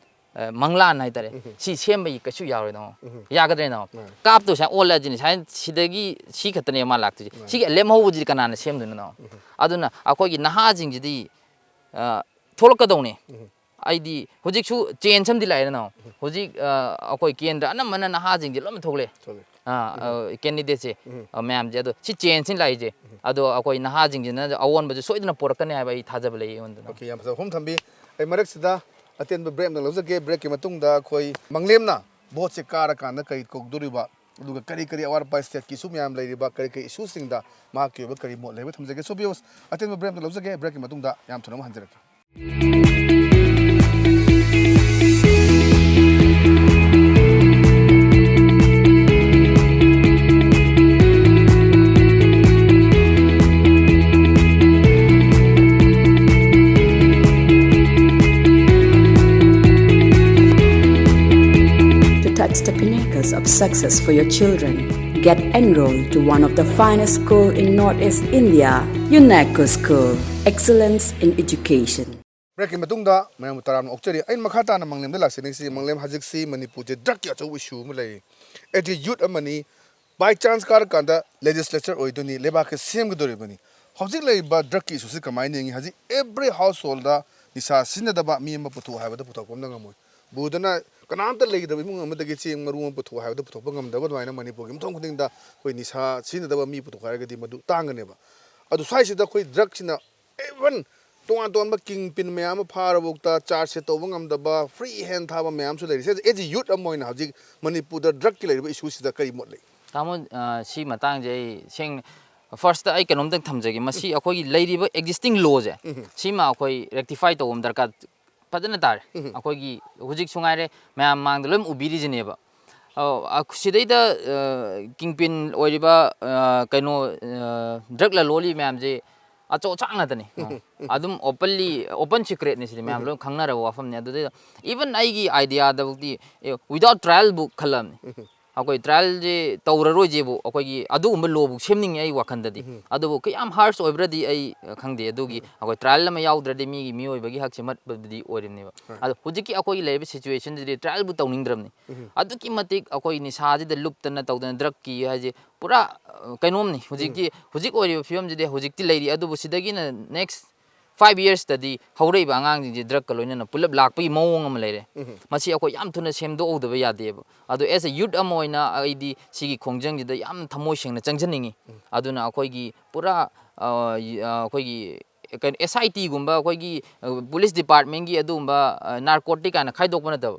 ꯑ, ꯃꯪꯂꯥꯟ ꯍꯥꯏꯇꯥꯔꯦ, ꯎꯝ꯫ ꯁꯤ ꯁꯦꯝꯕꯒꯤ ꯀꯩꯁꯨ ꯌꯥꯔꯣꯏ ꯇꯥꯃꯣ꯫ ꯎꯝ꯫ ꯌꯥꯒꯗ꯭ꯔꯦ ꯇꯥꯃꯣ? ꯃꯥꯅꯤ꯫ ꯀꯥꯞꯇꯣꯏꯁꯦ ꯑꯣꯜꯂꯁꯤꯅꯤ, ꯁꯨꯃꯥꯏꯅ ꯁꯤꯗꯒꯤ ꯁꯤ ꯈꯛꯇꯅꯦ ꯃꯥ ꯂꯥꯛꯇꯣꯏꯁꯦ꯫ ꯃꯥꯅꯤ꯫ ꯁꯤꯒꯤ ꯂꯦꯝꯍꯧꯕꯁꯤꯗꯤ ꯀꯅꯥꯅ ꯁꯦꯝꯗꯣꯏꯅꯣ ꯇꯥꯃꯣ? ꯎꯝ꯫ ꯑꯗꯨꯅ ꯑꯩꯈꯣꯏꯒꯤ ꯅꯍꯥꯁꯤꯡꯁꯤꯗꯤ, ꯑ, ꯊꯣꯛꯂꯛꯀꯗꯧꯅꯦ꯫ ꯎꯝ꯫ ꯑꯩꯗꯤ ꯍꯧꯖꯤꯛꯁꯨ ꯆꯦꯟꯖ ꯑꯃꯗꯤ ꯂꯥꯛꯑꯦꯗꯅ꯫ ꯎꯝ꯫ ꯍꯧꯖꯤꯛ, ꯑ, ꯑꯩꯈꯣꯏ ꯀꯦꯟꯗ꯭ꯔ ꯑꯅꯝꯕꯅ ꯅꯍꯥꯁꯤꯡꯁꯦ ꯂꯣꯏꯅ ꯊꯣꯛꯂꯛꯑꯦ꯫ ꯊꯣꯛꯂꯛꯑꯦ꯫ ꯑ, ꯎꯝ꯫ ꯑ, ꯀꯦꯟꯗꯤꯗꯦꯠꯁꯦ, ꯎꯝ꯫ ꯑ, ꯃꯌꯥꯝꯁꯦ꯫ ꯑꯗꯣ ꯁꯤ ꯆꯦꯟꯖꯁꯤꯅ ꯂꯥꯛꯏꯁꯦ꯫ ꯎꯝ꯫ ꯑꯗꯣ ꯑꯩꯈꯣꯏ ꯅꯍꯥꯁꯤꯡꯁꯤꯅ ꯑꯑꯣꯟꯕꯁꯦ ꯁꯣꯏꯗꯅ ꯄꯨꯔꯛꯀꯅꯤ ꯍꯥꯏꯕ ꯑꯩ ꯊꯥꯖꯕ ꯂꯩ ꯑꯩꯉꯣꯟꯗ꯫ ꯑꯣꯀꯦ, ꯌꯥꯝ ꯐꯖꯕ ꯋꯥꯐꯝ ꯊꯝꯕꯤ꯫ ꯑꯩ ꯃꯔꯛꯁꯤꯗ ꯑꯇꯦꯟꯕ ꯕ꯭ꯔꯦꯛ ꯑꯃ ꯂꯧꯖꯒꯦ꯫ ꯕ꯭ꯔꯦꯛꯀꯤ ꯃꯇꯨꯡꯗ ꯑꯩꯈꯣꯏ ꯃꯪꯂꯦꯝꯅ ꯚꯣꯠꯁꯦ ꯀꯥꯔꯀꯥꯟꯗ ꯀꯔꯤ ꯀꯧꯗꯣꯔꯤꯕ, ꯑꯗꯨꯒ ꯀꯔꯤ ꯀꯔꯤ ꯑꯋꯥꯠ ꯑꯄꯥ ꯁ꯭ꯇꯦꯠꯀꯤ ꯏꯁꯨ ꯃꯌꯥꯝ ꯂꯩꯔꯤꯕ, ꯀꯔꯤ ꯀꯔꯤ ꯏꯁꯨꯁꯤꯡꯗ ꯃꯍꯥꯛꯀꯤ ꯑꯣꯏꯕ ꯀꯔꯤ ꯃꯣꯠ ꯂꯩꯕ ꯊꯝꯖꯒꯦ꯫ So viewers, ꯑꯇꯦꯟꯕ ꯕ꯭ꯔꯦꯛ ꯑꯃ ꯂꯧꯖꯒꯦ꯫ ꯕ꯭ꯔꯦꯛꯀꯤ ꯃꯇꯨꯡꯗ ꯌꯥꯝ ꯊꯨꯅ ꯑꯃꯨꯛ ꯍꯟꯖꯔꯛꯀꯦ꯫ To touch the pinnacles of Success for your children. Get enrolled to one of the finest school in Northeast India, UNECO School. Excellence in education. ꯕ꯭ꯔꯦꯛꯀꯤ ꯃꯇꯨꯡꯗ ꯃꯌꯥꯝꯕꯨ ꯇꯔꯥꯝꯅ ꯑꯣꯛꯆꯔꯤ꯫ ꯑꯩꯅ ꯃꯈꯥ ꯇꯥꯅ ꯃꯥꯂꯦꯝꯗ ꯂꯥꯛꯆꯅꯤꯡꯁꯤ, ꯃꯥꯂꯦꯝ ꯍꯧꯖꯤꯛꯁꯤ ꯃꯅꯤꯄꯨꯔꯁꯦ ꯗ꯭ꯔꯛꯀꯤ ꯑꯆꯧꯕ ꯏꯁꯨ ꯑꯃ ꯂꯩꯔꯤ꯫ ꯑꯦꯖ ꯑꯦ ꯌꯨꯠ ꯑꯃꯅꯤ, ꯕꯥꯏ ꯆꯥꯟꯁ ꯀꯥꯔꯀꯥꯟꯗ ꯂꯦꯖꯤꯁꯂꯦꯆꯔ ꯑꯣꯏꯗꯣꯏꯅꯤ, ꯂꯩꯕꯥꯛꯀ ꯁꯦꯝꯒꯗꯧꯔꯤꯕꯅꯤ꯫ ꯍꯧꯖꯤꯛ ꯂꯩꯔꯤꯕ ꯗ꯭ꯔꯛꯀꯤ ꯏꯁꯨꯁꯤ ꯀꯃꯥꯏꯅ ꯌꯦꯡꯉꯤ? ꯍꯧꯖꯤꯛ ꯑꯦꯕ꯭ꯔꯤ ꯍꯥꯎꯁ ꯍꯣꯜꯗ ꯅꯤꯁꯥ ꯁꯤꯖꯤꯟꯅꯗꯕ ꯃꯤ ꯑꯃ ꯄꯨꯊꯣꯛꯑꯣ ꯍꯥꯏꯕꯗ ꯄꯨꯊꯣꯛꯄ ꯑꯃꯇ ꯉꯝꯃꯣꯏ꯫ ꯕꯨꯗꯅ ꯀꯅꯥꯝꯇ ꯂꯩꯒꯗꯕ ꯏꯃꯨꯡ ꯑꯃꯗꯒꯤ ꯆꯦꯡ ꯃꯔꯨ ꯑꯃ ꯄꯨꯊꯣꯛꯑꯣ ꯍꯥꯏꯕꯗ ꯄꯨꯊꯣꯛꯄ ꯉꯝꯗꯕ ꯑꯗꯨꯃꯥꯏꯅ ꯃꯅꯤꯄꯨꯔꯒꯤ ꯃꯐꯝ ꯈꯨꯗꯤꯡꯗ ꯑꯩꯈꯣꯏ ꯅꯤꯁꯥ ꯁꯤꯖꯤꯟꯅꯗꯕ ꯃꯤ ꯄꯨꯊꯣꯛꯄ ꯍꯥꯏꯔꯒꯗꯤ ꯃꯗꯨ ꯇꯥꯡꯒꯅꯦꯕ꯫ ꯑꯗꯨ ꯁ꯭ꯋꯥꯏꯁꯤꯗ ꯑꯩꯈꯣꯏ ꯗ꯭ꯔꯛꯁꯤꯅ ꯏꯚꯟ ꯇꯣꯉꯥꯟ ꯇꯣꯉꯥꯟꯕ ꯀꯤꯡ ꯄꯤꯟ ꯃꯌꯥꯝ ꯑꯃ ꯐꯥꯔꯕꯐꯥꯎꯗ ꯆꯥꯔꯖꯁꯦ ꯇꯧꯕ ꯉꯝꯗꯕ, ꯐ꯭ꯔꯤ ꯍꯦꯟ ꯊꯥꯕ ꯃꯌꯥꯝꯁꯨ ꯂꯩꯔꯤ꯫ ꯁꯤꯁꯦ ꯑꯦꯖ ꯑꯦ ꯌꯨꯠ ꯑꯃ ꯑꯣꯏꯅ ꯍꯧꯖꯤꯛ ꯃꯅꯤꯄꯨꯔꯗ ꯗ꯭ꯔꯛꯀꯤ ꯂꯩꯔꯤꯕ ꯏꯁꯨꯁꯤꯗ ꯀꯔꯤ ꯃꯣꯠ ꯂꯩ? ꯇꯥꯃꯣ, ꯑ, ꯁꯤ ꯃꯇꯥꯡꯁꯦ ꯑꯩ ꯁꯦꯡꯅ, ꯐꯥꯔꯁꯇ ꯑꯩ ꯀꯩꯅꯣꯝꯇꯪ ꯊꯝꯖꯒꯦ꯫ ꯃꯁꯤ ꯑꯩꯈꯣꯏꯒꯤ ꯂꯩꯔꯤꯕ ꯑꯦꯛꯖꯤꯁꯇꯤꯡ ꯂꯣꯁꯦ, ꯁꯤꯃ ꯑꯩꯈꯣꯏ ꯔꯦꯛꯇꯤꯐꯥꯏ ꯇꯧꯕ ꯑꯃ ꯗꯔꯀꯥꯔ ꯐꯖꯅ ꯇꯥꯔꯦ꯫ ꯑꯩꯈꯣꯏꯒꯤ ꯍꯧꯖꯤꯛꯁꯨ ꯉꯥꯏꯔꯦ, ꯃꯌꯥꯝ ꯃꯥꯡꯗ ꯂꯣꯏ ꯎꯕꯤꯔꯤꯁꯤꯅꯦꯕ꯫ ꯑꯧ, ꯑ, ꯁꯤꯗꯩꯗ, ꯑ, ꯀꯤꯡ ꯄꯤꯟ ꯑꯣꯏꯔꯤꯕ, ꯑ, ꯀꯩꯅꯣ, ꯑ, ꯗ꯭ꯔꯛ ꯂꯂꯣꯜꯂꯤ ꯃꯌꯥꯝꯁꯦ ꯑꯆꯧ ꯑꯆꯥꯡ ꯉꯥꯛꯇꯅꯤ꯫ ꯑꯗꯨꯝ ꯑꯣꯄꯟꯂꯤ, ꯑꯣꯄꯟ ꯁꯤꯀ꯭ꯔꯦꯠꯅꯤ ꯁꯤꯗꯤ, ꯃꯌꯥꯝ ꯂꯣꯏ ꯈꯪꯅꯔꯕ ꯋꯥꯐꯝꯅꯤ꯫ ꯑꯗꯨꯗꯩꯗ ꯏꯚꯟ ꯑꯩꯒꯤ ꯑꯥꯏꯗꯤꯌꯥꯗꯐꯥꯎꯗꯤ, ꯑꯦ, ꯋꯤꯗꯥꯎꯠ ꯇ꯭ꯔꯥꯏꯌꯦꯜꯕꯨ ꯈꯜꯂꯝꯅꯤ꯫ ꯑꯩꯈꯣꯏ ꯇ꯭ꯔꯥꯏꯌꯦꯜꯁꯦ ꯇꯧꯔꯔꯣꯏꯁꯦꯕꯨ, ꯑꯩꯈꯣꯏꯒꯤ ꯑꯗꯨꯒꯨꯝꯕ ꯂꯣꯕꯨ ꯁꯦꯝꯅꯤꯡꯉꯤ ꯑꯩ ꯋꯥꯈꯜꯗꯗꯤ꯫ ꯑꯗꯨꯕꯨ ꯀꯌꯥꯝ ꯍꯥꯔꯁ ꯑꯣꯏꯕ꯭ꯔꯗꯤ ꯑꯩ, ꯑ, ꯈꯪꯗꯦ꯫ ꯑꯗꯨꯒꯤ ꯑꯩꯈꯣꯏ ꯇ꯭ꯔꯥꯏꯌꯦꯜ ꯑꯃ ꯌꯥꯎꯗ꯭ꯔꯗꯤ ꯃꯤꯒꯤ ꯃꯤꯑꯣꯏꯕꯒꯤ ꯍꯛꯁꯦ ꯃꯠꯄꯗꯤ ꯑꯣꯏꯔꯤꯕꯅꯦꯕ꯫ ꯑꯗꯣ ꯍꯧꯖꯤꯛꯀꯤ ꯑꯩꯈꯣꯏꯒꯤ ꯂꯩꯔꯤꯕ ꯁꯤꯆꯨꯋꯦꯁꯟꯁꯤꯗꯤ ꯇ꯭ꯔꯥꯏꯌꯦꯜꯕꯨ ꯇꯧꯅꯤꯡꯗ꯭ꯔꯕꯅꯤ꯫ ꯑꯗꯨꯛꯀꯤ ꯃꯇꯤꯛ ꯑꯩꯈꯣꯏ ꯅꯤꯁꯥꯁꯤꯗ ꯂꯨꯞꯇꯅ ꯇꯧꯗꯅ, ꯗ꯭ꯔꯛꯀꯤ ꯍꯥꯏꯁꯦ ꯄꯨꯔꯥ, ꯑ, ꯀꯩꯅꯣꯝꯅꯤ꯫ ꯍꯧꯖꯤꯛꯀꯤ, ꯍꯧꯖꯤꯛ ꯑꯣꯏꯔꯤꯕ ꯐꯤꯕꯝꯁꯤꯗꯤ ꯍꯧꯖꯤꯛꯇꯤ ꯂꯩꯔꯤ, ꯑꯗꯨꯕꯨ ꯁꯤꯗꯒꯤꯅ ꯅꯦꯛꯁ ꯐꯥꯏꯚ ꯌꯔꯁꯇꯗꯤ ꯍꯧꯔꯛꯏꯕ ꯑꯉꯥꯡꯁꯤꯡꯁꯦ ꯗ꯭ꯔꯛꯀ ꯂꯣꯏꯅꯅ ꯄꯨꯂꯞ ꯂꯥꯛꯄꯒꯤ ꯃꯑꯣꯡ ꯑꯃ ꯂꯩꯔꯦ꯫ ꯃꯁꯤ ꯑꯩꯈꯣꯏ ꯌꯥꯝ ꯊꯨꯅ ꯁꯦꯝꯗꯣꯛꯍꯧꯗꯕ ꯌꯥꯗꯦꯕ꯫ ꯑꯗꯣ ꯑꯦꯁ ꯑꯦ ꯌꯨꯠ ꯑꯃ ꯑꯣꯏꯅ ꯑꯩꯗꯤ ꯁꯤꯒꯤ ꯈꯣꯡꯖꯪꯁꯤꯗ ꯌꯥꯝ ꯊꯃꯣꯏ ꯁꯦꯡꯅ ꯆꯪꯖꯅꯤꯡꯉꯤ꯫ ꯑꯗꯨꯅ ꯑꯩꯈꯣꯏꯒꯤ ꯄꯨꯔꯥ, ꯑ, ꯌ-, ꯑ, ꯑꯩꯈꯣꯏꯒꯤ ꯀꯩꯅꯣ, ꯑꯦꯁ ꯑꯥꯏ ꯇꯤꯒꯨꯝꯕ, ꯑꯩꯈꯣꯏꯒꯤ, ꯑ, ꯄꯨꯂꯤꯁ ꯗꯤꯄꯥꯔꯠꯃꯦꯟꯒꯤ ꯑꯗꯨꯒꯨꯝꯕ, ꯑ, ꯅꯥꯔꯀꯣꯇꯤꯛ ꯀꯥꯏꯅ ꯈꯥꯏꯗꯣꯛꯄ ꯅꯠꯇꯕ,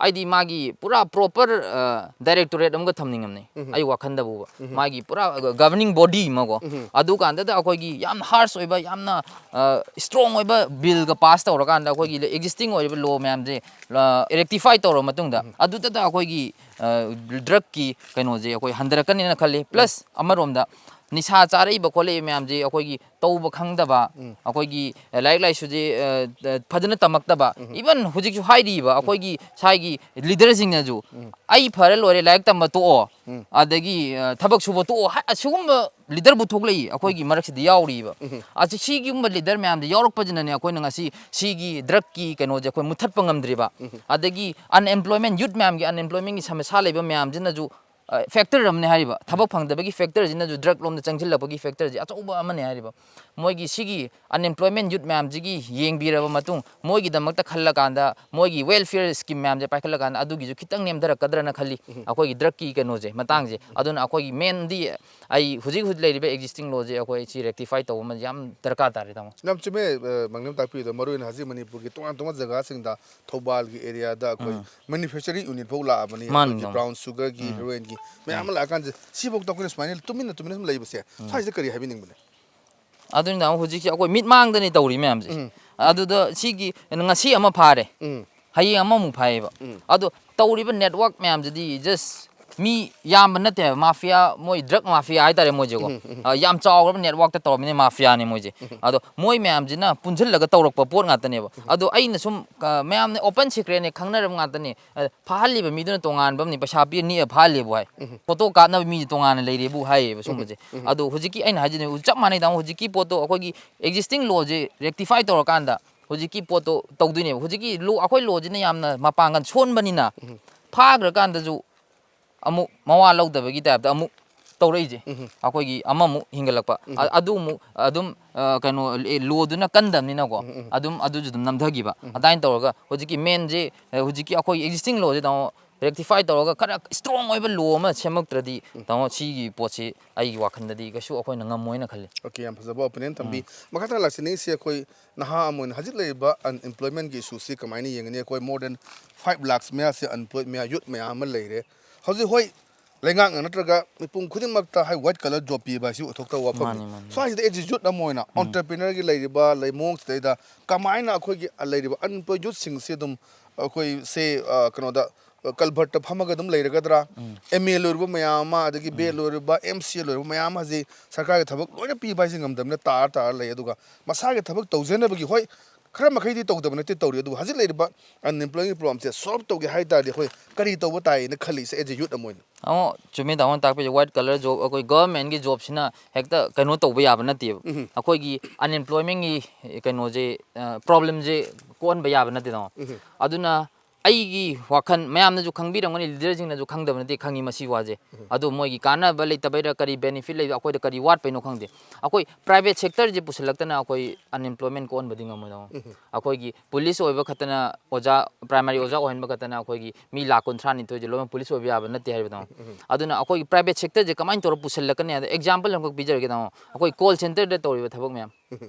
ꯍꯥꯏꯗꯤ ꯃꯥꯒꯤ ꯄꯨꯔꯥ ꯄ꯭ꯔꯣꯄꯔ, ꯑ, ꯗꯥꯏꯔꯦꯛꯇꯣꯔꯦꯠ ꯑꯃꯒ ꯊꯝꯅꯤꯡꯉꯝꯅꯦ꯫ ꯑꯩ ꯋꯥꯈꯟꯗꯕꯨꯕ ꯃꯥꯒꯤ ꯄꯨꯔꯥ ꯒ-, ꯒꯕꯔꯅꯤꯡ ꯕꯣꯗꯤ ꯑꯃꯀꯣ꯫ ꯑꯗꯨꯀꯥꯟꯗꯗ ꯑꯩꯈꯣꯏꯒꯤ ꯌꯥꯝ ꯍꯥꯔꯁ ꯑꯣꯏꯕ, ꯌꯥꯝꯅ, ꯑ, ꯏꯁꯇ꯭ꯔꯣꯡ ꯑꯣꯏꯕ ꯕꯤꯜꯒ ꯄꯥꯁ ꯇꯧꯔꯀꯥꯟꯗ ꯑꯩꯈꯣꯏꯒꯤ ꯑꯦꯛꯖꯤꯁꯇꯤꯡ ꯑꯣꯏꯔꯤꯕ ꯂꯣ ꯃꯌꯥꯝꯁꯦ, ꯑ, ꯔꯦꯛꯇꯤꯐꯥꯏ ꯇꯧꯔꯕ ꯃꯇꯨꯡꯗ, ꯑꯗꯨꯗꯇ ꯑꯩꯈꯣꯏꯒꯤ, ꯑ, ꯗ꯭ꯔꯛꯀꯤ ꯀꯩꯅꯣꯁꯦ ꯑꯩꯈꯣꯏ ꯍꯟꯊꯔꯛꯀꯅꯤꯅ ꯈꯜꯂꯤ꯫ ꯄ꯭ꯂꯁ ꯑꯃꯔꯣꯝꯗ ꯅꯤꯁꯥ ꯆꯥꯔꯛꯏꯕ ꯈꯣꯠꯂꯛꯏꯕ ꯃꯌꯥꯝꯁꯦ ꯑꯩꯈꯣꯏꯒꯤ ꯇꯧꯕ ꯈꯪꯗꯕ, ꯑꯩꯈꯣꯏꯒꯤ ꯂꯥꯏꯔꯤꯛ ꯂꯥꯏꯁꯨꯁꯦ ꯐꯖꯅ ꯇꯝꯃꯛꯇꯕ, ꯏꯚꯟ ꯍꯧꯖꯤꯛꯁꯨ ꯍꯥꯏꯔꯤꯕ ꯑꯩꯈꯣꯏꯒꯤ ꯁ꯭ꯋꯥꯏꯒꯤ ꯂꯤꯗꯔꯁꯤꯡꯅꯁꯨ "ꯑꯩ ꯐꯔ ꯂꯣꯏꯔꯦ, ꯂꯥꯏꯔꯤꯛ ꯇꯝꯕ ꯇꯣꯛꯑꯣ, ꯑꯗꯒꯤ ꯊꯕꯛ ꯁꯨꯕ ꯇꯣꯛꯑꯣ" ꯑꯁꯤꯒꯨꯝꯕ ꯂꯤꯗꯔꯕꯨ ꯊꯣꯛꯂꯛꯏ ꯑꯩꯈꯣꯏꯒꯤ ꯃꯔꯛꯁꯤꯗ ꯌꯥꯎꯔꯤꯕ꯫ ꯑꯁꯤ ꯁꯤꯒꯨꯝꯕ ꯂꯤꯗꯔ ꯃꯌꯥꯝꯁꯦ ꯌꯥꯎꯔꯛꯄꯁꯤꯅꯅꯦ ꯑꯩꯈꯣꯏꯅ ꯉꯁꯤ ꯁꯤꯒꯤ ꯗ꯭ꯔꯛꯀꯤ ꯀꯩꯅꯣꯁꯦ ꯑꯩꯈꯣꯏ ꯃꯨꯠꯊꯠꯄ ꯉꯝꯗ꯭ꯔꯤꯕ꯫ ꯑꯗꯒꯤ ꯑꯟꯑꯦꯝꯄ꯭ꯂꯣꯏꯃꯦꯟ, ꯌꯨꯠ ꯃꯌꯥꯝꯒꯤ ꯑꯟꯑꯦꯝꯄ꯭ꯂꯣꯏꯃꯦꯟꯒꯤ ꯁꯃꯁ꯭ꯌꯥ ꯂꯩꯕ ꯃꯌꯥꯝꯁꯤꯅꯁꯨ ꯐꯦꯛꯇꯔ ꯑꯃꯅꯦ ꯍꯥꯏꯔꯤꯕ꯫ ꯊꯕꯛ ꯐꯪꯗꯕꯒꯤ ꯐꯦꯛꯇꯔꯁꯤꯅꯁꯨ ꯗ꯭ꯔꯛ ꯂꯣꯝꯗ ꯆꯪꯁꯤꯜꯂꯛꯄꯒꯤ ꯐꯦꯛꯇꯔꯁꯤ ꯑꯆꯧꯕ ꯑꯃꯅꯦ ꯍꯥꯏꯔꯤꯕ꯫ ꯃꯣꯏꯒꯤ ꯁꯤꯒꯤ ꯑꯟꯑꯦꯝꯄ꯭ꯂꯣꯏꯃꯦꯟ ꯌꯨꯠ ꯃꯌꯥꯝꯁꯤꯒꯤ ꯌꯦꯡꯕꯤꯔꯕ ꯃꯇꯨꯡ, ꯃꯣꯏꯒꯤꯗꯃꯛꯇ ꯈꯜꯂꯀꯥꯟꯗ, ꯃꯣꯏꯒꯤ ꯋꯦꯜꯐꯤꯌꯔ ꯁ꯭ꯀꯤꯝ ꯃꯌꯥꯝꯁꯦ ꯄꯥꯏꯈꯠꯂꯀꯥꯟꯗ ꯑꯗꯨꯒꯤꯁꯨ ꯈꯤꯇꯪ ꯅꯦꯝꯊꯔꯛꯀꯗ꯭ꯔꯅ ꯈꯜꯂꯤ ꯑꯩꯈꯣꯏꯒꯤ ꯗ꯭ꯔꯛꯀꯤ ꯀꯩꯅꯣꯁꯦ, ꯃꯇꯥꯡꯁꯦ꯫ ꯑꯗꯨꯅ ꯑꯩꯈꯣꯏꯒꯤ ꯃꯦꯟꯗꯤ ꯑꯩ ꯍꯧꯖꯤꯛ ꯍꯧꯖꯤꯛ ꯂꯩꯔꯤꯕ ꯑꯦꯛꯖꯤꯁꯇꯤꯡ ꯂꯣꯁꯦ ꯑꯩꯈꯣꯏ ꯁꯤ ꯔꯦꯛꯇꯤꯐꯥꯏ ꯇꯧꯕ ꯑꯃ ꯌꯥꯝ ꯗꯔꯀꯥꯔ ꯇꯥꯔꯦ, ꯇꯥꯃꯣ꯫ ꯌꯥꯝ ꯆꯨꯝꯃꯦ꯫ ꯃꯥꯡꯂꯦꯝ ꯇꯥꯛꯄꯤꯔꯤꯗꯣ꯫ ꯃꯔꯨꯑꯣꯏꯅ ꯍꯧꯖꯤꯛ ꯃꯅꯤꯄꯨꯔꯒꯤ ꯇꯣꯉꯥꯟ ꯇꯣꯉꯥꯟꯕ ꯖꯒꯥꯁꯤꯡꯗ, ꯊꯧꯕꯥꯜꯒꯤ ꯑꯦꯔꯤꯌꯥꯗ ꯑꯩꯈꯣꯏ ꯃꯦꯅꯨꯐꯦꯛꯆꯔꯤꯡ ꯌꯨꯅꯤꯠ ꯐꯥꯎ ꯂꯥꯛꯑꯕꯅꯤ꯫ ꯃꯥꯅꯤ, ꯑꯩꯈꯣꯏꯒꯤ ꯇꯥꯃꯣ꯫ ꯕ꯭ꯔꯥꯎꯟ ꯁꯨꯒꯔꯒꯤ, ꯍꯦꯔꯣꯏꯟꯒꯤ ꯃꯌꯥꯝ ꯑꯃ ꯂꯥꯛꯑꯀꯥꯟꯁꯤꯗ ꯁꯤꯐꯥꯎꯗ ꯑꯩꯈꯣꯏꯅ ꯁꯨꯃꯥꯏꯅ ꯇꯨꯃꯤꯟꯅ ꯇꯨꯃꯤꯟꯅ ꯁꯨꯝ ꯂꯩꯕꯁꯦ, ꯁ꯭ꯋꯥꯏꯁꯤꯗ ꯀꯔꯤ ꯍꯥꯏꯕꯤꯅꯤꯡꯕꯅꯦ? ꯑꯗꯨꯅ ꯇꯥꯃꯣ, ꯍꯧꯖꯤꯛꯁꯦ ꯑꯩꯈꯣꯏ ꯃꯤꯠ ꯃꯥꯡꯗꯅꯤ ꯇꯧꯔꯤ ꯃꯌꯥꯝꯁꯦ꯫ ꯑꯗꯨꯗ ꯁꯤꯒꯤ ꯉꯁꯤ ꯑꯃ ꯐꯥꯔꯦ, ꯍꯌꯦꯡ ꯑꯃꯃꯨꯛ ꯐꯥꯏꯌꯦꯕ꯫ ꯑꯗꯣ ꯇꯧꯔꯤꯕ ꯅꯦꯠꯋꯥꯛ ꯃꯌꯥꯝꯁꯤꯗꯤ just ꯃꯤ ꯌꯥꯝꯕ ꯅꯠꯇꯦ ꯍꯥꯏꯕ, ꯃꯥꯐꯤꯌꯥ, ꯃꯣꯏ ꯗ꯭ꯔꯛ ꯃꯥꯐꯤꯌꯥ ꯍꯥꯏꯇꯥꯔꯦ ꯃꯣꯏꯁꯦꯀꯣ꯫ ꯑ, ꯌꯥꯝ ꯆꯥꯎꯔꯕ ꯅꯦꯠꯋꯥꯛꯇ ꯇꯧꯔꯝꯃꯤꯅꯦ, ꯃꯥꯐꯤꯌꯥꯅꯦ ꯃꯣꯏꯁꯦ꯫ ꯑꯗꯣ ꯃꯣꯏ ꯃꯌꯥꯝꯁꯤꯅ ꯄꯨꯟꯁꯤꯜꯂꯒ ꯇꯧꯔꯛꯄ ꯄꯣꯠ ꯉꯥꯛꯇꯅꯦꯕ꯫ ꯑꯗꯣ ꯑꯩꯅ ꯁꯨꯝ, ꯑ, ꯃꯌꯥꯝꯅ ꯑꯣꯄꯟ ꯁꯤꯀ꯭ꯔꯦꯠꯅꯦ, ꯈꯪꯅꯔꯕ ꯉꯥꯛꯇꯅꯦ꯫ ꯑ, ꯐꯥꯍꯜꯂꯤꯕ ꯃꯤꯗꯨꯅ ꯇꯣꯉꯥꯟꯕ ꯑꯃꯅꯤ, ꯄꯩꯁꯥ ꯄꯤꯔ ꯅꯦꯛꯑ ꯐꯥꯍꯜꯂꯦꯕꯨ ꯍꯥꯏ꯫ ꯐꯣꯇꯣ ꯀꯥꯞꯅꯕ ꯃꯤꯁꯦ ꯇꯣꯉꯥꯟꯅ ꯂꯩꯔꯦꯕꯨ ꯍꯥꯏꯌꯦꯕ ꯁꯨꯝꯕꯁꯦ꯫ ꯑꯗꯣ ꯍꯧꯖꯤꯛꯀꯤ ꯑꯩꯅ ꯍꯥꯏꯖꯅꯤꯡꯕ ꯆꯞ ꯃꯥꯟꯅꯩ, ꯇꯥꯃꯣ꯫ ꯍꯧꯖꯤꯛꯀꯤ ꯄꯣꯠꯇꯣ ꯑꯩꯈꯣꯏꯒꯤ ꯑꯦꯛꯖꯤꯁꯇꯤꯡ ꯂꯣꯁꯦ ꯔꯦꯛꯇꯤꯐꯥꯏ ꯇꯧꯔꯀꯥꯟꯗ ꯍꯧꯖꯤꯛꯀꯤ ꯄꯣꯠꯇꯣ ꯇꯧꯗꯣꯏꯅꯦꯕ꯫ ꯍꯧꯖꯤꯛꯀꯤ ꯂꯣ, ꯑꯩꯈꯣꯏ ꯂꯣꯁꯤꯅ ꯌꯥꯝꯅ ꯃꯄꯥꯡꯒꯜ ꯁꯣꯟꯕꯅꯤꯅ, ꯐꯥꯈ꯭ꯔꯀꯥꯟꯗꯁꯨ ꯑꯃꯨꯛ ꯃꯋꯥ ꯂꯧꯗꯕꯒꯤ ꯇꯥꯏꯞꯇ ꯑꯃꯨꯛ ꯇꯧꯔꯛꯏꯁꯦ꯫ ꯑꯩꯈꯣꯏꯒꯤ ꯑꯃꯃꯨꯛ ꯍꯤꯡꯒꯠꯂꯛꯄ꯫ ꯑ-, ꯑꯗꯨ ꯑꯃꯨꯛ ꯑꯗꯨꯝ, ꯑ, ꯀꯩꯅꯣ, ꯑꯦ, ꯂꯣꯗꯨꯅ ꯀꯟꯗꯕꯅꯤꯅꯀꯣ, ꯑꯗꯨꯝ ꯑꯗꯨꯁꯨ ꯑꯗꯨꯝ ꯅꯝꯊꯈꯤꯕ꯫ ꯑꯗꯨꯃꯥꯏꯅ ꯇꯧꯔꯒ ꯍꯧꯖꯤꯛꯀꯤ ꯃꯦꯟꯁꯦ, ꯑ, ꯍꯧꯖꯤꯛꯀꯤ ꯑꯩꯈꯣꯏ ꯑꯦꯛꯖꯤꯁꯇꯤꯡ ꯂꯣꯁꯦ, ꯇꯥꯃꯣ, ꯔꯦꯛꯇꯤꯐꯥꯏ ꯇꯧꯔꯒ ꯈꯔ ꯏꯁꯇ꯭ꯔꯣꯡ ꯑꯣꯏꯕ ꯂꯣ ꯑꯃ ꯁꯦꯝꯃꯛꯇ꯭ꯔꯗꯤ, ꯇꯥꯃꯣ, ꯁꯤꯒꯤ ꯄꯣꯠꯁꯤ ꯑꯩꯒꯤ ꯋꯥꯈꯜꯗꯗꯤ ꯀꯩꯁꯨ ꯑꯩꯈꯣꯏꯅ ꯉꯝꯃꯣꯏꯅ ꯈꯜꯂꯤ꯫ ꯑꯣꯀꯦ, ꯌꯥꯝ ꯐꯖꯕ ꯑꯣꯄꯤꯅꯤꯌꯟ ꯊꯝꯕꯤ꯫ ꯃꯈꯥ ꯇꯥꯅ ꯂꯥꯛꯆꯅꯤꯡꯉꯤꯁꯤ, ꯑꯩꯈꯣꯏ ꯅꯍꯥ ꯑꯃ ꯑꯣꯏꯅ ꯍꯧꯖꯤꯛ ꯂꯩꯔꯤꯕ ꯑꯟꯑꯦꯝꯄ꯭ꯂꯣꯏꯃꯦꯟꯒꯤ ꯏꯁꯨꯁꯤ ꯀꯃꯥꯏꯅ ꯌꯦꯡꯒꯅꯤ? ꯑꯩꯈꯣꯏ more than five lakhs ꯃꯌꯥꯁꯤ ꯑꯟꯑꯦꯝꯄ꯭ꯂꯣꯏꯗ ꯃꯌꯥ, ꯌꯨꯠ ꯃꯌꯥꯝ ꯑꯃ ꯂꯩꯔꯦ꯫ ꯍꯧꯖꯤꯛ, ꯍꯣꯏ, ꯂꯩꯉꯥꯛꯅ ꯅꯠꯇ꯭ꯔꯒ ꯃꯤꯄꯨꯝ ꯈꯨꯗꯤꯡꯃꯛꯇ ꯍꯥꯏ ꯋꯥꯏꯠ ꯀꯂꯔ ꯖꯣꯕ ꯄꯤꯕ ꯍꯥꯏꯁꯤ ꯑꯣꯏꯊꯣꯛꯇꯕ ꯋꯥꯐꯝꯅꯤ꯫ ꯃꯥꯅꯤ, ꯃꯥꯅꯤ꯫ ꯁ꯭ꯋꯥꯏꯁꯤꯗ ꯑꯦꯖꯤꯖꯨꯠ ꯑꯃ ꯑꯣꯏꯅ ꯑꯣꯟꯇꯔꯄ꯭ꯔꯤꯅꯔꯒꯤ ꯂꯩꯔꯤꯕ ꯂꯩꯃꯣꯡꯁꯤꯗꯩꯗ ꯀꯃꯥꯏꯅ ꯑꯩꯈꯣꯏꯒꯤ ꯂꯩꯔꯤꯕ ꯑꯟꯑꯦꯝꯄ꯭ꯂꯣꯏ ꯌꯨꯠꯁꯤꯡꯁꯤ ꯑꯗꯨꯝ ꯑꯩꯈꯣꯏ ꯁꯦ, ꯑ, ꯀꯩꯅꯣꯗ ꯀꯜꯚꯔꯠꯇ ꯐꯝꯃꯒ ꯑꯗꯨꯝ ꯂꯩꯔꯒꯗ꯭ꯔꯥ? ꯑꯦꯝ ꯑꯦ ꯂꯣꯏꯔꯨꯕ ꯃꯌꯥꯝ ꯑꯃ, ꯑꯗꯒꯤ ꯕꯤ ꯑꯦ ꯂꯣꯏꯔꯨꯕ, ꯑꯦꯝ ꯁꯤ ꯑꯦ ꯂꯣꯏꯔꯨꯕ ꯃꯌꯥꯝ ꯑꯃꯁꯤ ꯁꯔꯀꯥꯔꯒꯤ ꯊꯕꯛ ꯂꯣꯏꯅ ꯄꯤꯕ ꯍꯥꯏꯁꯦ ꯉꯝꯗꯕꯅ ꯇꯥꯔ ꯇꯥꯔ ꯂꯩ꯫ ꯑꯗꯨꯒ ꯃꯁꯥꯒꯤ ꯊꯕꯛ ꯇꯧꯖꯅꯕꯒꯤ, ꯍꯣꯏ, ꯈꯔ ꯃꯈꯩꯗꯤ ꯇꯧꯗꯕ ꯅꯠꯇꯦ ꯇꯧꯔꯤ, ꯑꯗꯨꯕꯨ ꯍꯧꯖꯤꯛ ꯂꯩꯔꯤꯕ ꯑꯟꯑꯦꯝꯄ꯭ꯂꯣꯏꯃꯦꯟ ꯄ꯭ꯔꯣꯕ꯭ꯂꯦꯝꯁꯦ ꯁꯣꯜꯕ ꯇꯧꯒꯦ ꯍꯥꯏ ꯇꯥꯔꯗꯤ ꯑꯩꯈꯣꯏ ꯀꯔꯤ ꯇꯧꯕ ꯇꯥꯏꯅ ꯈꯜꯂꯤꯁꯦ, as a youth ꯑꯃ ꯑꯣꯏꯅ? ꯑꯣ, ꯆꯨꯝꯃꯤ ꯇꯥꯃꯣꯅ ꯇꯥꯛꯄꯤꯁꯦ꯫ ꯋꯥꯏꯠ ꯀꯂꯔ ꯖꯣꯕ, ꯑꯩꯈꯣꯏ ꯒꯚꯔꯟꯃꯦꯟꯠꯀꯤ ꯖꯣꯕꯁꯤꯅ ꯍꯦꯛꯇ ꯀꯩꯅꯣ ꯇꯧꯕ ꯌꯥꯕ ꯅꯠꯇꯦꯕ꯫ ꯑꯩꯈꯣꯏꯒꯤ ꯑꯟꯑꯦꯝꯄ꯭ꯂꯣꯏꯃꯦꯟꯠꯀꯤ ꯀꯩꯅꯣꯁꯦ, ꯄ꯭ꯔꯣꯕ꯭ꯂꯦꯝꯁꯦ ꯀꯣꯛꯍꯟꯕ ꯌꯥꯕ ꯅꯠꯇꯦ ꯇꯥꯃꯣ꯫ ꯑꯗꯨꯅ ꯑꯩꯒꯤ ꯋꯥꯈꯜ, ꯃꯌꯥꯝꯅꯁꯨ ꯈꯪꯕꯤꯔꯝꯒꯅꯤ, ꯂꯤꯗꯔꯁꯤꯡꯅꯁꯨ ꯈꯪꯗꯕ ꯅꯠꯇꯦ, ꯈꯪꯉꯤ ꯃꯁꯤ ꯋꯥꯁꯦ꯫ ꯑꯗꯣ ꯃꯣꯏꯒꯤ ꯀꯥꯟꯅꯕ ꯂꯩꯇꯕꯩꯔꯥ, ꯀꯔꯤ ꯕꯦꯅꯤꯐꯤꯠ ꯂꯩꯕ, ꯑꯩꯈꯣꯏꯗ ꯀꯔꯤ ꯋꯥꯠꯄꯩꯅꯣ ꯈꯪꯗꯦ꯫ ꯑꯩꯈꯣꯏ ꯄ꯭ꯔꯥꯏꯚꯦꯠ ꯁꯦꯛꯇꯔꯁꯦ ꯄꯨꯁꯤꯜꯂꯛꯇꯅ ꯑꯩꯈꯣꯏ ꯑꯟꯑꯦꯝꯄ꯭ꯂꯣꯏꯃꯦꯟꯠ ꯀꯣꯛꯍꯟꯕꯗꯤ ꯉꯝꯃꯣꯏ ꯇꯥꯃꯣ꯫ ꯑꯩꯈꯣꯏꯒꯤ ꯄꯨꯂꯤꯁ ꯑꯣꯏꯕ ꯈꯛꯇꯅ, ꯑꯣꯖꯥ, ꯄ꯭ꯔꯥꯏꯃꯥꯔꯤ ꯑꯣꯖꯥ ꯑꯣꯏꯍꯟꯕ ꯈꯛꯇꯅ ꯑꯩꯈꯣꯏꯒꯤ ꯃꯤ ꯂꯥꯈ ꯀꯨꯟꯊ꯭ꯔꯥ ꯅꯤꯊꯣꯏꯁꯦ ꯂꯣꯏꯅꯃꯛ ꯄꯨꯂꯤꯁ ꯑꯣꯏꯕ ꯌꯥꯕ ꯅꯠꯇꯦ ꯍꯥꯏꯕꯗꯣ꯫ ꯑꯗꯨꯅ ꯑꯩꯈꯣꯏꯒꯤ ꯄ꯭ꯔꯥꯏꯚꯦꯠ ꯁꯦꯛꯇꯔꯁꯦ ꯀꯃꯥꯏꯅ ꯇꯧꯔ ꯄꯨꯁꯤꯜꯂꯛꯀꯅꯤ ꯍꯥꯏꯕꯗ ꯑꯦꯛꯖꯥꯝꯄꯜ ꯑꯃꯈꯛ ꯄꯤꯖꯔꯒꯦ ꯇꯥꯃꯣ꯫ ꯑꯩꯈꯣꯏ ꯀꯣꯜ ꯁꯦꯟꯇꯔꯗ ꯇꯧꯔꯤꯕ ꯊꯕꯛ ꯃꯌꯥꯝ,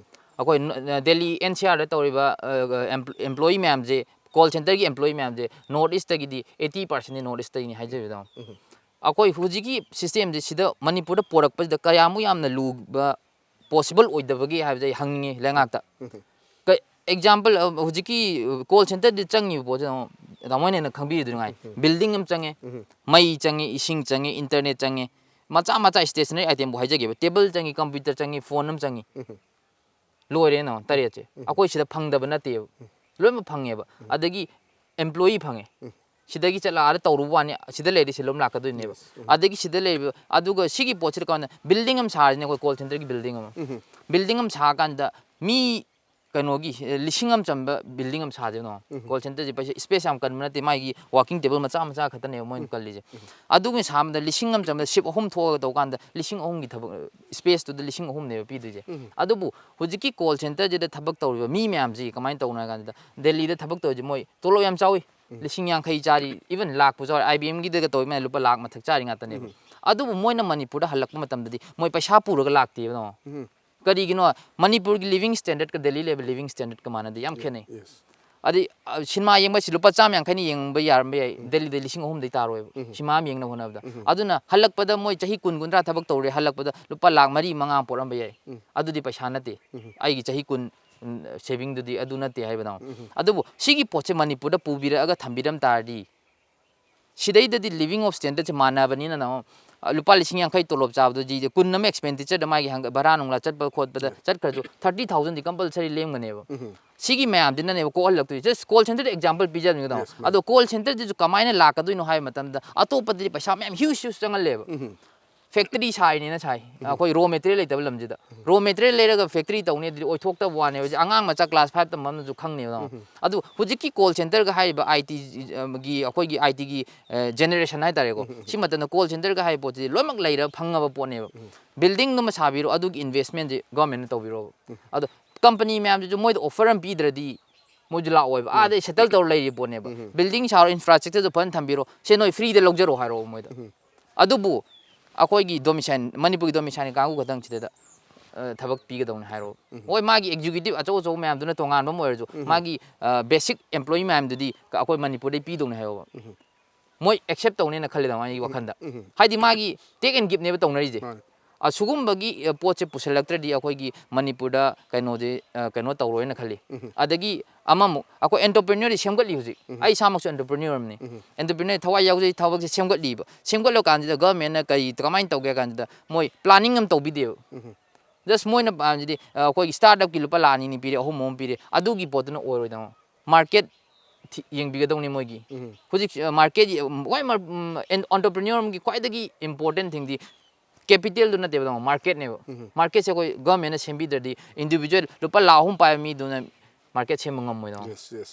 ꯑꯩꯈꯣꯏ ꯅ-, ꯅ-, ꯗꯦꯜꯂꯤ ꯑꯦꯟ ꯁꯤ ꯑꯥꯔꯗ ꯇꯧꯔꯤꯕ, ꯑ, ꯑ, ꯑꯦꯝꯄ꯭ꯂꯣ-, ꯑꯦꯝꯄ꯭ꯂꯣꯌꯤ ꯃꯌꯥꯝꯁꯦ, ꯀꯣꯜ ꯁꯦꯟꯇꯔꯒꯤ ꯑꯦꯝꯄ꯭ꯂꯣꯌꯤ ꯃꯌꯥꯝꯁꯦ ꯅꯣꯔꯠ ꯏꯁꯇꯒꯤꯗꯤ ꯑꯩꯠꯇꯤ ꯄꯥꯔꯁꯦꯟꯗꯤ ꯅꯣꯔꯠ ꯏꯁꯇꯒꯤꯅꯤ ꯍꯥꯏꯖꯔꯤꯕ ꯇꯥꯃꯣ꯫ ꯑꯩꯈꯣꯏ ꯍꯧꯖꯤꯛꯀꯤ ꯁꯤꯁꯇꯦꯝꯁꯦ ꯁꯤꯗ ꯃꯅꯤꯄꯨꯔꯗ ꯄꯣꯔꯛꯄꯁꯤꯗ ꯀꯌꯥꯃꯨꯛ ꯌꯥꯝꯅ ꯂꯨꯕ ꯄꯣꯁꯤꯕꯜ ꯑꯣꯏꯗꯕꯒꯦ ꯍꯥꯏꯕꯁꯦ ꯑꯩ ꯍꯪꯅꯤꯡꯉꯤ ꯂꯩꯉꯥꯛꯇ꯫ ꯀ-, ꯑꯦꯛꯖꯥꯝꯄꯜ, ꯑ, ꯍꯧꯖꯤꯛꯀꯤ, ꯑ, ꯀꯣꯜ ꯁꯦꯟꯇꯔꯗ ꯆꯪꯉꯤꯕ ꯄꯣꯠꯁꯦ ꯇꯥꯃꯣ, ꯇꯥꯃꯣ ꯍꯣꯏꯅ ꯍꯦꯟꯅ ꯈꯪꯕꯤꯗꯣꯏꯅꯤ ꯉꯥꯏ꯫ ꯕꯤꯜꯗꯤꯡ ꯑꯃ ꯆꯪꯉꯦ, ꯃꯩ ꯆꯪꯉꯦ, ꯏꯁꯤꯡ ꯆꯪꯉꯦ, ꯏꯟꯇꯔꯅꯦꯠ ꯆꯪꯉꯦ, ꯃꯆꯥ ꯃꯆꯥ ꯏꯁꯇꯦꯁꯅꯔꯤ ꯑꯥꯏꯇꯦꯝꯕꯨ ꯍꯥꯏꯖꯒꯦꯕ, ꯇꯦꯕꯜ ꯆꯪꯉꯤ, ꯀꯝꯄ꯭ꯌꯨꯇꯔ ꯆꯪꯉꯤ, ꯐꯣꯟ ꯑꯃ ꯆꯪꯉꯤ꯫ ꯂꯣꯏꯔꯦ ꯅꯣ, ꯇꯔꯦꯠꯁꯦ꯫ ꯑꯩꯈꯣꯏ ꯁꯤꯗ ꯐꯪꯗꯕ ꯅꯠꯇꯦꯕ꯫ ꯂꯣꯏꯅꯃꯛ ꯐꯪꯉꯦꯕ꯫ ꯑꯗꯒꯤ ꯑꯦꯝꯄ꯭ꯂꯣꯌꯤ ꯐꯪꯉꯦ꯫ ꯁꯤꯗꯒꯤ ꯆꯠꯂ ꯑꯥꯗ ꯇꯧꯔꯨꯕ ꯋꯥꯅꯤ, ꯁꯤꯗ ꯂꯩꯔꯗꯤ ꯁꯤ ꯂꯣꯏ ꯂꯥꯛꯀꯗꯣꯏꯅꯦꯕ꯫ ꯑꯗꯒꯤ ꯁꯤꯗ ꯂꯩꯔꯤꯕ, ꯑꯗꯨꯒ ꯁꯤꯒꯤ ꯄꯣꯠꯁꯤꯗ ꯀꯃꯥꯏꯅ, ꯕꯤꯜꯗꯤꯡ ꯑꯃ ꯁꯥꯔꯤꯅꯦ ꯑꯩꯈꯣꯏ ꯀꯣꯜ ꯁꯦꯟꯇꯔꯒꯤ ꯕꯤꯜꯗꯤꯡ ꯑꯃ꯫ ꯕꯤꯜꯗꯤꯡ ꯑꯃ ꯁꯥꯔꯀꯥꯟꯗ ꯃꯤ ꯀꯩꯅꯣꯒꯤ, ꯑꯦ, ꯂꯤꯁꯤꯡ ꯑꯃ ꯆꯟꯕ ꯕꯤꯜꯗꯤꯡ ꯑꯃ ꯁꯥꯗꯣꯏꯅꯣ꯫ ꯀꯣꯜ ꯁꯦꯟꯇꯔꯁꯦ ꯄꯩꯁꯥ, ꯏꯁꯄꯦꯁ ꯌꯥꯝ ꯀꯟꯕ ꯅꯠꯇꯦ, ꯃꯥꯒꯤ ꯋꯥꯀꯤꯡ ꯇꯦꯕꯜ ꯃꯆꯥ ꯃꯆꯥ ꯈꯛꯇꯅꯦꯕ ꯃꯣꯏꯅ ꯀꯜꯂꯤꯁꯦ꯫ ꯑꯗꯨꯒꯤ ꯁꯥꯕꯗ ꯂꯤꯁꯤꯡ ꯑꯃ ꯆꯟꯕꯗ ꯁꯤꯞ ꯑꯍꯨꯝ ꯊꯣꯛꯑꯒ ꯇꯧꯀꯥꯟꯗ ꯂꯤꯁꯤꯡ ꯑꯍꯨꯝꯒꯤ ꯊꯕꯛ, ꯏꯁꯄꯦꯁꯇꯨꯗ ꯂꯤꯁꯤꯡ ꯑꯍꯨꯝꯅꯦꯕ ꯄꯤꯗꯣꯏꯁꯦ꯫ ꯑꯗꯨꯕꯨ ꯍꯧꯖꯤꯛꯀꯤ ꯀꯣꯜ ꯁꯦꯟꯇꯔꯁꯤꯗ ꯊꯕꯛ ꯇꯧꯔꯤꯕ ꯃꯤ ꯃꯌꯥꯝꯁꯤ ꯀꯃꯥꯏꯅ ꯇꯧꯅꯣ ꯍꯥꯏ ꯀꯥꯟꯗ, ꯗꯦꯜꯂꯤꯗ ꯊꯕꯛ ꯇꯧꯔꯤꯁꯦ ꯃꯣꯏ ꯇꯣꯂꯣꯞ ꯌꯥꯝ ꯆꯥꯎꯏ, ꯂꯤꯁꯤꯡ ꯌꯥꯡꯈꯩ ꯆꯥꯔꯤ, ꯏꯚꯟ ꯂꯥꯛꯄꯁꯨ ꯌꯥꯎꯔꯤ꯫ ꯑꯥꯏ ꯕꯤ ꯑꯦꯝꯒꯤꯗꯒ ꯇꯧꯔꯤ ꯃꯌꯥꯝ ꯂꯨꯄꯥ ꯂꯥꯛ ꯃꯊꯛ ꯆꯥꯔꯤ ꯉꯥꯛꯇꯅꯦꯕ꯫ ꯑꯗꯨꯕꯨ ꯃꯣꯏꯅ ꯃꯅꯤꯄꯨꯔꯗ ꯍꯜꯂꯛꯄ ꯃꯇꯝꯗꯗꯤ ꯃꯣꯏ ꯄꯩꯁꯥ ꯄꯨꯔꯒ ꯂꯥꯛꯇꯦꯕ ꯇꯥꯃꯣ꯫ ꯀꯔꯤꯒꯤꯅꯣ? ꯃꯅꯤꯄꯨꯔꯒꯤ ꯂꯤꯕꯤꯡ ꯁ꯭ꯇꯦꯟꯗꯔꯠꯀ ꯗꯦꯜꯂꯤ ꯂꯩꯕ ꯂꯤꯕꯤꯡ ꯁ꯭ꯇꯦꯟꯗꯔꯠꯀ ꯃꯥꯟꯅꯗꯦ, ꯌꯥꯝ ꯈꯦꯠꯅꯩ꯫ ꯑꯗꯩ, ꯑ, ꯁꯤꯅꯦꯃꯥ ꯌꯦꯡꯕ ꯍꯥꯏꯁꯤ ꯂꯨꯄꯥ ꯆꯥꯝꯃ ꯌꯥꯡꯈꯩꯅ ꯌꯦꯡꯕ ꯌꯥꯔꯝꯕ ꯌꯥꯏ, ꯗꯦꯜꯂꯤꯗ ꯂꯤꯁꯤꯡ ꯑꯍꯨꯝꯗꯩ ꯇꯥꯔꯣꯏꯕ ꯁꯤꯅꯦꯃꯥ ꯑꯃ ꯌꯦꯡꯅꯕ ꯍꯣꯠꯅꯕꯗ꯫ ꯑꯗꯨꯅ ꯍꯜꯂꯛꯄꯗ ꯃꯣꯏ ꯆꯍꯤ ꯀꯨꯟ ꯀꯨꯟꯊ꯭ꯔꯥ ꯊꯕꯛ ꯇꯧꯔꯦ, ꯍꯜꯂꯛꯄꯗ ꯂꯨꯄꯥ ꯂꯥꯛ ꯃꯔꯤ ꯃꯉꯥ ꯄꯣꯔꯛꯑꯝꯕ ꯌꯥꯏ꯫ ꯑꯗꯨꯗꯤ ꯄꯩꯁꯥ ꯅꯠꯇꯦ꯫ ꯑꯩꯒꯤ ꯆꯍꯤ ꯀꯨꯟ, ꯎꯝ, ꯁꯦꯚꯤꯡꯗꯨꯗꯤ ꯑꯗꯨ ꯅꯠꯇꯦ ꯍꯥꯏꯕꯗꯣ꯫ ꯑꯗꯨꯕꯨ ꯁꯤꯒꯤ ꯄꯣꯠꯁꯦ ꯃꯅꯤꯄꯨꯔꯗ ꯄꯨꯕꯤꯔꯛꯑꯒ ꯊꯝꯕꯤꯔꯝ ꯇꯥꯔꯗꯤ, ꯁꯤꯗꯩꯗꯗꯤ living of standardꯁꯦ ꯃꯥꯟꯅꯕꯅꯤꯅ ꯅꯉꯣ-, ꯑ, ꯂꯨꯄꯥ ꯂꯤꯁꯤꯡ ꯌꯥꯡꯈꯩ ꯇꯣꯂꯣꯞ ꯆꯥꯕꯗꯣ ꯖꯤꯁꯦ ꯀꯨꯟ ꯑꯃ expenditureꯗ ꯃꯥꯒꯤ ꯍꯪꯒ-, ꯚꯔꯥ ꯅꯨꯡꯂꯥ ꯆꯠꯄ ꯈꯣꯠꯄꯗ ꯆꯠꯈ꯭ꯔꯁꯨ thirty thousandꯗꯤ compulsory ꯂꯦꯝꯒꯅꯦꯕ꯫ ꯎꯝ꯫ ꯁꯤꯒꯤ ꯃꯌꯥꯝꯁꯤꯅꯅꯦꯕ ꯀꯣꯛꯍꯜꯂꯛꯇꯣꯏꯁꯦ꯫ Just call centerꯗ example ꯄꯤꯖꯕꯅꯤꯀꯣ ꯇꯥꯃꯣ꯫ Yes, ma'am. ꯑꯗꯣ call centerꯁꯤꯁꯨ ꯀꯃꯥꯏꯅ ꯂꯥꯛꯀꯗꯣꯏꯅꯣ ꯍꯥꯏꯕ ꯃꯇꯝꯗ ꯑꯇꯣꯞꯄꯗꯗꯤ ꯄꯩꯁꯥ ꯃꯌꯥꯝ huge huge ꯆꯪꯍꯜꯂꯦꯕ꯫ ꯎꯝ꯫ Factory ꯁꯥꯔꯤꯅꯦꯅ ꯁꯥꯏ꯫ ꯎꯝ꯫ ꯑꯩꯈꯣꯏ raw material ꯂꯩꯇꯕ ꯂꯝꯁꯤꯗ꯫ ꯎꯝ꯫ Raw material ꯂꯩꯔꯒ factory ꯇꯧꯅꯤ ꯑꯗꯨꯗꯤ ꯑꯣꯏꯊꯣꯛꯇꯕ ꯋꯥꯅꯦꯕ꯫ ꯍꯧꯖꯤꯛ ꯑꯉꯥꯡ ꯃꯆꯥ class five ꯇꯝꯕ ꯑꯃꯅꯁꯨ ꯈꯪꯅꯦꯕ ꯇꯥꯃꯣ꯫ ꯎꯝ꯫ ꯑꯗꯨ ꯍꯧꯖꯤꯛꯀꯤ call centerꯒ ꯍꯥꯏꯔꯤꯕ ITꯒꯤ, ꯑꯩꯈꯣꯏꯒꯤ ITꯒꯤ, ꯑ, generation ꯍꯥꯏꯇꯥꯔꯦꯀꯣ꯫ ꯎꯝ, ꯎꯝ, ꯎꯝ꯫ ꯁꯤ ꯃꯇꯝꯗ call centerꯒ ꯍꯥꯏꯔꯤꯕ ꯄꯣꯠꯁꯤ ꯂꯣꯏꯅꯃꯛ ꯂꯩꯔ ꯐꯪꯉꯕ ꯄꯣꯠꯅꯦꯕ꯫ ꯎꯝ꯫ Buildingꯗꯨꯃ ꯁꯥꯕꯤꯔꯣ, ꯑꯗꯨꯒꯤ investmentꯁꯤ governmentꯅ ꯇꯧꯕꯤꯔꯣꯕ꯫ ꯎꯝ꯫ ꯑꯗꯣ company ꯃꯌꯥꯝꯁꯤꯁꯨ ꯃꯣꯏꯗ offer ꯑꯃ ꯄꯤꯗ꯭ꯔꯗꯤ ꯃꯣꯏꯁꯨ ꯂꯥꯛꯑꯣꯏꯕ꯫ ꯎꯝ꯫ ꯑꯥꯗꯩ settle ꯇꯧꯔ ꯂꯩꯔꯤ ꯄꯣꯠꯅꯦꯕ꯫ ꯎꯝ꯫ Building ꯁꯥꯔꯣ, infrastructureꯗꯨ ꯐꯖꯅ ꯊꯝꯕꯤꯔꯣ, ꯁꯦ ꯅꯣꯏ freeꯗ ꯂꯧꯖꯔꯣ ꯍꯥꯏꯔꯣꯕ ꯃꯣꯏꯗ꯫ ꯎꯝ꯫ ꯑꯗꯨꯕꯨ ꯑꯩꯈꯣꯏꯒꯤ domicile, ꯃꯅꯤꯄꯨꯔꯒꯤ domicile ꯀꯥꯡꯕꯨ ꯈꯛꯇꯪ ꯁꯤꯗ, ꯑ, ꯊꯕꯛ ꯄꯤꯒꯗꯧꯅꯦ ꯍꯥꯏꯔꯣꯕ꯫ ꯎꯝ꯫ ꯍꯣꯏ, ꯃꯥꯒꯤ executive ꯑꯆꯧ ꯑꯆꯧꯕ ꯃꯌꯥꯝꯗꯨꯅ ꯇꯣꯉꯥꯟꯕ ꯑꯃ ꯑꯣꯏꯔꯁꯨ, ꯎꯝ꯫ ꯃꯥꯒꯤ, ꯑ, basic employee ꯃꯌꯥꯝꯗꯨꯗꯤ ꯑꯩꯈꯣꯏ ꯃꯅꯤꯄꯨꯔꯗꯩ ꯄꯤꯗꯧꯅꯦ ꯍꯥꯏꯌꯣꯕ꯫ ꯎꯝ꯫ ꯃꯣꯏ accept ꯇꯧꯅꯦꯅ ꯈꯜꯂꯦ ꯇꯥꯃꯣ ꯑꯩꯒꯤ ꯎꯝ, ꯋꯥꯈꯜꯗ꯫ ꯎꯝ꯫ ꯍꯥꯏꯗꯤ ꯃꯥꯒꯤ take and giveꯅꯦꯕ ꯇꯧꯅꯔꯤꯁꯦ꯫ ꯃꯥꯅꯦ꯫ ꯑꯁꯤꯒꯨꯝꯕꯒꯤ, ꯑ, ꯄꯣꯠꯁꯦ ꯄꯨꯁꯜꯂꯛꯇ꯭ꯔꯗꯤ ꯑꯩꯈꯣꯏꯒꯤ ꯃꯅꯤꯄꯨꯔꯗ ꯀꯩꯅꯣꯁꯦ, ꯑ, ꯀꯩꯅꯣ ꯇꯧꯔꯣꯏꯅ ꯈꯜꯂꯤ꯫ ꯎꯝ꯫ ꯑꯗꯒꯤ ꯑꯃꯃꯨꯛ ꯑꯩꯈꯣꯏ entrepreneurꯗꯤ ꯁꯦꯝꯒꯠꯂꯤ ꯍꯧꯖꯤꯛ꯫ ꯎꯝ꯫ ꯑꯩ ꯏꯁꯥꯃꯛꯁꯨ entrepreneur ꯑꯃꯅꯤ꯫ ꯎꯝ꯫ Entrepreneur ꯊꯋꯥꯏ ꯌꯥꯎꯖꯩ, ꯊꯕꯛꯁꯦ ꯁꯦꯝꯒꯠꯂꯤꯕ꯫ ꯁꯦꯝꯒꯠꯂꯀꯥꯟꯁꯤꯗ governmentꯅ ꯀꯔꯤ, ꯀꯃꯥꯏꯅ ꯇꯧꯒꯦ ꯍꯥꯏ ꯀꯥꯟꯁꯤꯗ ꯃꯣꯏ planning ꯑꯃ ꯇꯧꯕꯤꯗꯦꯕ꯫ ꯎꯝ꯫ Just ꯃꯣꯏꯅ ꯄꯥꯝꯃꯤꯁꯤꯗꯤ, ꯑ, ꯑꯩꯈꯣꯏꯒꯤ startupꯀꯤ ꯂꯨꯄꯥ ꯂꯥꯈ ꯑꯅꯤ ꯑꯅꯤ ꯄꯤꯔꯦ, ꯑꯍꯨꯝ ꯑꯍꯨꯝ ꯄꯤꯔꯦ, ꯑꯗꯨꯒꯤ ꯄꯣꯠꯇꯨꯅ ꯑꯣꯏꯔꯣꯏꯗꯕ꯫ Market ꯊꯤ-, ꯌꯦꯡꯕꯤꯒꯗꯧꯅꯤ ꯃꯣꯏꯒꯤ꯫ ꯎꯝ꯫ ꯍꯧꯖꯤꯛ, ꯑ, market ꯌꯦ-, ꯍꯣꯏ, ꯃ-, ꯎꯝ, ꯑꯦꯟ-, entrepreneur ꯑꯃꯒꯤ ꯈ꯭ꯋꯥꯏꯗꯒꯤ important thingꯗꯤ capitalꯗꯨ ꯅꯠꯇꯦꯕ, ꯇꯥꯃꯣ, marketꯅꯦꯕ꯫ ꯎꯝ꯫ Marketꯁꯦ ꯑꯩꯈꯣꯏ governmentꯅ ꯁꯦꯝꯕꯤꯗ꯭ꯔꯗꯤ individual ꯂꯨꯄꯥ ꯂꯥꯈ ꯑꯍꯨꯝ ꯄꯥꯏꯕ ꯃꯤꯗꯨꯅ market ꯁꯦꯝꯕ ꯉꯝꯃꯣꯏꯗꯕ꯫ Yes, yes.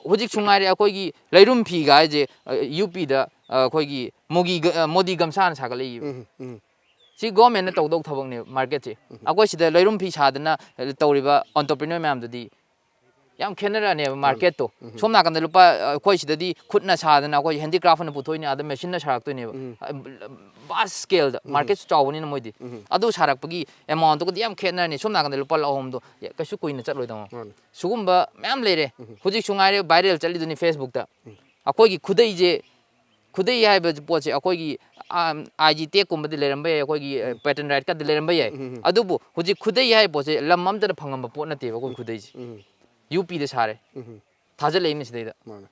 ꯍꯧꯖꯤꯛꯁꯨ ꯉꯥꯏꯔꯦ ꯑꯩꯈꯣꯏꯒꯤ ꯂꯩꯔꯨꯝ ꯐꯤꯒ ꯍꯥꯏꯁꯦ, ꯑ, UPꯗ, ꯑ, ꯑꯩꯈꯣꯏꯒꯤ ꯃꯣꯒꯤ ꯒ-, ꯑ, ꯃꯣꯗꯤ ꯒꯝꯁꯥꯅ ꯁꯥꯒꯠꯂꯛꯏꯕ꯫ ꯎꯝ, ꯎꯝ꯫ ꯁꯤ governmentꯅ ꯇꯧꯗꯧ ꯊꯕꯛꯅꯦꯕ marketꯁꯦ꯫ ꯎꯝ꯫ ꯑꯩꯈꯣꯏ ꯁꯤꯗ ꯂꯩꯔꯨꯝ ꯐꯤ ꯁꯥꯗꯅ ꯇꯧꯔꯤꯕ entrepreneur ꯃꯌꯥꯝꯗꯨꯗꯤ ꯌꯥꯝ ꯈꯦꯠꯅꯔꯛꯑꯅꯦꯕ ꯎꯝ꯫ Marketꯇꯣ꯫ ꯎꯝ꯫ ꯁꯣꯝ ꯅꯥꯀꯟꯗ ꯂꯨꯄꯥ, ꯑꯩꯈꯣꯏ ꯁꯤꯗꯗꯤ ꯈꯨꯠꯅ ꯁꯥꯗꯅ ꯑꯩꯈꯣꯏ handicraft ꯑꯣꯏꯅ ꯄꯨꯊꯣꯛꯏꯅꯦ, ꯑꯥꯗ machineꯅ ꯁꯥꯔꯛꯇꯣꯏꯅꯦꯕ꯫ ꯎꯝ꯫ ꯑ, vast scaleꯗ, ꯎꯝ꯫ Marketꯁꯨ ꯆꯥꯎꯕꯅꯤꯅ ꯃꯣꯏꯗꯤ꯫ ꯎꯝ꯫ ꯑꯗꯨ ꯁꯥꯔꯛꯄꯒꯤ amountꯇꯨꯒꯗꯤ ꯌꯥꯝ ꯈꯦꯠꯅꯔꯅꯤ꯫ ꯁꯣꯝ ꯅꯥꯀꯟꯗ ꯂꯨꯄꯥ ꯂꯥꯈ ꯑꯍꯨꯝꯗꯣ ꯀꯩꯁꯨ ꯀꯨꯏꯅ ꯆꯠꯂꯣꯏꯗꯕ꯫ ꯃꯥꯅꯤ꯫ ꯁꯤꯒꯨꯝꯕ ꯃꯌꯥꯝ ꯂꯩꯔꯦ꯫ ꯎꯝ꯫ ꯍꯧꯖꯤꯛꯁꯨ ꯉꯥꯏꯔꯦ viral ꯆꯠꯂꯤꯗꯨꯅꯤ Facebookꯇ꯫ ꯎꯝ꯫ ꯑꯩꯈꯣꯏꯒꯤ ꯈꯨꯗꯩꯁꯦ, ꯈꯨꯗꯩ ꯍꯥꯏꯕ ꯄꯣꯠꯁꯦ ꯑꯩꯈꯣꯏꯒꯤ, ꯑ, IG tagꯀꯨꯝꯕꯗꯤ ꯂꯩꯔꯝꯕ ꯌꯥꯏ, ꯑꯩꯈꯣꯏꯒꯤ, ꯑ, ꯎꯝ꯫ Patent rightꯀꯗꯤ ꯂꯩꯔꯝꯕ ꯌꯥꯏ꯫ ꯎꯝ, ꯎꯝ, ꯎꯝ꯫ ꯑꯗꯨꯕꯨ ꯍꯧꯖꯤꯛ ꯈꯨꯗꯩ ꯍꯥꯏꯕ ꯄꯣꯠꯁꯦ ꯂꯝ ꯑꯝꯇꯗ ꯐꯪꯉꯝꯕ ꯄꯣꯠ ꯅꯠꯇꯦꯕ ꯑꯩꯈꯣꯏ ꯎꯝ꯫ ꯈꯨꯗꯩꯁꯦ꯫ ꯎꯝ꯫ UPꯗ ꯁꯥꯔꯦ꯫ ꯎꯝ꯫ ꯊꯥꯖꯤꯜꯂꯛꯏꯅꯦ ꯁꯤꯗꯩꯗ꯫ ꯃꯥꯅꯦ꯫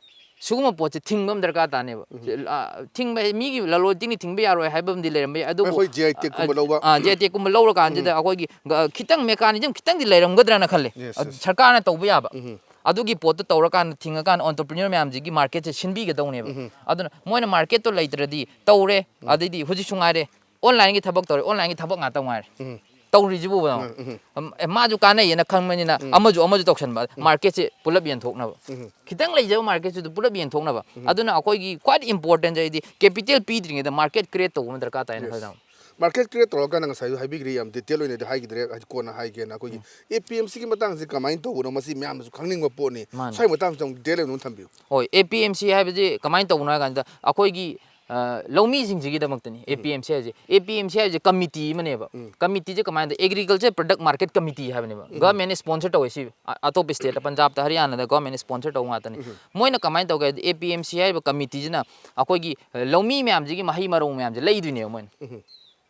ꯁꯤꯒꯨꯝꯕ ꯄꯣꯠꯁꯦ ꯊꯤꯡꯕ ꯑꯃ ꯗꯔꯀꯥꯔ ꯇꯥꯅꯦꯕ꯫ ꯎꯝ꯫ ꯁꯤ, ꯑ, ꯊꯤꯡꯕ ꯍꯥꯏ, ꯃꯤꯒꯤ ꯂꯂꯣꯟ ꯏꯇꯤꯛꯅ ꯊꯤꯡꯕ ꯌꯥꯔꯣꯏ ꯍꯥꯏꯕ ꯑꯃꯗꯤ ꯂꯩꯔꯝꯕ ꯌꯥꯏ, ꯑꯗꯨꯕꯨ, ꯑꯩꯈꯣꯏ G I tag ꯀꯨꯝꯕ ꯑ, ꯂꯧꯕ꯫ ꯑ, G I tag ꯀꯨꯝꯕ ꯂꯧꯔꯀꯥꯟꯁꯤꯗ ꯎꯝ꯫ ꯑꯩꯈꯣꯏꯒꯤ ꯒ-, ꯈꯤꯇꯪ mechanism ꯈꯤꯇꯪꯗꯤ ꯂꯩꯔꯝꯒꯗ꯭ꯔꯅ ꯈꯜꯂꯦ꯫ Yes, ꯑ, yes꯫ ꯁꯔꯀꯥꯔꯅ ꯇꯧꯕ ꯌꯥꯕ꯫ ꯎꯝ꯫ ꯑꯗꯨꯒꯤ ꯄꯣꯠꯇꯣ ꯇꯧꯔꯀꯥꯟꯗ ꯊꯤꯡꯉꯀꯥꯟꯗ entrepreneur ꯃꯌꯥꯝꯁꯤꯒꯤ market ꯁꯦ ꯁꯤꯟꯕꯤꯒꯗꯧꯅꯦꯕ꯫ ꯎꯝ꯫ ꯑꯗꯨꯅ ꯃꯣꯏꯅ market ꯇꯣ ꯂꯩꯇ꯭ꯔꯗꯤ ꯇꯧꯔꯦ, ꯎꯝ꯫ ꯑꯗꯩꯗꯤ ꯍꯧꯖꯤꯛꯁꯨ ꯉꯥꯏꯔꯦ, online ꯒꯤ ꯊꯕꯛ ꯇꯧꯔꯦ, online ꯒꯤ ꯊꯕꯛ ꯉꯥꯛꯇ ꯉꯥꯏꯔꯦ꯫ ꯎꯝ꯫ ꯇꯧꯔꯤꯁꯤꯕꯨ꯫ ꯎꯝ, ꯎꯝ꯫ ꯑꯝ, ꯑꯦ, ꯃꯥꯁꯨ ꯀꯥꯟꯅꯩꯌꯦꯅ ꯈꯪꯕꯅꯤꯅ ꯎꯝ꯫ ꯑꯃꯁꯨ ꯑꯃꯁꯨ ꯇꯧꯁꯟꯕ, ꯎꯝ꯫ Market ꯁꯦ ꯄꯨꯂꯞ ꯌꯦꯟꯊꯣꯛꯅꯕ꯫ ꯎꯝ꯫ ꯈꯤꯇꯪ ꯂꯩꯖꯕ market ꯁꯤꯗ ꯄꯨꯂꯞ ꯌꯦꯟꯊꯣꯛꯅꯕ꯫ ꯎꯝ꯫ ꯑꯗꯨꯅ ꯑꯩꯈꯣꯏꯒꯤ ꯈ꯭ꯋꯥꯏ important ꯁꯦ ꯑꯩꯗꯤ capital ꯄꯤꯗ꯭ꯔꯤꯉꯩꯗ market create ꯇꯧꯕ ꯑꯃ ꯗꯔꯀꯥꯔ ꯇꯥꯏꯅ ꯈꯜꯂꯦ꯫ Yes꯫ Market create ꯇꯧꯔꯀꯥꯟꯗ ꯉꯁꯥꯏ ꯍꯥꯏꯕꯤꯈ꯭ꯔꯦ, ꯌꯥꯝ detail ꯑꯣꯏꯅꯗꯤ ꯍꯥꯏꯈꯤꯗ꯭ꯔꯦ, ꯍꯥꯏꯗꯤ ꯀꯣꯟꯅ ꯍꯥꯏꯒꯦꯅ꯫ ꯑꯩꯈꯣꯏꯒꯤ ꯎꯝ꯫ A P M C ꯒꯤ ꯃꯇꯥꯡꯁꯤ ꯀꯃꯥꯏꯅ ꯇꯧꯕꯅꯣ, ꯃꯁꯤ ꯃꯌꯥꯝꯅꯁꯨ ꯈꯪꯅꯤꯡꯕ ꯄꯣꯠꯅꯤ꯫ ꯃꯥꯅꯤ꯫ ꯁ꯭ꯋꯥꯏ ꯃꯇꯥꯡꯁꯤꯗ ꯑꯃꯨꯛ detail ꯑꯣꯏꯅ ꯑꯃꯨꯛ ꯊꯝꯕꯤꯌꯨ꯫ ꯍꯣꯏ, A P M C ꯍꯥꯏꯕꯁꯤ ꯀꯃꯥꯏꯅ ꯇꯧꯕꯅꯣ ꯍꯥꯏ ꯀꯥꯟꯗ ꯑꯩꯈꯣꯏꯒꯤ ꯑ, ꯂꯧꯃꯤꯁꯤꯡꯁꯤꯒꯤꯗꯃꯛꯇꯅꯤ ꯎꯝ꯫ A P M C ꯍꯥꯏꯁꯦ꯫ A P M C ꯍꯥꯏꯁꯦ committee ꯑꯃꯅꯦꯕ꯫ ꯎꯝ꯫ Committee ꯁꯦ ꯀꯃꯥꯏꯅ ꯇꯧ? Agriculture Product Market Committee ꯍꯥꯏꯕꯅꯦꯕ꯫ ꯎꯝ꯫ Government ꯅ sponsor ꯇꯧꯋꯦ ꯁꯤ꯫ ꯑ-, ꯑꯇꯣꯞꯄ state ꯇ, ꯄꯟꯖꯥꯕꯇ, ꯍꯔꯤꯌꯥꯅꯥꯗ government ꯅ sponsor ꯇꯧꯕ ꯉꯥꯛꯇꯅꯤ꯫ ꯎꯝ꯫ ꯃꯣꯏꯅ ꯀꯃꯥꯏꯅ ꯇꯧꯒꯦ ꯍꯥꯏꯗꯤ, A P M C ꯍꯥꯏꯔꯤꯕ committee ꯁꯤꯅ ꯑꯩꯈꯣꯏꯒꯤ, ꯑ, ꯂꯧꯃꯤ ꯃꯌꯥꯝꯁꯤꯒꯤ ꯃꯍꯩ ꯃꯔꯣꯡ ꯃꯌꯥꯝꯁꯦ ꯂꯩꯗꯣꯏꯅꯦꯕ ꯃꯣꯏꯅ꯫ ꯎꯝ꯫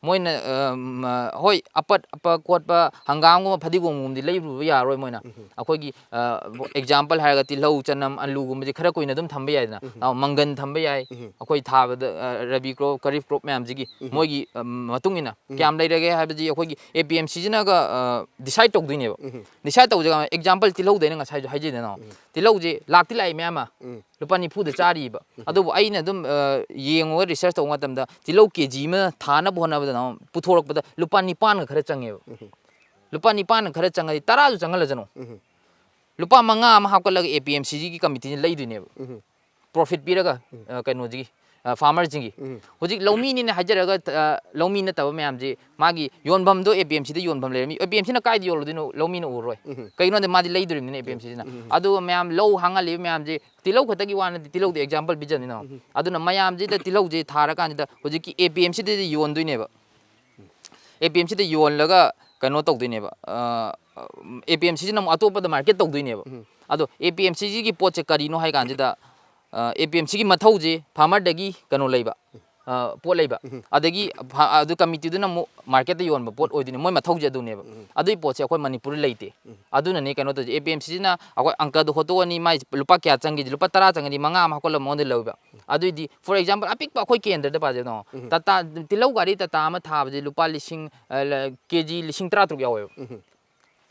ꯃꯣꯏꯅ, ꯑ, ꯃ-, ꯍꯣꯏ, ꯑꯄꯠ ꯑꯄ ꯀꯣꯠꯄ ꯍꯪꯒꯥꯝꯒꯨꯝꯕ ꯐꯗꯤꯒꯣꯝꯒꯨꯝꯕꯗꯤ ꯂꯩꯔꯨꯕ ꯌꯥꯔꯣꯏ ꯃꯣꯏꯅ꯫ ꯎꯝ꯫ ꯑꯩꯈꯣꯏꯒꯤ, ꯑ, example ꯍꯥꯏꯔꯒꯗꯤ ꯂꯧ, ꯆꯅꯝ, ꯑꯂꯨꯒꯨꯝꯕꯁꯦ ꯈꯔ ꯀꯨꯏꯅ ꯑꯗꯨꯝ ꯊꯝꯕ ꯌꯥꯏꯗꯅ꯫ ꯎꯝ꯫ ꯑ, ꯃꯪꯒꯟ ꯊꯝꯕ ꯌꯥꯏ꯫ ꯎꯝ꯫ ꯑꯩꯈꯣꯏ ꯊꯥꯕꯗ, ꯑ, rabi crop, kharif crop ꯃꯌꯥꯝꯁꯤꯒꯤ ꯎꯝ꯫ ꯃꯣꯏꯒꯤ, ꯑ, ꯃꯇꯨꯡ ꯏꯟꯅ ꯎꯝ꯫ ꯀꯌꯥꯝ ꯂꯩꯔꯒꯦ ꯍꯥꯏꯕꯗꯤ ꯑꯩꯈꯣꯏꯒꯤ A P M C ꯁꯤꯅꯒ, ꯑ, decide ꯇꯧꯗꯣꯏꯅꯦꯕ꯫ ꯎꯝ꯫ Decide ꯇꯧꯖꯒ example ꯇꯤꯜꯍꯧꯗ ꯑꯩꯅ ꯉꯁꯥꯏꯁꯨ ꯍꯥꯏꯖꯩꯗꯅ꯫ ꯎꯝ꯫ ꯇꯤꯜꯍꯧꯁꯦ ꯂꯥꯛꯇꯤ ꯂꯥꯛꯏ ꯃꯌꯥꯝ ꯑꯃ꯫ ꯎꯝ꯫ ꯂꯨꯄꯥ ꯅꯤꯐꯨꯗ ꯆꯥꯔꯤꯕ꯫ ꯎꯝ꯫ ꯑꯗꯨꯕꯨ ꯑꯩꯅ ꯑꯗꯨꯝ, ꯑ, ꯌꯦꯡꯉꯨꯒ research ꯇꯧꯕ ꯃꯇꯝꯗ ꯇꯤꯜꯍꯧ K G ꯑꯃ ꯊꯥꯅꯕ ꯍꯣꯠꯅꯕꯗ ꯄꯨꯊꯣꯔꯛꯄꯗ ꯂꯨꯄꯥ ꯅꯤꯄꯥꯟꯒ ꯈꯔ ꯆꯪꯉꯦꯕ꯫ ꯎꯝ꯫ ꯂꯨꯄꯥ ꯅꯤꯄꯥꯟꯒ ꯈꯔ ꯆꯪꯉꯗꯤ ꯇꯔꯥꯁꯨ ꯆꯪꯍꯜꯂꯁꯅꯨ꯫ ꯎꯝ꯫ ꯂꯨꯄꯥ ꯃꯉꯥ ꯑꯃ ꯍꯥꯞꯀꯠꯂꯒ A P M C ꯁꯤꯒꯤ committee ꯅ ꯂꯩꯗꯣꯏꯅꯦꯕ꯫ ꯎꯝ꯫ Profit ꯄꯤꯔꯒ, ꯎꯝ꯫ ꯑ, ꯀꯩꯅꯣꯁꯤꯒꯤ, ꯑ, farmer ꯁꯤꯡꯒꯤ꯫ ꯎꯝ꯫ ꯍꯧꯖꯤꯛ ꯂꯧꯃꯤꯅꯤꯅ ꯍꯥꯏꯖꯔꯒ, ꯑ, ꯂꯧꯃꯤ ꯅꯠꯇꯕ ꯃꯌꯥꯝꯁꯤ ꯃꯥꯒꯤ ꯌꯣꯟꯐꯝꯗꯣ A P M C ꯗ ꯌꯣꯟꯐꯝ ꯂꯩꯔꯝꯃꯤ꯫ A P M C ꯅ ꯀꯥꯏꯗ ꯌꯣꯜꯂꯨꯗꯣꯏꯅꯣ? ꯂꯧꯃꯤꯅ ꯎꯔꯔꯣꯏ꯫ ꯎꯝ꯫ ꯀꯩꯒꯤꯅꯣ ꯍꯥꯏꯗꯤ ꯃꯥꯗꯤ ꯂꯩꯗꯣꯔꯤꯕꯅꯤꯅ A P M C ꯁꯤꯅ꯫ ꯎꯝ꯫ ꯑꯗꯨꯒ ꯃꯌꯥꯝ ꯂꯧ ꯍꯥꯡꯍꯜꯂꯤꯕ ꯃꯌꯥꯝꯁꯤ ꯇꯤꯜꯍꯧ ꯈꯛꯇꯒꯤ ꯋꯥ ꯅꯠꯇꯦ, ꯇꯤꯜꯍꯧꯗꯤ example ꯄꯤꯖꯕꯅꯤꯅ꯫ ꯎꯝ꯫ ꯑꯗꯨꯅ ꯃꯌꯥꯝꯁꯤꯗ ꯇꯤꯜꯍꯧꯁꯦ ꯊꯥꯔꯀꯥꯟꯁꯤꯗ ꯍꯧꯖꯤꯛꯀꯤ A P M C ꯗꯗꯤ ꯌꯣꯟꯗꯣꯏꯅꯦꯕ꯫ A P M C ꯗ ꯌꯣꯜꯂꯒ ꯀꯩꯅꯣ ꯇꯧꯗꯣꯏꯅꯦꯕ꯫ ꯑ, A P M C ꯁꯤꯅ ꯑꯃꯨꯛ ꯑꯇꯣꯞꯄꯗ market ꯇꯧꯗꯣꯏꯅꯦꯕ꯫ ꯎꯝ꯫ ꯑꯗꯣ A P M C ꯁꯤꯒꯤ ꯄꯣꯠꯁꯦ ꯀꯔꯤꯅꯣ ꯍꯥꯏ ꯀꯥꯟꯁꯤꯗ, ꯑ, A P M C ꯒꯤ ꯃꯊꯧꯁꯦ farmer ꯗꯒꯤ ꯀꯩꯅꯣ ꯂꯩꯕ, ꯑ, ꯄꯣꯠ ꯂꯩꯕ꯫ ꯑꯗꯒꯤ ꯐ-, ꯑꯗꯨ ꯀꯃꯤꯇꯤꯗꯨꯅ ꯑꯃꯨꯛ ꯃꯥꯔꯀꯦꯠꯇ ꯌꯣꯟꯕ ꯄꯣꯠ ꯑꯣꯏꯗꯣꯏꯅꯦ, ꯃꯣꯏ ꯃꯊꯧꯁꯦ ꯑꯗꯨꯅꯦꯕ꯫ ꯑꯗꯨꯒꯤ ꯄꯣꯠꯁꯦ ꯑꯩꯈꯣꯏ ꯃꯅꯤꯄꯨꯔꯗ ꯂꯩꯇꯦ꯫ ꯑꯗꯨꯅꯅꯦ ꯀꯩꯅꯣ ꯇꯧꯔꯤꯁꯦ, ꯑꯦ ꯄꯤ ꯑꯦꯝ ꯁꯤꯁꯤꯅ ꯑꯩꯈꯣꯏ ꯑꯪꯀꯗꯣ ꯍꯣꯠꯇꯣꯛꯑꯅꯤ, ꯃꯥꯏ ꯂꯨꯄꯥ ꯀꯌꯥ ꯆꯪꯒꯦꯁꯦ, ꯂꯨꯄꯥ ꯇꯔꯥ ꯆꯪꯉꯗꯤ ꯃꯉꯥ ꯑꯃ ꯍꯥꯞꯀꯠꯂ ꯃꯉꯣꯟꯗ ꯂꯧꯕ꯫ ꯑꯗꯨꯏꯗꯤ, for example, ꯑꯄꯤꯛꯄ ꯑꯩꯈꯣꯏ ꯀꯦꯟꯗ꯭ꯔꯗ ꯄꯥꯖꯦ, ꯇꯥꯇꯥ, ꯇꯤꯜꯍꯧ ꯒꯥꯔꯤ ꯇꯥꯇꯥ ꯑꯃ ꯊꯥꯕꯁꯦ ꯂꯨꯄꯥ ꯂꯤꯁꯤꯡ, ꯑ, ꯂ-, ꯀꯦ ꯖꯤ ꯂꯤꯁꯤꯡ ꯇꯔꯥ ꯇꯔꯨꯛ ꯌꯥꯎꯋꯦꯕ꯫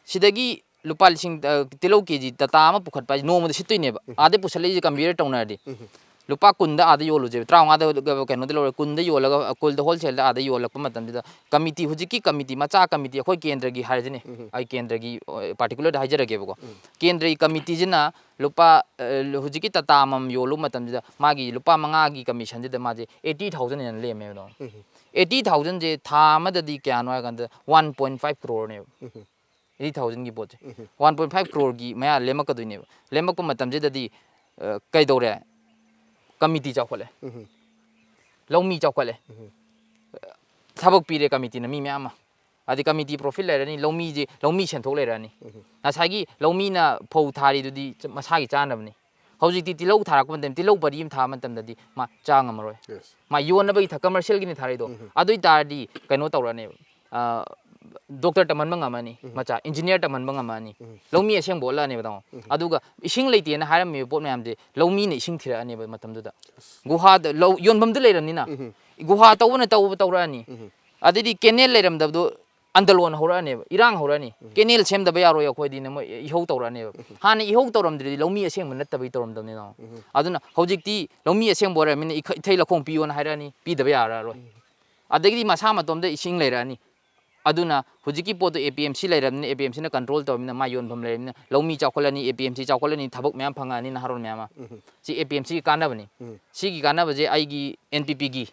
ꯁꯤꯗꯒꯤ ꯂꯨꯄꯥ ꯂꯤꯁꯤꯡ, ꯑ, ꯇꯤꯜꯍꯧ ꯀꯦ ꯖꯤ ꯇꯥꯇꯥ ꯑꯃ ꯄꯨꯈꯠꯄ ꯍꯥꯏꯁꯦ ꯅꯣꯡꯃꯗ ꯁꯤꯠꯇꯣꯏꯅꯦꯕ꯫ ꯑꯥꯗꯩ ꯄꯨꯁꯜꯂꯛꯏꯁꯦ ꯀꯝꯄꯤꯌꯔ ꯇꯧꯅꯔꯗꯤ꯫ ꯂꯨꯄꯥ ꯀꯨꯟꯗ ꯑꯥꯗ ꯌꯣꯜꯂꯨꯁꯦꯕ, ꯇꯔꯥꯃꯉꯥꯗ ꯀꯩꯅꯣꯗ ꯂꯧꯔꯦ, ꯀꯨꯟꯗ ꯌꯣꯜꯂꯒ, ꯑ, ꯀꯨꯟꯗ ꯍꯣꯜꯁꯦꯜꯗ ꯑꯥꯗ ꯌꯣꯜꯂꯛꯄ ꯃꯇꯝꯁꯤꯗ ꯀꯃꯤꯇꯤ, ꯍꯧꯖꯤꯛꯀꯤ ꯀꯃꯤꯇꯤ, ꯃꯆꯥ ꯀꯃꯤꯇꯤ, ꯑꯩꯈꯣꯏ ꯀꯦꯟꯗ꯭ꯔꯒꯤ ꯍꯥꯏꯔꯁꯤꯅꯦ, ꯑꯩ ꯀꯦꯟꯗ꯭ꯔꯒꯤ, ꯑ, ꯄꯥꯔꯇꯤꯀꯨꯂꯔꯗ ꯍꯥꯏꯖꯔꯒꯦꯕꯀꯣ꯫ ꯀꯦꯟꯗ꯭ꯔꯒꯤ ꯀꯃꯤꯇꯤꯁꯤꯅ ꯂꯨꯄꯥ, ꯑ, ꯍꯧꯖꯤꯛꯀꯤ ꯇꯥꯇꯥ ꯑꯃꯃꯝ ꯌꯣꯜꯂꯨꯕ ꯃꯇꯝꯁꯤꯗ ꯃꯥꯒꯤ ꯂꯨꯄꯥ ꯃꯉꯥꯒꯤ ꯀꯃꯤꯁꯟꯁꯤꯗ ꯃꯥꯁꯦ ꯑꯩꯠꯇꯤ ꯊꯥꯎꯖꯟ ꯍꯦꯟꯅ ꯂꯦꯝꯃꯦꯕ꯫ ꯑꯩꯠꯇꯤ ꯊꯥꯎꯖꯟꯁꯦ ꯊꯥ ꯑꯃꯗꯗꯤ ꯀꯌꯥꯅꯣ ꯍꯥꯏ ꯀꯥꯟꯗ ꯋꯥꯟ ꯄꯣꯏꯟ ꯐꯥꯏꯚ ꯀ꯭ꯔꯣꯔꯅꯦꯕ꯫ ꯑꯩꯠꯇꯤ ꯊꯥꯎꯖꯟꯒꯤ ꯄꯣꯠꯁꯦ ꯋꯥꯟ ꯄꯣꯏꯟ ꯐꯥꯏꯚ ꯀ꯭ꯔꯣꯔꯒꯤ ꯃꯌꯥ ꯂꯦꯝꯃꯛꯀꯗꯣꯏꯅꯦꯕ꯫ ꯂꯦꯝꯃꯛꯄ ꯃꯇꯝꯁꯤꯗꯗꯤ, ꯑ, ꯀꯩꯗꯧꯔꯦ? ꯀꯃꯤꯇꯤ ꯆꯥꯎꯈꯠꯂꯦ, ꯂꯧꯃꯤ ꯆꯥꯎꯈꯠꯂꯦ, ꯊꯕꯛ ꯄꯤꯔꯦ ꯀꯃꯤꯇꯤꯅ ꯃꯤ ꯃꯌꯥꯝ ꯑꯃ꯫ ꯑꯗꯩ ꯀꯃꯤꯇꯤ ꯄ꯭ꯔꯣꯐꯤꯠ ꯂꯩꯔꯅꯤ, ꯂꯧꯃꯤꯁꯦ, ꯂꯧꯃꯤ ꯁꯦꯟꯊꯣꯛ ꯂꯩꯔꯛꯑꯅꯤ꯫ ꯉꯁꯥꯏꯒꯤ ꯂꯧꯃꯤꯅ ꯐꯧ ꯊꯥꯔꯤꯗꯨꯗꯤ ꯆ-, ꯃꯁꯥꯒꯤ ꯆꯥꯅꯕꯅꯤ꯫ ꯍꯧꯖꯤꯛꯇꯤ ꯇꯤꯜꯍꯧ ꯊꯥꯔꯛꯄ ꯃꯇꯝꯗ, ꯇꯤꯜꯍꯧ ꯄꯔꯤ ꯑꯃ ꯊꯥꯕ ꯃꯇꯝꯗꯗꯤ ꯃꯥ ꯆꯥ ꯉꯝꯃꯔꯣꯏ꯫ ꯃꯥ ꯌꯣꯟꯅꯕꯒꯤ ꯊ-, ꯀꯃꯔꯁꯤꯌꯦꯜꯒꯤꯅꯤ ꯊꯥꯔꯛꯏꯗꯣ꯫ ꯑꯗꯨ ꯑꯣꯏ ꯇꯥꯔꯗꯤ ꯀꯩꯅꯣ ꯇꯧꯔꯛꯑꯅꯦꯕ꯫ ꯑ, ꯗꯣꯛꯇꯔ ꯇꯝꯍꯟꯕ ꯉꯝꯃꯅꯤ, ꯃꯆꯥ ꯏꯟꯖꯤꯅꯤꯌꯥꯔ ꯇꯝꯍꯟꯕ ꯉꯝꯃꯅꯤ꯫ ꯂꯧꯃꯤ ꯑꯁꯦꯡꯕ ꯑꯣꯜꯂꯛꯑꯅꯦꯕ, ꯇꯥꯃꯣ꯫ ꯑꯗꯨꯒ ꯏꯁꯤꯡ ꯂꯩꯇꯦꯅ ꯍꯥꯏꯔꯝꯃꯤꯕ ꯄꯣꯠ ꯃꯌꯥꯝꯁꯦ ꯂꯧꯃꯤꯅ ꯏꯁꯤꯡ ꯊꯤꯔꯛꯑꯅꯦꯕ ꯃꯇꯝꯗꯨꯗ꯫ ꯒꯨꯍꯥꯗ ꯂꯧ ꯌꯣꯟꯐꯝꯗꯨ ꯂꯩꯔꯕꯅꯤꯅ, ꯒꯨꯍꯥ ꯇꯧꯕꯅ ꯇꯧꯕ ꯇꯧꯔꯛꯑꯅꯤ꯫ ꯑꯗꯩꯗꯤ ꯀꯦꯅꯦꯜ ꯂꯩꯔꯝꯗꯕꯗꯣ ꯑꯟꯗꯂꯣꯟ ꯍꯧꯔꯛꯑꯅꯦꯕ, ꯏꯔꯥꯡ ꯍꯧꯔꯛꯑꯅꯤ꯫ ꯀꯦꯅꯦꯜ ꯁꯦꯝꯗꯕ ꯌꯥꯔꯣꯏ ꯑꯩꯈꯣꯏꯗꯤꯅ ꯃꯣꯏ ꯏꯍꯧ ꯇꯧꯔꯛꯑꯅꯦꯕ꯫ ꯍꯥꯟꯅ ꯏꯍꯧ ꯇꯧꯔꯝꯗ꯭ꯔꯗꯤ ꯂꯧꯃꯤ ꯑꯁꯦꯡꯕ ꯅꯠꯇꯕꯩ ꯇꯧꯔꯝꯗꯕꯅꯤꯅ꯫ ꯑꯗꯨꯅ ꯍꯧꯖꯤꯛꯇꯤ ꯂꯧꯃꯤ ꯑꯁꯦꯡꯕ ꯑꯣꯏꯔꯕꯅꯤꯅ ꯏꯈ-, ꯏꯊꯩ ꯂꯧꯈꯣꯡ ꯄꯤꯌꯣꯅ ꯍꯥꯏꯔꯛꯑꯅꯤ, ꯄꯤꯗꯕ ꯌꯥꯔꯔꯣꯏ꯫ ꯑꯗꯒꯤꯗꯤ ꯃꯁꯥ ꯃꯇꯣꯝꯗ ꯏꯁꯤꯡ ꯂꯩꯔꯛꯑꯅꯤ꯫ ꯑꯗꯨꯅ ꯍꯧꯖꯤꯛꯀꯤ ꯄꯣꯠꯇꯣ ꯑꯦ ꯄꯤ ꯑꯦꯝ ꯁꯤ ꯂꯩꯔꯕꯅꯤꯅ, ꯑꯦ ꯄꯤ ꯑꯦꯝ ꯁꯤꯅ ꯀꯟꯇ꯭ꯔꯣꯜ ꯇꯧꯔꯕꯅꯤꯅ, ꯃꯥ ꯌꯣꯟꯐꯝ ꯂꯩꯔꯕꯅꯤꯅ, ꯂꯧꯃꯤ ꯆꯥꯎꯈꯠꯂꯅꯤ, ꯑꯦ ꯄꯤ ꯑꯦꯝ ꯁꯤ ꯆꯥꯎꯈꯠꯂꯅꯤ, ꯊꯕꯛ ꯃꯌꯥꯝ ꯐꯪꯉꯛꯑꯅꯤ ꯅꯍꯥꯔꯣꯜ ꯃꯌꯥꯝ ꯑꯃ꯫ ꯁꯤ ꯑꯦ ꯄꯤ ꯑꯦꯝ ꯁꯤꯒꯤ ꯀꯥꯟꯅꯕꯅꯤ꯫ ꯁꯤꯒꯤ ꯀꯥꯟꯅꯕꯁꯦ ꯑꯩꯒꯤ ꯑꯦꯟ ꯄꯤ ꯄꯤꯒꯤ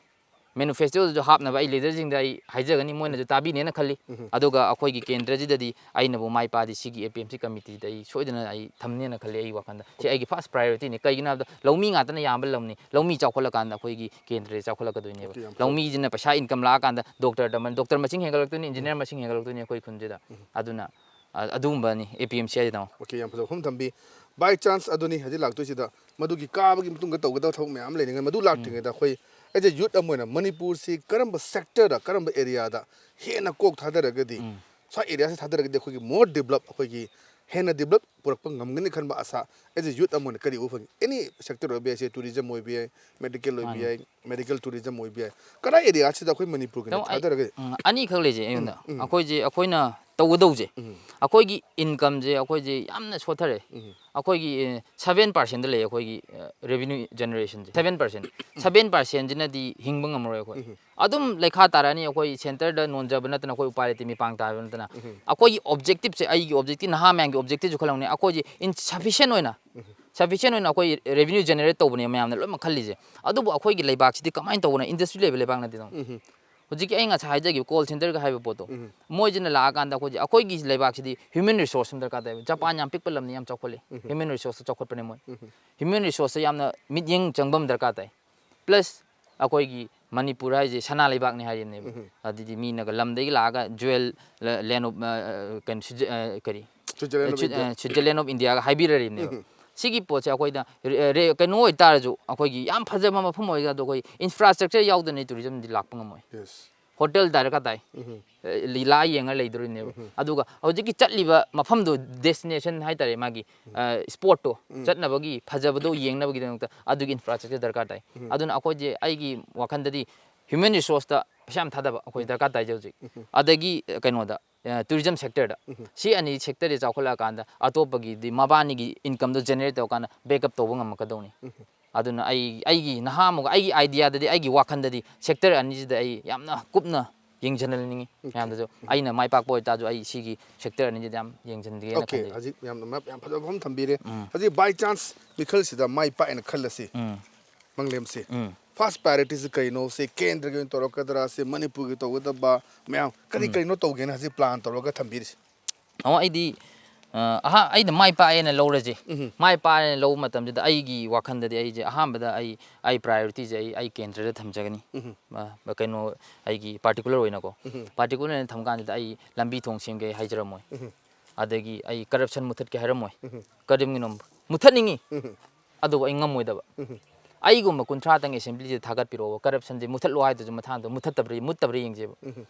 ꯃꯦꯅꯤꯐꯦꯁꯇꯣꯗꯁꯨ ꯍꯥꯞꯅꯕ ꯑꯩ ꯂꯤꯗꯔꯁꯤꯡꯗ ꯑꯩ ꯍꯥꯏꯖꯒꯅꯤ, ꯃꯣꯏꯅꯁꯨ ꯇꯥꯕꯤꯅꯦꯅ ꯈꯜꯂꯤ꯫ ꯑꯗꯨꯒ ꯑꯩꯈꯣꯏꯒꯤ ꯀꯦꯟꯗ꯭ꯔꯁꯤꯗꯗꯤ ꯑꯩꯅꯕꯨ ꯃꯥꯏ ꯄꯥꯛꯑꯗꯤ ꯁꯤꯒꯤ ꯑꯦ ꯄꯤ ꯑꯦꯝ ꯁꯤ ꯀꯃꯤꯇꯤꯗ ꯑꯩ ꯁꯣꯏꯗꯅ ꯑꯩ ꯊꯝꯅꯦꯅ ꯈꯜꯂꯤ ꯑꯩ ꯋꯥꯈꯜꯗ꯫ ꯁꯤ ꯑꯩꯒꯤ ꯐꯥꯔꯁ ꯄ꯭ꯔꯥꯏꯌꯣꯔꯤꯇꯤꯅꯤ꯫ ꯀꯩꯒꯤꯅꯣ ꯍꯥꯏꯕꯗ ꯂꯧꯃꯤ ꯉꯥꯛꯇꯅ ꯌꯥꯝꯕ ꯂꯝꯅꯤ꯫ ꯂꯧꯃꯤ ꯆꯥꯎꯈꯠꯂꯀꯥꯟꯗ ꯑꯩꯈꯣꯏꯒꯤ ꯀꯦꯟꯗ꯭ꯔꯁꯦ ꯆꯥꯎꯈꯠꯂꯛꯀꯗꯣꯏꯅꯦꯕ꯫ ꯑꯣꯀꯦ, ꯌꯥꯝ ꯐꯩ꯫ ꯂꯧꯃꯤꯁꯤꯅ ꯄꯩꯁꯥ ꯏꯟꯀꯝ ꯂꯥꯛꯑꯀꯥꯟꯗ ꯗꯣꯛꯇꯔ ꯇꯝꯃ-, ꯗꯣꯛꯇꯔ ꯃꯁꯤꯡ ꯍꯦꯟꯒꯠꯂꯛꯇꯣꯏꯅꯤ, ꯏꯟꯖꯤꯅꯤꯌꯥꯔ ꯃꯁꯤꯡ ꯍꯦꯟꯒꯠꯂꯛꯇꯣꯏꯅꯤ ꯑꯩꯈꯣꯏ ꯈꯨꯟꯁꯤꯗ꯫ ꯑꯗꯨꯅ, ꯑ-, ꯑꯗꯨꯒꯨꯝꯕꯅꯤ ꯑꯦ ꯄꯤ ꯑꯦꯝ ꯁꯤ ꯍꯥꯏꯁꯦ, ꯇꯥꯃꯣ꯫ ꯑꯣꯀꯦ, ꯌꯥꯝ ꯐꯖꯕ ꯋꯥꯐꯝ ꯊꯝꯕꯤ꯫ By chance ꯑꯗꯨꯅꯤ ꯍꯧꯖꯤꯛ ꯂꯥꯛꯇꯣꯏꯁꯤꯗ, ꯃꯗꯨꯒꯤ ꯀꯥꯕꯒꯤ ꯃꯇꯨꯡꯗ ꯇꯧꯒꯗꯕ ꯊꯕꯛ ꯃꯌꯥꯝ ꯑꯃ ꯂꯩꯔꯤꯉꯩ, ꯃꯗꯨ ꯂꯥꯛꯇ꯭ꯔꯤꯉꯩꯗ ꯑꯩꯈꯣꯏ ꯑꯦꯖ ꯑꯦ ꯌꯨꯠ ꯑꯃ ꯑꯣꯏꯅ ꯃꯅꯤꯄꯨꯔꯁꯤ ꯀꯔꯝꯕ ꯁꯦꯛꯇꯔꯗ, ꯀꯔꯝꯕ ꯑꯦꯔꯤꯌꯥꯗ ꯍꯦꯟꯅ ꯀꯣꯛ ꯊꯥꯗꯔꯒꯗꯤ, ꯎꯝ꯫ ꯁ꯭ꯋꯥꯏ ꯑꯦꯔꯤꯌꯥꯁꯤ ꯊꯥꯗꯔꯒꯗꯤ ꯑꯩꯈꯣꯏꯒꯤ ꯃꯣꯔ ꯗꯤꯕꯂꯞ, ꯑꯩꯈꯣꯏꯒꯤ ꯍꯦꯟꯅ ꯗꯤꯕꯂꯞ ꯄꯨꯔꯛꯄ ꯉꯝꯒꯅꯤ ꯈꯟꯕ ꯑꯁꯥ ꯑꯦꯖ ꯑꯦ ꯌꯨꯠ ꯑꯃ ꯑꯣꯏꯅ ꯀꯔꯤ ꯎꯕ ꯐꯪꯉꯤ? ꯑꯦꯅꯤ ꯁꯦꯛꯇꯔ ꯑꯣꯏꯕ ꯌꯥꯏ, ꯁꯦ ꯇꯨꯔꯤꯖꯝ ꯑꯣꯏꯕ ꯌꯥꯏ, ꯃꯦꯗꯤꯀꯦꯜ ꯑꯣꯏꯕ ꯃꯥꯅꯤ꯫ ꯌꯥꯏ, ꯃꯦꯗꯤꯀꯦꯜ ꯇꯨꯔꯤꯖꯝ ꯑꯣꯏꯕ ꯌꯥꯏ, ꯀꯗꯥꯏ ꯑꯦꯔꯤꯌꯥꯁꯤꯗ ꯑꯩꯈꯣꯏ ꯃꯅꯤꯄꯨꯔꯒꯤ ꯑꯗꯨꯝ ꯑꯩ, ꯊꯥꯗꯔꯒꯗꯤ? ꯎꯝ, ꯑꯅꯤꯈꯛ ꯂꯩꯖꯩ ꯑꯩꯉꯣꯟꯗ꯫ ꯎꯝ, ꯎꯝ꯫ ꯑꯩꯈꯣꯏꯁꯦ, ꯑꯩꯈꯣꯏꯅ ꯇꯧꯒꯗꯧꯁꯦ, ꯎꯝ꯫ ꯑꯩꯈꯣꯏꯒꯤ ꯏꯟꯀꯝꯁꯦ ꯑꯩꯈꯣꯏꯁꯦ ꯌꯥꯝꯅ ꯁꯣꯠꯊꯔꯦ꯫ ꯎꯝ꯫ ꯑꯩꯈꯣꯏꯒꯤ, ꯑꯦ, ꯁꯚꯦꯟ ꯄꯥꯔꯁꯦꯟꯗ ꯂꯩ ꯑꯩꯈꯣꯏꯒꯤ, ꯑꯦ, ꯔꯦꯚꯤꯅ꯭ꯌꯨ ꯖꯦꯅꯦꯔꯦꯁꯟꯁꯦ꯫ Seven percent. ꯁꯚꯦꯟ ꯄꯥꯔꯁꯦꯟꯁꯤꯅꯗꯤ ꯍꯤꯡꯕ ꯉꯝꯃꯔꯣꯏ ꯑꯩꯈꯣꯏ꯫ ꯎꯝ꯫ ꯑꯗꯨꯝ ꯂꯩꯈꯥ ꯇꯥꯔꯛꯑꯅꯤ꯫ ꯑꯩꯈꯣꯏ ꯁꯦꯟꯇꯔꯗ ꯅꯣꯟꯖꯕ ꯅꯠꯇꯅ ꯑꯩꯈꯣꯏ ꯎꯄꯥꯏ ꯂꯩꯇꯦ, ꯃꯤꯄꯥꯡ ꯇꯥꯕ ꯅꯠꯇꯅ꯫ ꯎꯝ꯫ ꯑꯩꯈꯣꯏꯒꯤ ꯑꯣꯕꯖꯦꯛꯇꯤꯞꯁꯦ, ꯑꯩꯒꯤ ꯑꯣꯕꯖꯦꯛꯇꯤꯞ, ꯅꯍꯥ ꯃꯌꯥꯝꯒꯤ ꯑꯣꯕꯖꯦꯛꯇꯤꯞꯁꯨ ꯈꯜꯂꯝꯅꯤ꯫ ꯑꯩꯈꯣꯏꯁꯦ ꯏꯟꯁꯐꯤꯁꯦꯟ ꯑꯣꯏꯅ, ꯎꯝ꯫ ꯁꯐꯤꯁꯦꯟ ꯑꯣꯏꯅ ꯑꯩꯈꯣꯏ ꯔꯦꯚꯤꯅ꯭ꯌꯨ ꯖꯦꯅꯦꯔꯦꯠ ꯇꯧꯕꯅꯦ ꯃꯌꯥꯝꯅ ꯂꯣꯏꯅꯃꯛ ꯈꯜꯂꯤꯁꯦ꯫ ꯑꯗꯨꯕꯨ ꯑꯩꯈꯣꯏꯒꯤ ꯂꯩꯕꯥꯛꯁꯤꯗꯤ ꯀꯃꯥꯏꯅ ꯇꯧꯕꯅꯣ? ꯏꯟꯗꯁꯇ꯭ꯔꯤ ꯂꯩꯕ ꯂꯩꯕꯥꯛ ꯅꯠꯇꯦꯗꯣ꯫ ꯎꯝ꯫ ꯍꯧꯖꯤꯛꯀꯤ ꯑꯩ ꯉꯁꯥꯏ ꯍꯥꯏꯖꯈꯤꯕ ꯀꯣꯜ ꯁꯦꯟꯇꯔꯒ ꯍꯥꯏꯕ ꯄꯣꯠꯇꯣ, ꯎꯝ꯫ ꯃꯣꯏꯁꯤꯅ ꯂꯥꯛꯑꯀꯥꯟꯗ ꯑꯩꯈꯣꯏꯁꯦ, ꯑꯩꯈꯣꯏꯒꯤ ꯂꯩꯕꯥꯛꯁꯤꯗꯤ ꯍ꯭ꯌꯨꯃꯦꯟ ꯔꯤꯁꯣꯔꯁ ꯑꯃ ꯗꯔꯀꯥꯔ ꯇꯥꯏꯕ꯫ ꯖꯄꯥꯟ ꯌꯥꯝ ꯄꯤꯛꯄ ꯂꯝꯅꯤ, ꯌꯥꯝ ꯆꯥꯎꯈꯠꯂꯤ꯫ ꯎꯝ꯫ ꯍ꯭ꯌꯨꯃꯦꯟ ꯔꯤꯁꯣꯔꯁꯇ ꯆꯥꯎꯈꯠꯄꯅꯦ ꯃꯣꯏ꯫ ꯎꯝ꯫ ꯍ꯭ꯌꯨꯃꯦꯟ ꯔꯤꯁꯣꯔꯁꯇ ꯌꯥꯝꯅ ꯃꯤꯠꯌꯦꯡ ꯆꯪꯕ ꯑꯃ ꯗꯔꯀꯥꯔ ꯇꯥꯏ꯫ ꯄ꯭ꯂꯁ ꯑꯩꯈꯣꯏꯒꯤ ꯃꯅꯤꯄꯨꯔ ꯍꯥꯏꯁꯦ ꯁꯅꯥ ꯂꯩꯕꯥꯛꯅꯤ ꯍꯥꯏꯔꯤꯕꯅꯦꯕ꯫ ꯎꯝ꯫ ꯑꯗꯨꯗꯤ ꯃꯤꯅꯒ ꯂꯝꯗꯒꯤ ꯂꯥꯛꯑꯒ ꯖꯨꯋꯦꯜ ꯂ-, ꯂꯦꯟ ꯑꯣꯐ, ꯑ, ꯀꯩꯅꯣ, ꯁ꯭ꯋꯤꯖ-, ꯑ, ꯀꯔꯤ? Switzerland of Swiss-, India. ꯑ, ꯁ꯭ꯋꯤꯖꯔꯂꯦꯟ ꯑꯣꯐ ꯏꯟꯗꯤꯌꯥꯒ ꯍꯥꯏꯕꯤꯔꯔꯤꯕꯅꯦꯕ꯫ ꯎꯝ꯫ ꯁꯤꯒꯤ ꯄꯣꯠꯁꯦ ꯑꯩꯈꯣꯏꯗ ꯔꯦ-, ꯔꯦ-, ꯀꯩꯅꯣ ꯑꯣꯏꯇꯥꯔꯁꯨ, ꯑꯩꯈꯣꯏꯒꯤ ꯌꯥꯝ ꯐꯖꯕ ꯃꯐꯝ ꯑꯣꯏꯔꯒꯁꯨ ꯑꯩꯈꯣꯏ ꯏꯟꯐ꯭ꯔꯥꯁ꯭ꯇ꯭ꯔꯛꯆꯔ ꯌꯥꯎꯗꯅ ꯇꯨꯔꯤꯖꯝꯗꯤ ꯂꯥꯛꯄ ꯉꯝꯃꯣꯏ꯫ ꯌꯦꯁ꯫ ꯍꯣꯇꯦꯜ ꯗꯔꯀꯥꯔ ꯇꯥꯏ꯫ ꯎꯝ꯫ ꯑꯦ, ꯂꯤꯂꯥ ꯌꯦꯡꯉ ꯂꯩꯗꯣꯔꯤꯅꯦꯕ꯫ ꯎꯝ꯫ ꯑꯗꯨꯒ ꯍꯧꯖꯤꯛꯀꯤ ꯆꯠꯂꯤꯕ ꯃꯐꯝꯗꯣ, ꯗꯦꯁꯇꯤꯅꯦꯁꯟ ꯍꯥꯏꯇꯥꯔꯦ, ꯃꯥꯒꯤ, ꯎꯝ꯫ ꯑ, ꯁ꯭ꯄꯣꯠꯇꯣ, ꯎꯝ꯫ ꯆꯠꯅꯕꯒꯤ ꯐꯖꯕꯗꯣ ꯌꯦꯡꯅꯕꯒꯤꯗꯃꯛꯇ ꯑꯗꯨꯒꯤ ꯏꯟꯐ꯭ꯔꯥꯁ꯭ꯇ꯭ꯔꯛꯆꯔ ꯗꯔꯀꯥꯔ ꯇꯥꯏ꯫ ꯎꯝ꯫ ꯑꯗꯨꯅ ꯑꯩꯈꯣꯏꯁꯦ, ꯑꯩꯒꯤ ꯋꯥꯈꯜꯗꯗꯤ ꯍ꯭ꯌꯨꯃꯦꯟ ꯔꯤꯁꯣꯔꯁꯇ ꯄꯩꯁꯥ ꯌꯥꯝ ꯊꯥꯗꯕ ꯑꯩꯈꯣꯏ ꯎꯝ꯫ ꯗꯔꯀꯥꯔ ꯇꯥꯏ ꯍꯧꯖꯤꯛ꯫ ꯎꯝ꯫ ꯑꯗꯒꯤ, ꯑ, ꯀꯩꯅꯣꯗ, ꯑ, ꯇꯨꯔꯤꯖꯝ ꯁꯦꯛꯇꯔꯗ꯫ ꯎꯝ꯫ ꯁꯤ ꯑꯅꯤ ꯁꯦꯛꯇꯔꯁꯦ ꯆꯥꯎꯈꯠꯂꯛꯑꯀꯥꯟꯗ ꯑꯇꯣꯞꯄꯒꯤꯗꯤ ꯃꯕꯥꯅꯤꯒꯤ ꯏꯟꯀꯝꯗꯣ ꯖꯦꯅꯦꯔꯦꯠ ꯇꯧꯔꯀꯥꯟꯗ ꯕꯦꯛꯑꯞ ꯇꯧꯕ ꯉꯝꯃꯛꯀꯗꯧꯅꯤ꯫ ꯎꯝ꯫ ꯑꯗꯨꯅ ꯑꯩ, ꯑꯩꯒꯤ ꯅꯍꯥ ꯑꯃꯒ ꯑꯩꯒꯤ ꯑꯥꯏꯗꯤꯌꯥꯗꯗꯤ, ꯑꯩꯒꯤ ꯋꯥꯈꯜꯗꯗꯤ ꯁꯦꯛꯇꯔ ꯑꯅꯤꯁꯤꯗ ꯑꯩ ꯌꯥꯝꯅ ꯀꯨꯞꯅ ꯌꯦꯡꯁꯤꯟꯍꯟꯅꯤꯡꯉꯤ꯫ ꯑꯣꯀꯦ꯫ ꯃꯌꯥꯝꯗꯁꯨ ꯎꯝ꯫ ꯑꯩꯅ ꯃꯥꯏ ꯄꯥꯛꯄ ꯑꯣꯏꯇꯥꯔꯁꯨ ꯑꯩ ꯁꯤꯒꯤ ꯁꯦꯛꯇꯔ ꯑꯅꯤꯁꯤꯗ ꯌꯥꯝ ꯌꯦꯡꯁꯤꯟꯒꯦꯅ ꯑꯣꯀꯦ, ꯈꯟꯖꯩ꯫ ꯍꯧꯖꯤꯛ ꯌꯥꯝꯅ ꯃ-, ꯌꯥꯝ ꯐꯖꯕ ꯃꯐꯝ ꯊꯝꯕꯤꯔꯦ꯫ ꯎꯝ꯫ ꯍꯧꯖꯤꯛ ꯕꯥꯏ ꯆꯥꯟꯁ ꯃꯤꯈꯜꯁꯤꯗ ꯃꯥꯏ ꯄꯥꯛꯑꯦꯅ ꯈꯜꯂꯁꯤ꯫ ꯎꯝ꯫ ꯃꯪꯂꯦꯝꯁꯤ꯫ ꯎꯝ꯫ ꯐꯥꯔꯁ ꯄ꯭ꯔꯥꯏꯌꯣꯔꯤꯇꯤꯁꯤ ꯀꯩꯅꯣ? ꯁꯤ ꯀꯦꯟꯗ꯭ꯔꯒꯤ ꯑꯣꯏꯅ ꯇꯧꯔꯛꯀꯗ꯭ꯔꯥ? ꯁꯤ ꯃꯅꯤꯄꯨꯔꯒꯤ ꯇꯧꯒꯗꯕ ꯃꯌꯥꯝ ꯀꯔꯤ ꯎꯝ꯫ ꯀꯔꯤꯅꯣ ꯇꯧꯒꯦꯅ ꯍꯧꯖꯤꯛ ꯄ꯭ꯂꯥꯟ ꯇꯧꯔꯒ ꯊꯝꯕꯤꯔꯤꯁꯤ? ꯑꯣ, ꯑꯩꯗꯤ, ꯑ, ꯑꯍꯥ-, ꯑꯩꯅ ꯃꯥꯏ ꯄꯥꯛꯑꯦꯅ ꯂꯧꯔꯁꯤ꯫ ꯎꯝ꯫ ꯃꯥꯏ ꯄꯥꯛꯑꯦꯅ ꯂꯧꯕ ꯃꯇꯝꯁꯤꯗ ꯑꯩꯒꯤ ꯋꯥꯈꯜꯗꯗꯤ ꯑꯩꯁꯦ ꯑꯍꯥꯟꯕꯗ ꯑꯩ, ꯑꯩ ꯄ꯭ꯔꯥꯏꯌꯣꯔꯤꯇꯤꯁꯦ ꯑꯩ, ꯑꯩ ꯀꯦꯟꯗ꯭ꯔꯗ ꯊꯝꯖꯒꯅꯤ꯫ ꯎꯝ꯫ ꯑ, ꯀꯩꯅꯣ, ꯑꯩꯒꯤ ꯄꯥꯔꯇꯤꯀꯨꯂꯔ ꯑꯣꯏꯅꯀꯣ꯫ ꯎꯝ꯫ ꯄꯥꯔꯇꯤꯀꯨꯂꯔ ꯑꯣꯏꯅ ꯊꯝ ꯀꯥꯟꯁꯤꯗ ꯑꯩ ꯂꯝꯕꯤ ꯊꯣꯡ ꯁꯦꯝꯒꯦ ꯍꯥꯏꯖꯔꯝꯃꯣꯏ꯫ ꯎꯝ꯫ ꯑꯗꯒꯤ ꯑꯩ ꯀꯔꯞꯁꯟ ꯃꯨꯊꯠꯀꯦ ꯍꯥꯏꯔꯝꯃꯣꯏ꯫ ꯎꯝ꯫ ꯀꯔꯤꯒꯨꯝꯕ ꯃꯨꯊꯠꯅꯤꯡꯉꯤ꯫ ꯎꯝ꯫ ꯑꯗꯨꯕꯨ ꯑꯩ ꯉꯝꯃꯣꯏꯗꯕ꯫ ꯎꯝ꯫ ꯑꯩꯒꯨꯝꯕ ꯀꯨꯟꯊ꯭ꯔꯥꯇꯪ ꯑꯦꯁꯦꯝꯕ꯭ꯂꯤꯁꯤꯗ ꯊꯥꯒꯠꯄꯤꯔꯛꯑꯣ, ꯀꯔꯞꯁꯟꯁꯦ ꯃꯨꯊꯠꯂꯣ ꯍꯥꯏꯗꯨꯁꯨ ꯃꯊꯥꯡꯗꯣ ꯃꯨꯊꯠꯇꯕ꯭ꯔꯥ, ꯃꯨꯠꯇꯕ꯭ꯔꯥ ꯌꯦꯡꯁꯦꯕ꯫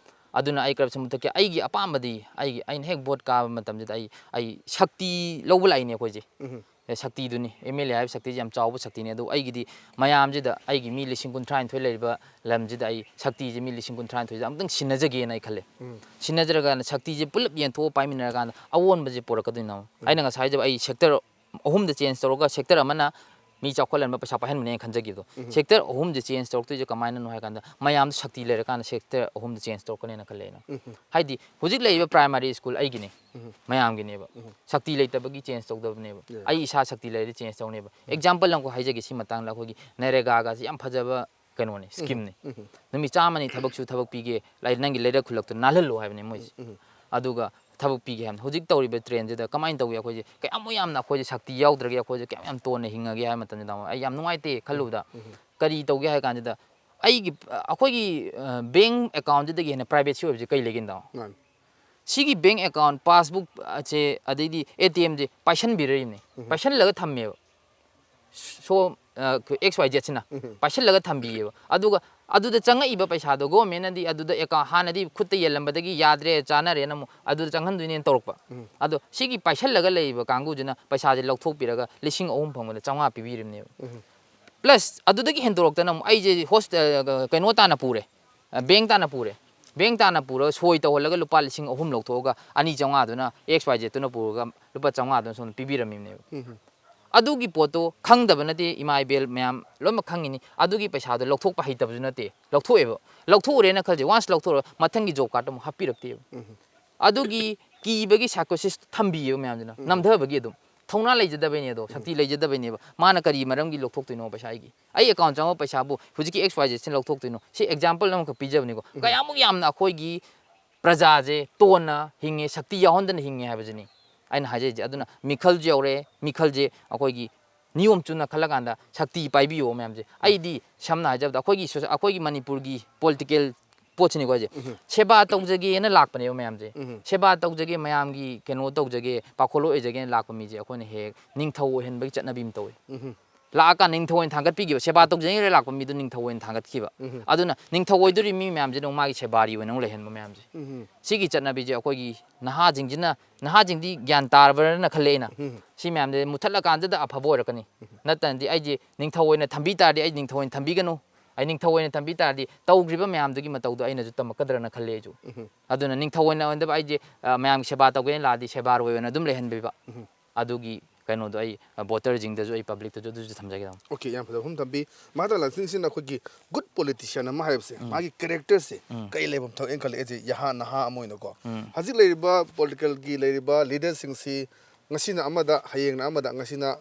ꯑꯗꯨꯅ ꯑꯩ ꯀꯔꯞꯁꯟ ꯃꯨꯊꯠꯀꯦ꯫ ꯑꯩꯒꯤ ꯑꯄꯥꯝꯕꯗꯤ, ꯑꯩꯒꯤ, ꯑꯩꯅ ꯍꯦꯛ ꯚꯣꯠ ꯀꯥꯕ ꯃꯇꯝꯁꯤꯗ ꯑꯩ, ꯑꯩ ꯁꯛꯇꯤ ꯂꯧꯕ ꯂꯥꯛꯏꯅꯦ ꯑꯩꯈꯣꯏꯁꯦ꯫ ꯑꯦ, ꯁꯛꯇꯤꯗꯨꯅꯤ, ꯑꯦꯝ ꯑꯦꯜ ꯑꯦ ꯍꯥꯏꯕ ꯁꯛꯇꯤꯁꯦ ꯌꯥꯝ ꯆꯥꯎꯕ ꯁꯛꯇꯤꯅꯤ꯫ ꯑꯗꯨ ꯑꯩꯒꯤꯗꯤ ꯃꯌꯥꯝꯁꯤꯗ, ꯑꯩꯒꯤ ꯃꯤ ꯂꯤꯁꯤꯡ ꯀꯨꯟꯊ꯭ꯔꯥꯅꯤꯊꯣꯏ ꯂꯩꯔꯤꯕ ꯂꯝꯁꯤꯗ ꯑꯩ ꯁꯛꯇꯤꯁꯦ ꯃꯤ ꯂꯤꯁꯤꯡ ꯀꯨꯟꯊ꯭ꯔꯥꯅꯤꯊꯣꯏꯁꯦ ꯑꯃꯨꯛꯇꯪ ꯁꯤꯟꯅꯖꯒꯦꯅ ꯑꯩ ꯈꯜꯂꯦ꯫ ꯁꯤꯟꯅꯖꯔꯀꯥꯟꯗ ꯁꯛꯇꯤꯁꯦ ꯄꯨꯂꯞ ꯌꯦꯟꯊꯣꯛꯑ ꯄꯥꯏꯃꯤꯟꯅꯔꯀꯥꯟꯗ ꯑꯑꯣꯟꯕꯁꯦ ꯄꯨꯔꯛꯀꯗꯣꯏꯅꯣ꯫ ꯑꯩꯅ ꯉꯁꯥꯏ ꯍꯥꯏꯖꯕ, ꯑꯩ ꯁꯦꯛꯇꯔ ꯑꯍꯨꯝꯗ ꯆꯦꯟꯖ ꯇꯧꯔꯒ ꯁꯦꯛꯇꯔ ꯑꯃꯅ ꯃꯤ ꯆꯥꯎꯈꯠꯍꯟꯕ, ꯄꯩꯁꯥ ꯄꯥꯏꯍꯟꯕꯅꯦꯅ ꯈꯟꯖꯈꯤꯕꯗꯣ꯫ ꯁꯦꯛꯇꯔ ꯑꯍꯨꯝꯁꯦ ꯆꯦꯟꯖ ꯇꯧꯔꯛꯇꯣꯏꯁꯦ ꯀꯃꯥꯏꯅꯅꯣ ꯍꯥꯏ ꯀꯥꯟꯗ, ꯃꯌꯥꯝꯗ ꯁꯛꯇꯤ ꯂꯩꯔꯀꯥꯟꯗ ꯁꯦꯛꯇꯔ ꯑꯍꯨꯝꯗ ꯆꯦꯟꯖ ꯇꯧꯔꯛꯀꯅꯦꯅ ꯈꯜꯂꯦ ꯑꯩꯅ꯫ ꯍꯥꯏꯗꯤ ꯍꯧꯖꯤꯛ ꯂꯩꯔꯤꯕ ꯄ꯭ꯔꯥꯏꯃꯥꯔꯤ ꯁ꯭ꯀꯨꯜ ꯑꯩꯒꯤꯅꯦ, ꯃꯌꯥꯝꯒꯤꯅꯦꯕ꯫ ꯁꯛꯇꯤ ꯂꯩꯇꯕꯒꯤ ꯆꯦꯟꯖ ꯇꯧꯗꯕꯅꯦꯕ꯫ ꯑꯩ ꯏꯁꯥ ꯁꯛꯇꯤ ꯂꯩꯔꯗꯤ ꯆꯦꯟꯖ ꯇꯧꯅꯦꯕ꯫ ꯑꯦꯛꯖꯥꯝꯄꯜ ꯑꯃꯈꯛ ꯍꯥꯏꯖꯒꯦ ꯁꯤ ꯃꯇꯥꯡꯗ꯫ ꯑꯩꯈꯣꯏꯒꯤ ꯅꯔꯦꯒꯥꯒꯁꯤ ꯌꯥꯝ ꯐꯖꯕ ꯀꯩꯅꯣꯅꯦ, ꯁ꯭ꯀꯤꯝꯅꯤ꯫ ꯅꯨꯃꯤꯠ ꯆꯥꯝꯃꯅꯤ ꯊꯕꯛꯁꯨ ꯊꯕꯛ ꯄꯤꯒꯦ, ꯂꯥꯏ-, ꯅꯪꯒꯤ ꯂꯩꯔꯛ ꯈꯨꯜꯂꯛꯇꯨ ꯅꯥꯜꯍꯜꯂꯨ ꯍꯥꯏꯕꯅꯦ ꯃꯣꯏꯁꯦ꯫ ꯑꯗꯨꯒ ꯊꯕꯛ ꯄꯤꯒꯦ ꯍꯥꯏꯕꯅꯤ꯫ ꯍꯧꯖꯤꯛ ꯇꯧꯔꯤꯕ ꯇ꯭ꯔꯦꯟꯁꯤꯗ ꯀꯃꯥꯏꯅ ꯇꯧꯒꯦ? ꯑꯩꯈꯣꯏꯁꯦ ꯀꯌꯥꯃꯨꯛ ꯌꯥꯝꯅ ꯑꯩꯈꯣꯏꯁꯦ ꯁꯛꯇꯤ ꯌꯥꯎꯗ꯭ꯔꯒꯦ ꯑꯩꯈꯣꯏꯁꯦ ꯀꯌꯥꯝ ꯌꯥꯝ ꯇꯣꯟꯅ ꯍꯤꯡꯉꯒꯦ ꯍꯥꯏꯕ ꯃꯇꯝꯗ ꯑꯩ ꯌꯥꯝ ꯅꯨꯡꯉꯥꯏꯇꯦ ꯈꯜꯂꯨꯕꯗ꯫ ꯀꯔꯤ ꯇꯧꯒꯦ ꯍꯥꯏ ꯀꯥꯟꯁꯤꯗ ꯑꯩꯒꯤ, ꯑꯩꯈꯣꯏꯒꯤ, ꯑ, ꯕꯦꯡ ꯑꯦꯀꯥꯎꯟꯁꯤꯗꯒꯤ ꯍꯦꯟꯅ ꯄ꯭ꯔꯥꯏꯚꯦꯠꯁꯤ ꯑꯣꯏꯕꯁꯦ ꯀꯩ ꯂꯩꯒꯦꯅ ꯇꯥꯃꯣ? ꯁꯤꯒꯤ ꯕꯦꯡ ꯑꯦꯀꯥꯎꯟ ꯄꯥꯁꯕꯨꯛ ꯑꯁꯦ, ꯑꯗꯩꯗꯤ ꯑꯦ ꯇꯤ ꯑꯦꯝꯁꯦ ꯄꯥꯏꯁꯟꯕꯤꯔꯛꯏꯅꯦ꯫ ꯄꯥꯏꯁꯜꯂꯒ ꯊꯝꯃꯦꯕ꯫ ꯁꯣ, ꯑ, ꯑꯦꯛꯁ ꯋꯥꯏ ꯖꯦꯠꯁꯤꯅ ꯄꯥꯏꯁꯜꯂꯒ ꯊꯝꯕꯤꯌꯦꯕ꯫ ꯑꯗꯨꯒ ꯑꯗꯨꯗ ꯆꯪꯉꯛꯏꯕ ꯄꯩꯁꯥꯗꯣ ꯒꯣꯔꯃꯦꯟꯅꯗꯤ ꯑꯗꯨꯗ ꯑꯦꯀꯥꯎꯟ ꯍꯥꯟꯅꯗꯤ ꯈꯨꯠꯇ ꯌꯦꯜꯂꯝꯕꯗꯒꯤ ꯌꯥꯗ꯭ꯔꯦ, ꯆꯥꯅꯔꯦꯅ ꯑꯃꯨꯛ ꯑꯗꯨꯗ ꯆꯪꯍꯟꯗꯣꯏꯅꯦꯅ ꯇꯧꯔꯛꯄ꯫ ꯑꯗꯣ ꯁꯤꯒꯤ ꯄꯥꯏꯁꯜꯂꯒ ꯂꯩꯔꯤꯕ ꯀꯥꯡꯕꯨꯁꯤꯅ ꯄꯩꯁꯥꯁꯦ ꯂꯧꯊꯣꯛꯄꯤꯔꯒ ꯂꯤꯁꯤꯡ ꯑꯍꯨꯝ ꯐꯪꯕꯗ ꯆꯥꯝꯃꯉꯥ ꯄꯤꯕꯤꯔꯤꯕꯅꯦꯕ꯫ ꯄ꯭ꯂꯁ ꯑꯗꯨꯗꯒꯤ ꯍꯦꯟꯗꯣꯔꯛꯇꯅ ꯑꯃꯨꯛ ꯑꯩꯁꯦ ꯍꯣꯁ-, ꯑ, ꯀꯩꯅꯣ ꯇꯥꯅ ꯄꯨꯔꯦ, ꯑ, ꯕꯦꯡ ꯇꯥꯅ ꯄꯨꯔꯦ꯫ ꯕꯦꯡ ꯇꯥꯅ ꯄꯨꯔꯒ ꯁꯣꯏ ꯇꯧꯍꯜꯂꯒ ꯂꯨꯄꯥ ꯂꯤꯁꯤꯡ ꯑꯍꯨꯝ ꯂꯧꯊꯣꯛꯑꯒ ꯑꯅꯤ ꯆꯥꯝꯃꯉꯥꯗꯨꯅ ꯑꯦꯛꯁ ꯋꯥꯏ ꯖꯦꯠꯇꯨꯅ ꯄꯨꯔꯒ ꯂꯨꯄꯥ ꯆꯥꯝꯃꯉꯥꯗꯨꯅ ꯁꯣꯝꯗ ꯄꯤꯕꯤꯔꯝꯃꯤꯕꯅꯦꯕ꯫ ꯑꯗꯨꯒꯤ ꯄꯣꯠꯇꯣ ꯈꯪꯗꯕ ꯅꯠꯇꯦ, ꯏꯃꯥ ꯏꯕꯦꯜ ꯃꯌꯥꯝ ꯂꯣꯏꯅꯃꯛ ꯈꯪꯉꯤꯅꯤ꯫ ꯑꯗꯨꯒꯤ ꯄꯩꯁꯥꯗꯣ ꯂꯧꯊꯣꯛꯄ ꯍꯩꯇꯕꯁꯨ ꯅꯠꯇꯦ, ꯂꯧꯊꯣꯛꯑꯦꯕ꯫ ꯂꯧꯊꯣꯛꯎꯔꯦꯅ ꯈꯜꯁꯦ, ꯋꯥꯟꯁ ꯂꯧꯊꯣꯛꯑꯒ ꯃꯊꯪꯒꯤ ꯖꯣꯕ ꯀꯥꯔꯗ ꯑꯃꯨꯛ ꯍꯥꯞꯄꯤꯔꯛꯇꯦꯕ꯫ ꯑꯗꯨꯒꯤ ꯀꯤꯕꯒꯤ ꯁꯥꯏꯀꯣꯁꯤꯁ ꯊꯝꯕꯤꯌꯦꯕ ꯃꯌꯥꯝꯁꯤꯅ꯫ ꯅꯝꯊꯕꯒꯤ ꯑꯗꯨꯝ ꯊꯧꯅꯥ ꯂꯩꯖꯗꯕꯩꯅꯦ ꯑꯗꯣ, ꯁꯛꯇꯤ ꯂꯩꯖꯗꯕꯩꯅꯦꯕ꯫ ꯃꯥꯅ ꯀꯔꯤ ꯃꯔꯝꯒꯤ ꯂꯧꯊꯣꯛꯇꯣꯏꯅꯣ ꯄꯩꯁꯥ ꯑꯩꯒꯤ? ꯑꯩ ꯑꯦꯀꯥꯎꯟ ꯆꯪꯕ ꯄꯩꯁꯥꯕꯨ ꯍꯧꯖꯤꯛꯀꯤ ꯑꯦꯛꯁ ꯋꯥꯏ ꯖꯦꯠꯁꯤꯅ ꯂꯧꯊꯣꯛꯇꯣꯏꯅꯣ? ꯁꯤ ꯑꯦꯛꯖꯥꯝꯄꯜ ꯑꯃꯈꯛ ꯄꯤꯖꯕꯅꯤꯀꯣ꯫ ꯀꯌꯥꯃꯨꯛ ꯌꯥꯝꯅ ꯑꯩꯈꯣꯏꯒꯤ ꯄ꯭ꯔꯖꯥꯁꯦ ꯇꯣꯟꯅ ꯍꯤꯡꯉꯦ, ꯁꯛꯇꯤ ꯌꯥꯎꯍꯟꯗꯅ ꯍꯤꯡꯉꯦ ꯍꯥꯏꯕꯁꯤꯅꯤ ꯑꯩꯅ ꯍꯥꯏꯖꯔꯤꯁꯦ꯫ ꯑꯗꯨꯅ ꯃꯤꯈꯜꯁꯨ ꯌꯧꯔꯛꯑꯦ, ꯃꯤꯈꯜꯁꯦ ꯑꯩꯈꯣꯏꯒꯤ ꯅꯤꯌꯣꯝ ꯆꯨꯝꯅ ꯈꯜꯂꯀꯥꯟꯗ ꯁꯛꯇꯤ ꯄꯥꯏꯕꯤꯌꯣ ꯃꯌꯥꯝꯁꯦ꯫ ꯑꯩꯗꯤ ꯁꯝꯅ ꯍꯥꯏꯖꯔꯕꯗ ꯑꯩꯈꯣꯏꯒꯤ ꯁꯣꯁ-, ꯑꯩꯈꯣꯏꯒꯤ ꯃꯅꯤꯄꯨꯔꯒꯤ ꯄꯣꯂꯤꯇꯤꯀꯦꯜ ꯄꯣꯠꯁꯤꯅꯤꯀꯣ ꯍꯥꯏꯁꯦ꯫ ꯁꯦꯕꯥ ꯇꯧꯖꯒꯦꯅ ꯂꯥꯛꯄꯅꯦꯕ ꯃꯌꯥꯝꯁꯦ꯫ ꯁꯦꯕꯥ ꯇꯧꯖꯒꯦ, ꯃꯌꯥꯝꯒꯤ ꯀꯩꯅꯣ ꯇꯧꯖꯒꯦ, ꯄꯥꯈꯣꯜꯂꯣꯏ ꯑꯣꯏꯖꯒꯦꯅ ꯂꯥꯛꯄ ꯃꯤꯁꯦ ꯑꯩꯈꯣꯏꯅ ꯍꯦꯛ ꯅꯤꯡꯊꯧ ꯑꯣꯏꯍꯟꯕꯒꯤ ꯆꯠꯅꯕꯤ ꯑꯃ ꯇꯧꯋꯦ꯫ ꯂꯥꯛꯑꯀꯥꯟꯗ ꯅꯤꯡꯊꯧ ꯑꯣꯏꯅ ꯊꯥꯡꯒꯠꯄꯤꯈꯤꯕ, ꯁꯦꯕꯥ ꯇꯧꯖꯅꯤꯡꯉꯥꯏ ꯂꯥꯛꯄ ꯃꯤꯗꯣ ꯅꯤꯡꯊꯧ ꯑꯣꯏꯅ ꯊꯥꯡꯒꯠꯈꯤꯕ꯫ ꯑꯗꯨꯅ ꯅꯤꯡꯊꯧ ꯑꯣꯏꯗꯣꯔꯤ ꯃꯤ ꯃꯌꯥꯝꯁꯤꯅ ꯑꯃꯨꯛ ꯃꯥꯒꯤ ꯁꯦꯕꯥꯔꯤ ꯑꯣꯏꯅ ꯑꯃꯨꯛ ꯂꯩꯍꯟꯕ ꯃꯌꯥꯝꯁꯦ꯫ ꯁꯤꯒꯤ ꯆꯠꯅꯕꯤꯁꯦ ꯑꯩꯈꯣꯏꯒꯤ ꯅꯍꯥꯁꯤꯡꯁꯤꯅ, ꯅꯍꯥꯁꯤꯡꯗꯤ ꯒ꯭ꯌꯥꯟ ꯇꯥꯔꯕ꯭ꯔꯅ ꯈꯜꯂꯦ ꯑꯩꯅ꯫ ꯁꯤ ꯃꯌꯥꯝꯁꯦ ꯃꯨꯊꯠꯂꯀꯥꯟꯗꯗ ꯑꯐꯕ ꯑꯣꯏꯔꯛꯀꯅꯤ꯫ ꯅꯠꯇ꯭ꯔꯗꯤ ꯑꯩꯁꯦ ꯅꯤꯡꯊꯧ ꯑꯣꯏꯅ ꯊꯝꯕꯤ ꯇꯥꯔꯗꯤ ꯑꯩ ꯅꯤꯡꯊꯧ ꯑꯣꯏꯅ ꯊꯝꯕꯤꯒꯅꯨ, ꯑꯩ ꯅꯤꯡꯊꯧ ꯑꯣꯏꯅ ꯊꯝꯕꯤ ꯇꯥꯔꯗꯤ ꯇꯧꯈ꯭ꯔꯤꯕ ꯃꯌꯥꯝꯗꯨꯒꯤ ꯃꯇꯧꯗꯣ ꯑꯩꯅꯁꯨ ꯇꯝꯃꯛꯀꯗ꯭ꯔꯅ ꯈꯜꯂꯦ ꯑꯩꯁꯨ꯫ ꯑꯗꯨꯅ ꯅꯤꯡꯊꯧ ꯑꯣꯏꯅ ꯑꯣꯏꯅꯕ ꯑꯩꯁꯦ, ꯑ, ꯃꯌꯥꯝꯒꯤ ꯁꯦꯕꯥ ꯇꯧꯒꯦꯅ ꯂꯥꯛꯑꯗꯤ ꯁꯦꯕꯥꯔꯣꯏ ꯑꯣꯏꯅ ꯑꯗꯨꯝ ꯂꯩꯍꯟꯕꯤꯕ꯫ ꯑꯗꯨꯒꯤ ꯀꯩꯅꯣꯗꯣ ꯑꯩ, ꯑ, ꯚꯣꯇꯔꯁꯤꯡꯗꯁꯨ, ꯑꯩ ꯄꯕ꯭ꯂꯤꯛꯇꯁꯨ ꯑꯗꯨꯁꯨ ꯊꯝꯖꯒꯦ ꯇꯧꯕꯅꯤ꯫ ꯑꯣꯀꯦ, ꯌꯥꯝ ꯐꯖꯕ ꯋꯥꯐꯝ ꯊꯝꯕꯤ꯫ ꯃꯍꯥꯛꯇ ꯂꯥꯟꯁꯤꯡꯁꯤꯅ ꯑꯩꯈꯣꯏꯒꯤ ꯒꯨꯗ ꯄꯣꯂꯤꯇꯤꯁꯤꯌꯥꯟ ꯑꯃ ꯍꯥꯏꯕꯁꯦ, ꯎꯝ꯫ ꯃꯥꯒꯤ ꯀꯦꯔꯦꯛꯇꯔꯁꯦ ꯎꯝ꯫ ꯀꯩ ꯂꯩꯐꯝ ꯊꯣꯛꯑꯦꯅ ꯈꯜꯂꯦ ꯑꯩꯁꯦ, ꯌꯍꯥ ꯅꯍꯥ ꯑꯃ ꯑꯣꯏꯅꯀꯣ? ꯎꯝ꯫ ꯍꯧꯖꯤꯛ ꯂꯩꯔꯤꯕ ꯄꯣꯂꯤꯇꯤꯀꯦꯜꯒꯤ ꯂꯩꯔꯤꯕ ꯂꯤꯗꯔꯁꯤꯡꯁꯤ ꯉꯁꯤꯅ ꯑꯃꯗ, ꯍꯌꯦꯡꯅ ꯑꯃꯗ, ꯉꯁꯤꯅ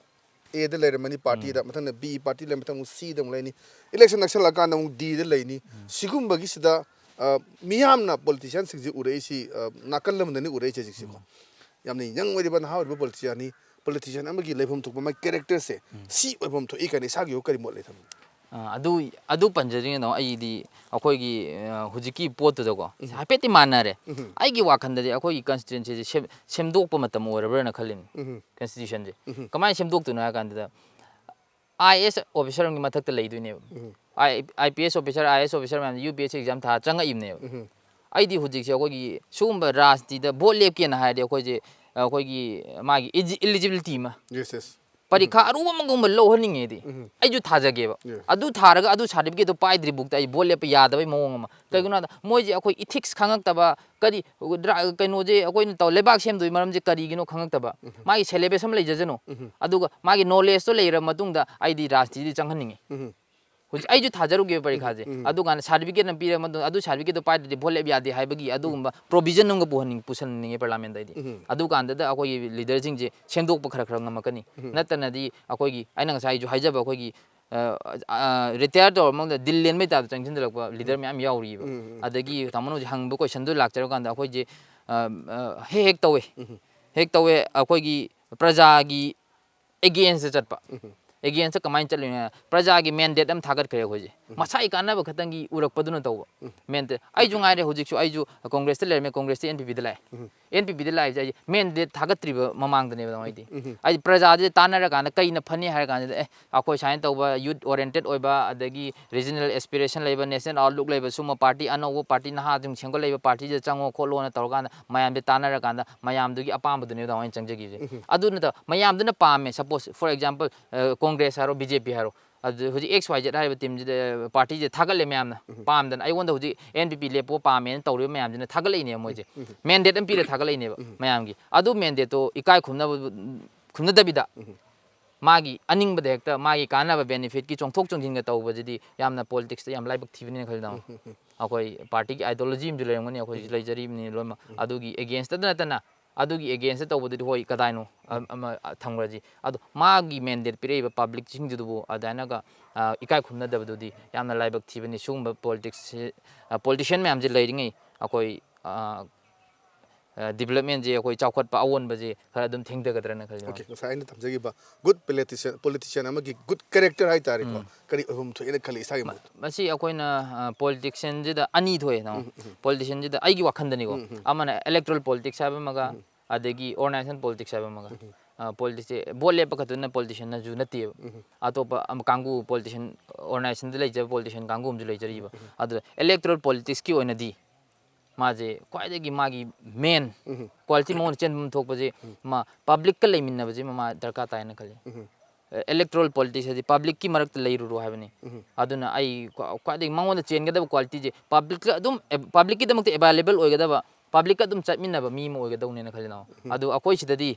ꯑꯦꯗ ꯂꯩꯔꯝꯃꯅꯤ ꯄꯥꯔꯇꯤꯗ, ꯎꯝ꯫ ꯃꯊꯪꯗ ꯕꯤ ꯄꯥꯔꯇꯤ ꯂꯩ, ꯃꯊꯪ ꯑꯃꯨꯛ ꯁꯤꯗ ꯑꯃꯨꯛ ꯂꯩꯅꯤ, ꯏꯂꯦꯛꯁꯟ ꯅꯛꯁꯜꯂꯛꯀꯥꯟꯗ ꯑꯃꯨꯛ ꯗꯤꯗ ꯂꯩꯅꯤ꯫ ꯎꯝ꯫ ꯁꯤꯒꯨꯝꯕꯒꯤꯁꯤꯗ, ꯑ, ꯃꯤꯌꯥꯝꯅ ꯄꯣꯂꯤꯇꯤꯁꯤꯌꯥꯟꯁꯤꯡꯁꯤ ꯎꯔꯛꯏꯁꯤ, ꯑ, ꯅꯥꯀꯜ ꯑꯃꯗꯅꯤ ꯎꯔꯛꯏꯁꯦ ꯍꯧꯖꯤꯛꯁꯤꯀꯣ꯫ ꯎꯝ꯫ ꯌꯥꯝꯅ ꯌꯪ ꯑꯣꯏꯔꯤꯕ, ꯅꯍꯥ ꯑꯣꯏꯔꯤꯕ ꯄꯣꯂꯤꯇꯤꯁꯤꯌꯥꯟꯅꯤ꯫ ꯄꯣꯂꯤꯇꯤꯁꯤꯌꯥꯟ ꯑꯃꯒꯤ ꯂꯩꯐꯝ ꯊꯣꯛꯄ ꯃꯥꯒꯤ ꯀꯦꯔꯦꯛꯇꯔꯁꯦ, ꯎꯝ꯫ ꯁꯤ ꯑꯣꯏꯐꯝ ꯊꯣꯛꯏ ꯀꯥꯏꯅ ꯏꯁꯥꯒꯤ ꯀꯔꯤ ꯃꯣꯠ ꯂꯩ ꯊꯝꯕꯤ? ꯑ, ꯑꯗꯨ, ꯑꯗꯨ ꯄꯟꯖꯗ꯭ꯔꯤꯉꯩꯗ ꯑꯩꯗꯤ ꯑꯩꯈꯣꯏꯒꯤ, ꯑ, ꯍꯧꯖꯤꯛꯀꯤ ꯄꯣꯠꯇꯨꯗꯀꯣ, ꯎꯝ꯫ ꯍꯥꯏꯐꯦꯠꯇꯤ ꯃꯥꯟꯅꯔꯦ꯫ ꯎꯝ꯫ ꯑꯩꯒꯤ ꯋꯥꯈꯜꯗꯗꯤ ꯑꯩꯈꯣꯏꯒꯤ ꯀꯟꯁꯇꯤꯇ꯭ꯋꯦꯟꯁꯤꯁꯦ ꯁꯦꯝ-, ꯁꯦꯝꯗꯣꯛꯄ ꯃꯇꯝ ꯑꯣꯏꯔꯕ꯭ꯔꯅ ꯈꯜꯂꯤꯅꯤ꯫ ꯎꯝ꯫ ꯀꯟꯁꯇꯤꯇ꯭ꯌꯨꯁꯟꯁꯦ꯫ ꯎꯝ꯫ ꯀꯃꯥꯏꯅ ꯁꯦꯝꯗꯣꯛꯇꯣꯏꯅꯣ ꯍꯥꯏ ꯀꯥꯟꯗꯗ, ꯑꯥꯏ ꯑꯦ ꯑꯦꯁ ꯑꯣꯐꯤꯁꯔ ꯑꯃꯒꯤ ꯃꯊꯛꯇ ꯂꯩꯗꯣꯏꯅꯦꯕ꯫ Um. I-, I P S officer, I A S officer ꯃꯌꯥꯝꯁꯦ U P S C exam ꯊꯥ ꯆꯪꯉꯛꯏꯕꯅꯦꯕ꯫ ꯎꯝ꯫ ꯑꯩꯗꯤ ꯍꯧꯖꯤꯛꯁꯦ ꯑꯩꯈꯣꯏꯒꯤ ꯁꯤꯒꯨꯝꯕ ꯔꯥꯖꯅꯤꯇꯤꯗ ꯚꯣꯠ ꯂꯦꯞꯀꯦꯅ ꯍꯥꯏꯔꯗꯤ ꯑꯩꯈꯣꯏꯁꯦ, ꯑꯩꯈꯣꯏꯒꯤ ꯃꯥꯒꯤ ꯏꯂꯤꯖꯤꯕꯤꯂꯤꯇꯤ ꯑꯃ, ꯌꯦꯁ, ꯌꯦꯁ꯫ ꯄꯔꯤꯈꯥ ꯑꯔꯨꯕ ꯑꯃꯒꯨꯝꯕ ꯂꯧꯍꯟꯅꯤꯡꯉꯦꯗꯤ ꯎꯝ꯫ ꯑꯩꯁꯨ ꯊꯥꯖꯒꯦꯕ꯫ ꯌꯦꯁ꯫ ꯑꯗꯨ ꯊꯥꯔꯒ ꯑꯗꯨ ꯁꯥꯔꯇꯤꯐꯤꯀꯦꯠꯇꯣ ꯄꯥꯏꯗ꯭ꯔꯤ ꯐꯥꯎꯗ ꯑꯩ ꯚꯣꯠ ꯂꯦꯞꯄ ꯌꯥꯗꯕꯩ ꯃꯑꯣꯡ ꯑꯃ꯫ ꯎꯝ꯫ ꯀꯩꯒꯤꯅꯣ ꯍꯥꯏꯕꯗ ꯃꯣꯏꯁꯦ ꯑꯩꯈꯣꯏ ꯏꯊꯤꯛꯁ ꯈꯪꯉꯛꯇꯕ, ꯀꯔꯤ ꯗ꯭ꯔꯥ-, ꯀꯩꯅꯣꯁꯦ ꯑꯩꯈꯣꯏꯅ ꯇꯧ-, ꯂꯩꯕꯥꯛ ꯁꯦꯝꯗꯣꯏ ꯃꯔꯝꯁꯦ ꯀꯔꯤꯒꯤꯅꯣ ꯈꯪꯉꯛꯇꯕ꯫ ꯎꯝ꯫ ꯃꯥꯒꯤ ꯁꯦꯂꯦꯕꯁ ꯑꯃ ꯂꯩꯖꯁꯅꯨ꯫ ꯎꯝ꯫ ꯑꯗꯨꯒ ꯃꯥꯒꯤ ꯅꯣꯂꯦꯖꯇꯣ ꯂꯩꯔꯕ ꯃꯇꯨꯡꯗ ꯑꯩꯗꯤ ꯔꯥꯖꯅꯤꯇꯤꯗꯤ ꯆꯪꯍꯟꯅꯤꯡꯉꯤ꯫ ꯎꯝ꯫ ꯍꯧꯖꯤꯛ ꯑꯩꯁꯨ ꯊꯥꯖꯔꯨꯒꯦꯕ ꯄꯔꯤꯈꯥꯁꯦ꯫ ꯎꯝ, ꯎꯝ꯫ ꯑꯗꯨꯀꯥꯟꯗ ꯁꯥꯔꯇꯤꯐꯤꯀꯦꯠ ꯑꯃ ꯄꯤꯔꯕ ꯃꯇꯨꯡꯗ ꯑꯗꯨ ꯁꯥꯔꯇꯤꯐꯤꯀꯦꯠꯇꯣ ꯄꯥꯏꯗ꯭ꯔꯗꯤ ꯚꯣꯠ ꯂꯦꯞ ꯌꯥꯗꯦ ꯍꯥꯏꯕꯒꯤ ꯑꯗꯨꯒꯨꯝꯕ ꯄ꯭ꯔꯣꯚꯤꯖꯟ ꯑꯃꯒ ꯄꯨꯍꯟꯅꯤꯡ-, ꯄꯨꯁꯟꯅꯤꯡꯉꯦ ꯄꯥꯔꯂꯥꯃꯦꯟꯗ ꯑꯩꯗꯤ꯫ ꯎꯝ꯫ ꯑꯗꯨꯀꯥꯟꯗꯗ ꯑꯩꯈꯣꯏꯒꯤ ꯂꯤꯗꯔꯁꯤꯡꯁꯦ ꯁꯦꯝꯗꯣꯛꯄ ꯈꯔ ꯈꯔ ꯉꯝꯃꯛꯀꯅꯤ꯫ ꯎꯝ꯫ ꯅꯠꯇꯅꯗꯤ ꯑꯩꯈꯣꯏꯒꯤ ꯑꯩꯅ ꯉꯁꯥꯏꯁꯨ ꯍꯥꯏꯖꯕ ꯑꯩꯈꯣꯏꯒꯤ, ꯑ, ꯑ, ꯔꯤꯇꯥꯌꯔ ꯇꯧꯔꯕ ꯃꯇꯨꯡꯗ ꯗꯤꯜ ꯂꯦꯟꯕꯩ ꯇꯥꯏꯞꯇ ꯆꯪꯁꯤꯟꯖꯜꯂꯛꯄ ꯂꯤꯗꯔ ꯎꯝ꯫ ꯃꯌꯥꯝ ꯌꯥꯎꯔꯤꯕ꯫ ꯎꯝ, ꯎꯝ꯫ ꯑꯗꯒꯤ ꯇꯥꯃꯣꯅ ꯍꯧꯖꯤꯛ ꯍꯪꯕ ꯀꯣꯏꯁꯟꯗꯨ ꯂꯥꯛꯆꯔꯀꯥꯟꯗ ꯑꯩꯈꯣꯏꯁꯦ, ꯑ, ꯑ, ꯍꯦꯛ ꯍꯦꯛ ꯇꯧꯋꯦ꯫ ꯎꯝ꯫ ꯍꯦꯛ ꯇꯧꯋꯦ, ꯑꯩꯈꯣꯏꯒꯤ ꯄ꯭ꯔꯖꯥꯒꯤ ꯑꯦꯒꯦꯟꯁꯇ ꯆꯠꯄ꯫ ꯎꯝ꯫ ꯑꯦꯒꯦꯟꯁꯇ ꯀꯃꯥꯏꯅ ꯆꯠꯂꯨꯏꯅꯣ ꯍꯥꯏ, ꯄ꯭ꯔꯖꯥꯒꯤ ꯃꯦꯟꯗꯦꯠ ꯑꯃ ꯊꯥꯒꯠꯈ꯭ꯔꯦ ꯑꯩꯈꯣꯏꯁꯦ꯫ ꯎꯝ꯫ ꯃꯁꯥꯒꯤ ꯀꯥꯟꯅꯕ ꯈꯛꯇꯪꯒꯤ ꯎꯔꯛꯄꯗꯨꯅ ꯇꯧꯕ꯫ ꯎꯝ꯫ ꯃꯦꯟꯗꯦꯠ ꯑꯩꯁꯨ ꯉꯥꯏꯔꯦ, ꯍꯧꯖꯤꯛꯁꯨ ꯑꯩꯁꯨ ꯀꯣꯡꯒ꯭ꯔꯦꯁꯇ ꯂꯩꯔꯝꯃꯦ, ꯀꯣꯡꯒ꯭ꯔꯦꯁꯇ ꯑꯦꯟ ꯄꯤ ꯄꯤꯗ ꯂꯥꯛꯑꯦ꯫ ꯎꯝ꯫ ꯑꯦꯟ ꯄꯤ ꯄꯤꯗ ꯂꯥꯛꯏꯁꯦ ꯑꯩꯁꯦ ꯃꯦꯟꯗꯦꯠ ꯊꯥꯒꯠꯇ꯭ꯔꯤꯕ ꯃꯃꯥꯡꯗꯅꯦꯕ ꯇꯥꯃꯣ ꯑꯩꯗꯤ꯫ ꯎꯝ꯫ ꯑꯩꯗꯤ ꯄ꯭ꯔꯖꯥꯁꯦ ꯇꯥꯟꯅꯔꯀꯥꯟꯗ ꯀꯩꯅ ꯐꯅꯤ ꯍꯥꯏꯔ ꯀꯥꯟꯁꯤꯗ, ꯑꯦ, ꯑꯩꯈꯣꯏ ꯁꯨꯃꯥꯏꯅ ꯇꯧꯕ ꯌꯨꯠ ꯑꯣꯔꯤꯌꯦꯟꯇꯦꯠ ꯑꯣꯏꯕ, ꯑꯗꯒꯤ ꯔꯤꯖꯅꯦꯜ ꯑꯦꯁꯄꯤꯔꯦꯁꯟ ꯂꯩꯕ, ꯅꯦꯁꯅꯦꯜ ꯑꯥꯎꯠꯂꯨꯛ ꯂꯩꯕ ꯁꯨꯝꯕ ꯄꯥꯔꯇꯤ, ꯑꯅꯧꯕ ꯄꯥꯔꯇꯤ, ꯅꯍꯥꯁꯤꯡ ꯁꯦꯝꯒꯠꯂꯛꯏꯕ ꯄꯥꯔꯇꯤꯁꯤꯗ ꯆꯪꯉꯣ ꯈꯣꯠꯂꯣꯅ ꯇꯧꯔꯀꯥꯟꯗ ꯃꯌꯥꯝꯁꯦ ꯇꯥꯟꯅꯔꯀꯥꯟꯗ ꯃꯌꯥꯝꯗꯨꯒꯤ ꯑꯄꯥꯝꯕꯗꯨꯅꯦꯕ ꯇꯥꯃꯣ ꯑꯩꯅ ꯆꯪꯖꯈꯤꯕꯁꯦ꯫ ꯎꯝ꯫ ꯑꯗꯨ ꯅꯠꯇꯕ ꯃꯌꯥꯝꯗꯨꯅ ꯄꯥꯝꯃꯦ, ꯁꯄꯣꯁ, ꯐꯣꯔ ꯑꯦꯛꯖꯥꯝꯄꯜ, ꯀꯣꯡꯒ꯭ꯔꯦꯁ ꯍꯥꯏꯔꯣ, ꯕꯤ ꯖꯦ ꯄꯤ ꯍꯥꯏꯔꯣ, ꯑꯗꯨ ꯍꯧꯖꯤꯛ ꯑꯦꯛꯁ ꯋꯥꯏ ꯖꯦꯠ ꯍꯥꯏꯔꯤꯕ ꯇꯤꯝꯁꯤꯗ, ꯄꯥꯔꯇꯤꯁꯦ ꯊꯥꯒꯠꯂꯦ ꯃꯌꯥꯝꯅ ꯎꯝ꯫ ꯄꯥꯝꯗꯅ꯫ ꯑꯩꯉꯣꯟꯗ ꯍꯧꯖꯤꯛ ꯑꯦꯟ ꯄꯤ ꯄꯤ ꯂꯦꯞꯄꯣ ꯄꯥꯝꯃꯦꯅ ꯇꯧꯔꯤꯕ ꯃꯌꯥꯝꯁꯤꯅ ꯊꯥꯒꯠꯂꯛꯏꯅꯦꯕ ꯃꯣꯏꯁꯦ꯫ ꯎꯝ꯫ ꯃꯦꯟꯗꯦꯠ ꯑꯃ ꯄꯤꯔ ꯊꯥꯒꯠꯂꯛꯏꯅꯦꯕ ꯎꯝ꯫ ꯃꯌꯥꯝꯒꯤ꯫ ꯑꯗꯨ ꯃꯦꯟꯗꯦꯠꯇꯣ ꯏꯀꯥꯏ ꯈꯨꯝꯅꯕ, ꯈꯨꯝꯅꯗꯕꯤꯗ ꯎꯝ꯫ ꯃꯥꯒꯤ ꯑꯅꯤꯡꯕꯗ ꯍꯦꯛꯇ ꯃꯥꯒꯤ ꯀꯥꯟꯅꯕ ꯕꯦꯅꯤꯐꯤꯠꯀꯤ ꯆꯣꯡꯊꯣꯛ ꯆꯣꯡꯁꯤꯟꯒ ꯇꯧꯕꯁꯤꯗꯤ ꯌꯥꯝꯅ ꯄꯣꯂꯤꯇꯤꯛꯁꯇ ꯌꯥꯝ ꯂꯥꯏꯕꯛ ꯊꯤꯕꯅꯦꯅ ꯈꯜꯂꯤ ꯇꯥꯃꯣ꯫ ꯎꯝ, ꯎꯝ, ꯎꯝ꯫ ꯑꯩꯈꯣꯏ ꯄꯥꯔꯇꯤꯒꯤ ꯑꯥꯏꯗꯤꯌꯣꯂꯣꯖꯤ ꯑꯃꯁꯨ ꯂꯩꯔꯝꯒꯅꯤ, ꯑꯩꯈꯣꯏꯁꯨ ꯎꯝ꯫ ꯂꯩꯖꯔꯤꯕꯅꯤ ꯂꯣꯏꯅꯃꯛ꯫ ꯎꯝ꯫ ꯑꯗꯨꯒꯤ ꯑꯦꯒꯦꯟꯁꯇ ꯅꯠꯇꯅ, ꯑꯗꯨꯒꯤ ꯑꯦꯒꯦꯟꯁꯇ ꯇꯧꯕꯗꯨꯗꯤ ꯍꯣꯏ ꯀꯗꯥꯏꯅꯣ, ꯑ-, ꯎꯝ꯫ ꯑꯃ, ꯑ, ꯊꯝꯈ꯭ꯔꯁꯤ꯫ ꯑꯗꯣ ꯃꯥꯒꯤ ꯃꯦꯟꯗꯦꯠ ꯄꯤꯔꯛꯏꯕ ꯄꯕ꯭ꯂꯤꯛꯁꯤꯡꯗꯨꯕꯨ ꯑꯗꯨꯃꯥꯏꯅꯒ, ꯑ, ꯏꯀꯥꯏ ꯈꯨꯝꯅꯗꯕꯗꯨꯗꯤ ꯌꯥꯝꯅ ꯂꯥꯏꯕꯛ ꯊꯤꯕꯅꯤ꯫ ꯁꯤꯒꯨꯝꯕ ꯄꯣꯂꯤꯇꯤꯛꯁꯁꯤ, ꯑ, ꯄꯣꯂꯤꯇꯤꯁꯤꯌꯟ ꯃꯌꯥꯝꯁꯦ ꯂꯩꯔꯤꯉꯩ ꯑꯩꯈꯣꯏ, ꯑ, ꯑ, ꯗꯤꯕꯂꯞꯃꯦꯟꯁꯦ, ꯑꯩꯈꯣꯏ ꯆꯥꯎꯈꯠꯄ ꯑꯑꯣꯟꯕꯁꯦ ꯈꯔ ꯑꯗꯨꯝ ꯊꯦꯡꯊꯒꯗ꯭ꯔꯅ ꯈꯜꯂꯤ꯫ ꯑꯣꯀꯦ, ꯉꯁꯥꯏ ꯑꯩꯅ ꯊꯝꯖꯈꯤꯕ ꯒꯨꯗ ꯄꯣꯂꯤꯇꯤꯁꯤꯌꯟ, ꯄꯣꯂꯤꯇꯤꯁꯤꯌꯟ ꯑꯃꯒꯤ ꯒꯨꯗ ꯀꯦꯔꯦꯛꯇꯔ ꯍꯥꯏꯇꯥꯔꯦꯀꯣ, ꯎꯝ꯫ ꯀꯔꯤ ꯑꯣꯏꯐꯝ ꯊꯣꯛꯑꯦꯅ ꯈꯜꯂꯤ ꯏꯁꯥꯒꯤ ꯃ-, ꯃꯣꯠꯇ? ꯃꯁꯤ ꯑꯩꯈꯣꯏꯅ, ꯑ, ꯄꯣꯂꯤꯇꯤꯁꯤꯌꯟꯁꯤꯗ ꯑꯅꯤ ꯊꯣꯛꯑꯦ, ꯇꯥꯃꯣ꯫ ꯎꯝ, ꯎꯝ꯫ ꯄꯣꯂꯤꯇꯤꯁꯤꯌꯟꯁꯤꯗ ꯑꯩꯒꯤ ꯋꯥꯈꯜꯗꯅꯤꯀꯣ꯫ ꯎꯝ, ꯎꯝ꯫ ꯑꯃꯅ ꯏꯂꯦꯛꯇꯣꯔꯦꯜ ꯄꯣꯂꯤꯇꯤꯛꯁ ꯍꯥꯏꯕ ꯑꯃꯒ, ꯎꯝ꯫ ꯑꯗꯒꯤ ꯑꯣꯔꯒꯅꯥꯏꯖꯦꯁꯟ ꯄꯣꯂꯤꯇꯤꯛꯁ ꯍꯥꯏꯕ ꯑꯃꯒ꯫ ꯎꯝ꯫ ꯑ, ꯄꯣꯂꯤꯇꯤꯛꯁꯁꯦ ꯚꯣꯠ ꯂꯦꯞꯄ ꯈꯛꯇꯅ ꯄꯣꯂꯤꯇꯤꯁꯤꯌꯟꯅꯁꯨ ꯅꯠꯇꯦꯕ꯫ ꯎꯝ꯫ ꯑꯇꯣꯞꯄ ꯑꯃ ꯀꯥꯡꯕꯨ ꯄꯣꯂꯤꯇꯤꯁꯤꯌꯟ, ꯑꯣꯔꯒꯅꯥꯏꯖꯦꯁꯟꯗ ꯂꯩꯖꯕ ꯄꯣꯂꯤꯇꯤꯁꯤꯌꯟ ꯀꯥꯡꯕꯨ ꯑꯃꯁꯨ ꯂꯩꯖꯔꯤꯕ꯫ ꯎꯝ꯫ ꯑꯗꯨꯗ ꯏꯂꯦꯛꯇꯣꯔꯦꯜ ꯄꯣꯂꯤꯇꯤꯛꯁꯀꯤ ꯑꯣꯏꯅꯗꯤ ꯃꯥꯁꯦ ꯈ꯭ꯋꯥꯏꯗꯒꯤ ꯃꯥꯒꯤ ꯃꯦꯟ ꯎꯝ꯫ ꯀ꯭ꯋꯥꯂꯤꯇꯤ ꯃꯉꯣꯟꯗ ꯆꯦꯟꯐꯝ ꯊꯣꯛꯄꯁꯦ ꯎꯝ꯫ ꯃꯥ ꯄꯕ꯭ꯂꯤꯛꯀ ꯂꯩꯃꯤꯟꯅꯕꯁꯦ ꯃꯃꯥ ꯗꯔꯀꯥꯔ ꯇꯥꯏꯅ ꯈꯜꯂꯤ꯫ ꯎꯝ꯫ ꯑ, ꯏꯂꯦꯛꯇꯣꯔꯦꯜ ꯄꯣꯂꯤꯇꯤꯛꯁ ꯍꯥꯏꯗꯤ ꯄꯕ꯭ꯂꯤꯛꯀꯤ ꯃꯔꯛꯇ ꯂꯩꯔꯨꯔꯣ ꯍꯥꯏꯕꯅꯤ꯫ ꯎꯝ꯫ ꯑꯗꯨꯅ ꯑꯩ ꯈ꯭ꯋꯥ-, ꯈ꯭ꯋꯥꯏꯗꯒꯤ ꯃꯉꯣꯟꯗ ꯆꯦꯟꯒꯗꯕ ꯀ꯭ꯋꯥꯂꯤꯇꯤꯁꯦ ꯄꯕ꯭ꯂꯤꯛꯀ ꯑꯗꯨꯝ, ꯑꯦ, ꯄꯕ꯭ꯂꯤꯛꯀꯤꯗꯃꯛꯇ ꯑꯦꯕꯥꯏꯂꯦꯕꯜ ꯑꯣꯏꯒꯗꯕ, ꯄꯕ꯭ꯂꯤꯛꯀ ꯑꯗꯨꯝ ꯆꯠꯃꯤꯟꯅꯕ ꯃꯤ ꯑꯃ ꯑꯣꯏꯒꯗꯧꯅꯦꯅ ꯈꯜꯂꯤ ꯇꯥꯃꯣ꯫ ꯎꯝ꯫ ꯑꯗꯨ ꯑꯩꯈꯣꯏ ꯁꯤꯗꯗꯤ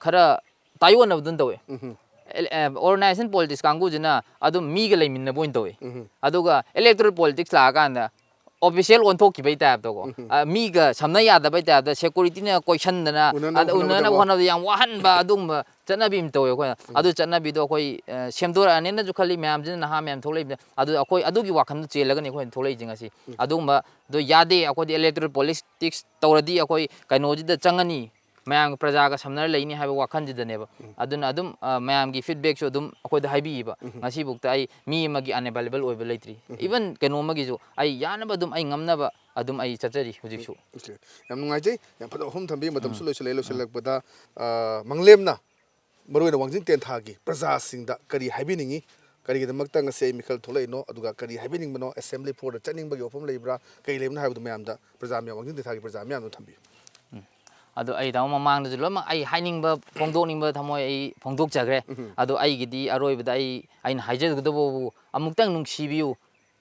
ꯈꯔ ꯇꯥꯏꯑꯣꯟꯅꯕꯗꯨꯅ ꯇꯧꯋꯦ꯫ ꯎꯝ꯫ ꯑꯦ, ꯑꯦ, ꯑꯣꯔꯒꯅꯥꯏꯖꯦꯁꯟ ꯄꯣꯂꯤꯇꯤꯛꯁ ꯀꯥꯡꯕꯨꯁꯤꯅ ꯑꯗꯨꯝ ꯃꯤꯒ ꯂꯩꯃꯤꯟꯅꯕ ꯑꯣꯏꯅ ꯇꯧꯋꯦ꯫ ꯎꯝ꯫ ꯑꯗꯨꯒ ꯏꯂꯦꯛꯇꯣꯔꯦꯜ ꯄꯣꯂꯤꯇꯤꯛꯁ ꯂꯥꯛꯑꯀꯥꯟꯗ ꯑꯣꯐꯤꯁꯤꯌꯦꯜ ꯑꯣꯟꯊꯣꯛꯈꯤꯕꯩ ꯇꯥꯏꯞꯇꯀꯣ꯫ ꯎꯝ꯫ ꯑ, ꯃꯤꯒ ꯁꯝꯅ ꯌꯥꯗꯕꯩ ꯇꯥꯏꯞꯇ ꯁꯦꯀꯨꯔꯤꯇꯤꯅ ꯀꯣꯏꯁꯟꯗꯅ, ꯎꯅꯅꯕ ꯑꯗ ꯎꯅꯅꯕ ꯍꯣꯠꯅꯕꯗꯀꯣ꯫ ꯍꯣꯠꯅꯕꯗ ꯌꯥꯝ ꯋꯥꯍꯟꯕ ꯑꯗꯨꯒꯨꯝꯕ ꯆꯠꯅꯕꯤ ꯑꯃ ꯇꯧꯋꯦ ꯑꯩꯈꯣꯏꯅ꯫ ꯎꯝ꯫ ꯑꯗꯨ ꯆꯠꯅꯕꯤꯗꯣ ꯑꯩꯈꯣꯏ, ꯑ, ꯁꯦꯝꯗꯣꯔꯛꯑꯅꯦꯅꯁꯨ ꯈꯜꯂꯤ, ꯃꯌꯥꯝꯁꯤꯅ, ꯅꯍꯥ ꯃꯌꯥꯝ ꯊꯣꯛꯂꯛꯏꯕꯅꯤꯅ꯫ ꯑꯗꯨ ꯑꯩꯈꯣꯏ ꯑꯗꯨꯒꯤ ꯋꯥꯈꯜꯗ ꯆꯦꯜꯂꯒꯅꯤ ꯑꯩꯈꯣꯏꯅ ꯊꯣꯛꯂꯛꯏꯁꯦ ꯉꯁꯤ꯫ ꯎꯝ꯫ ꯑꯗꯨꯒꯨꯝꯕꯗꯣ ꯌꯥꯗꯦ, ꯑꯩꯈꯣꯏꯗꯤ ꯏꯂꯦꯛꯇꯣꯔꯦꯜ ꯄꯣꯂꯤꯇꯤꯛꯁ ꯇꯧꯔꯗꯤ ꯑꯩꯈꯣꯏ ꯀꯩꯅꯣꯁꯤꯗ ꯆꯪꯉꯅꯤ, ꯃꯌꯥꯝꯒꯤ ꯄ꯭ꯔꯖꯥꯒ ꯁꯝꯅꯔ ꯂꯩꯅꯤ ꯍꯥꯏꯕ ꯋꯥꯈꯜꯁꯤꯗꯅꯦꯕ꯫ ꯑꯗꯨꯅ ꯑꯗꯨꯝ, ꯑ, ꯃꯌꯥꯝꯒꯤ feedbackꯁꯨ ꯑꯗꯨꯝ ꯑꯩꯈꯣꯏꯗ ꯍꯥꯏꯕꯤꯌꯦꯕ꯫ ꯉꯁꯤꯐꯥꯎꯗ ꯑꯩ ꯃꯤ ꯑꯃꯒꯤ unavailable ꯑꯣꯏꯕ ꯂꯩꯇ꯭ꯔꯤ꯫ Even ꯀꯩꯅꯣ ꯑꯃꯒꯤꯁꯨ ꯑꯩ ꯌꯥꯅꯕ ꯑꯗꯨꯝ ꯑꯩ ꯉꯝꯅꯕ ꯑꯗꯨꯝ ꯑꯩ ꯆꯠꯆꯔꯤ ꯍꯧꯖꯤꯛꯁꯨ꯫ Okay. ꯌꯥꯝ ꯅꯨꯡꯉꯥꯏꯖꯩ꯫ ꯌꯥꯝ ꯐꯖꯕ ꯋꯥꯐꯝ ꯊꯝꯕꯤ꯫ ꯃꯇꯝꯁꯨ ꯂꯣꯏꯁꯤꯜꯂꯛꯑꯦ꯫ ꯂꯣꯏꯁꯤꯜꯂꯛꯄꯗ, ꯑ, ꯃꯪꯂꯦꯝꯅ ꯃꯔꯨꯑꯣꯏꯅ ꯋꯥꯡꯖꯤꯡ ꯇꯦꯟꯊꯥꯒꯤ ꯄ꯭ꯔꯖꯥꯁꯤꯡꯗ ꯀꯔꯤ ꯍꯥꯏꯕꯤꯅꯤꯡꯉꯤ? ꯀꯔꯤꯒꯤꯗꯃꯛꯇ ꯉꯁꯤ ꯑꯩ ꯃꯤꯈꯜ ꯊꯣꯛꯂꯛꯏꯅꯣ? ꯑꯗꯨꯒ ꯀꯔꯤ ꯍꯥꯏꯕꯤꯅꯤꯡꯕꯅꯣ? Assembly floorꯗ ꯆꯠꯅꯤꯡꯕꯒꯤ ꯋꯥꯐꯝ ꯂꯩꯕ꯭ꯔꯥ? ꯀꯔꯤ ꯂꯩꯕꯅꯣ ꯍꯥꯏꯕꯗꯨ ꯃꯌꯥꯝꯗ, ꯄ꯭ꯔꯖꯥ ꯃꯌꯥꯝ, ꯋꯥꯡꯖꯤꯡ ꯇꯦꯟꯊꯥꯒꯤ ꯄ꯭ꯔꯖꯥ ꯃꯌꯥꯝꯗ ꯊꯝꯕꯤꯌꯨ꯫ ꯑꯗꯣ ꯑꯩ ꯇꯥꯃꯣ ꯃꯃꯥꯡꯗꯁꯨ ꯂꯣꯏꯅꯃꯛ ꯑꯩ ꯍꯥꯏꯅꯤꯡꯕ, ꯐꯣꯡꯗꯣꯛꯅꯤꯡꯕ ꯊꯃꯣꯏ ꯑꯩ ꯐꯣꯡꯗꯣꯛꯆꯈ꯭ꯔꯦ꯫ ꯑꯗꯣ ꯑꯩꯒꯤꯗꯤ ꯑꯔꯣꯏꯕꯗ ꯑꯩ, ꯑꯩꯅ ꯍꯥꯏꯖꯒꯗꯕꯕꯨ ꯑꯃꯨꯛꯇꯪ ꯅꯨꯡꯁꯤꯕꯤꯌꯨ,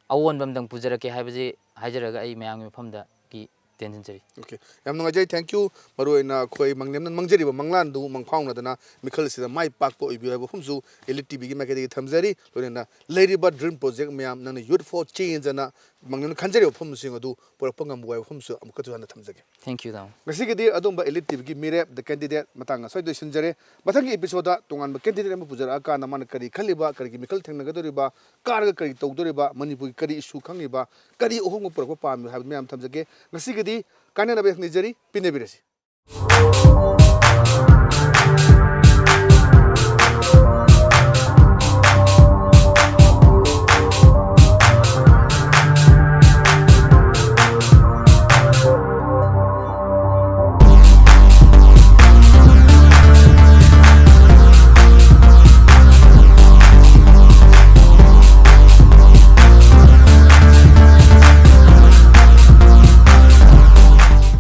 ꯑꯑꯣꯟꯕ ꯑꯝꯇꯪ ꯄꯨꯖꯔꯛꯀꯦ ꯍꯥꯏꯕꯁꯤ ꯍꯥꯏꯖꯔꯒ ꯑꯩ ꯃꯌꯥꯝꯒꯤ ꯃꯐꯝꯗꯒꯤ ꯇꯦꯟꯁꯤꯟꯖꯔꯤ꯫ Okay. ꯌꯥꯝ ꯅꯨꯡꯉꯥꯏꯖꯩ꯫ Thank you꯫ ꯃꯔꯨꯑꯣꯏꯅ ꯑꯩꯈꯣꯏ ꯃꯪꯂꯦꯝꯅ ꯃꯪꯖꯔꯤꯕ ꯃꯪꯂꯥꯟꯗꯨ ꯃꯪꯐꯥꯎꯅꯗꯅ ꯃꯤꯈꯜ ꯑꯁꯤꯗ ꯃꯥꯏ ꯄꯥꯛꯄ ꯑꯣꯏꯕꯤꯌꯨ ꯍꯥꯏꯕ ꯋꯥꯐꯝꯁꯨ Elite TVꯒꯤ ꯃꯥꯏꯀꯩꯗꯒꯤ ꯊꯝꯖꯔꯤ꯫ ꯂꯣꯏꯅꯅ ꯂꯩꯔꯤꯕ dream project ꯃꯌꯥꯝ, ꯅꯪꯅ Youth for Change ꯑꯅ ꯃꯪꯂꯦꯝꯅ ꯈꯟꯖꯔꯤꯕ ꯋꯥꯐꯝꯁꯤꯡ ꯑꯗꯨ ꯄꯨꯔꯛꯄ ꯉꯝꯕ ꯍꯥꯏꯕ ꯋꯥꯐꯝꯁꯨ ꯑꯃꯨꯛꯀꯁꯨ ꯍꯟꯅ ꯊꯝꯖꯒꯦ꯫ Thank you, ꯇꯥꯃꯣ꯫ ꯉꯁꯤꯒꯤꯗꯤ ꯑꯗꯨꯝꯕ Elite TVꯒꯤ ꯃꯤꯔꯦꯞ, The Candidate, ꯃꯇꯥꯡ ꯑꯁ꯭ꯋꯥꯏꯗ ꯂꯣꯏꯁꯤꯟꯖꯔꯦ꯫ ꯃꯊꯪꯒꯤ episodeꯗ ꯇꯣꯉꯥꯟꯕ candidate ꯑꯃ ꯄꯨꯖꯔꯛꯑꯀꯥꯟꯗ ꯃꯥꯅ ꯀꯔꯤ ꯈꯜꯂꯤꯕ, ꯀꯔꯤꯒꯤ ꯃꯤꯈꯜ ꯊꯦꯡꯅꯒꯗꯧꯔꯤꯕ, ꯀꯥꯔꯒ ꯀꯔꯤ ꯇꯧꯗꯧꯔꯤꯕ, ꯃꯅꯤꯄꯨꯔꯒꯤ ꯀꯔꯤ issue ꯈꯪꯉꯤꯕ, ꯀꯔꯤ ꯑꯍꯣꯡꯕ ꯄꯨꯔꯛꯄ ꯄꯥꯝꯃꯤꯕ ꯍꯥꯏꯕꯗꯨ ꯃꯌꯥꯝ ꯊꯝꯖꯒꯦ꯫ ꯉꯁꯤꯒꯤꯗꯤ ꯀꯥꯏꯅꯅꯕ ꯌꯥꯊꯪ ꯅꯤꯖꯔꯤ, ꯄꯤꯅꯕꯤꯔꯁꯤ꯫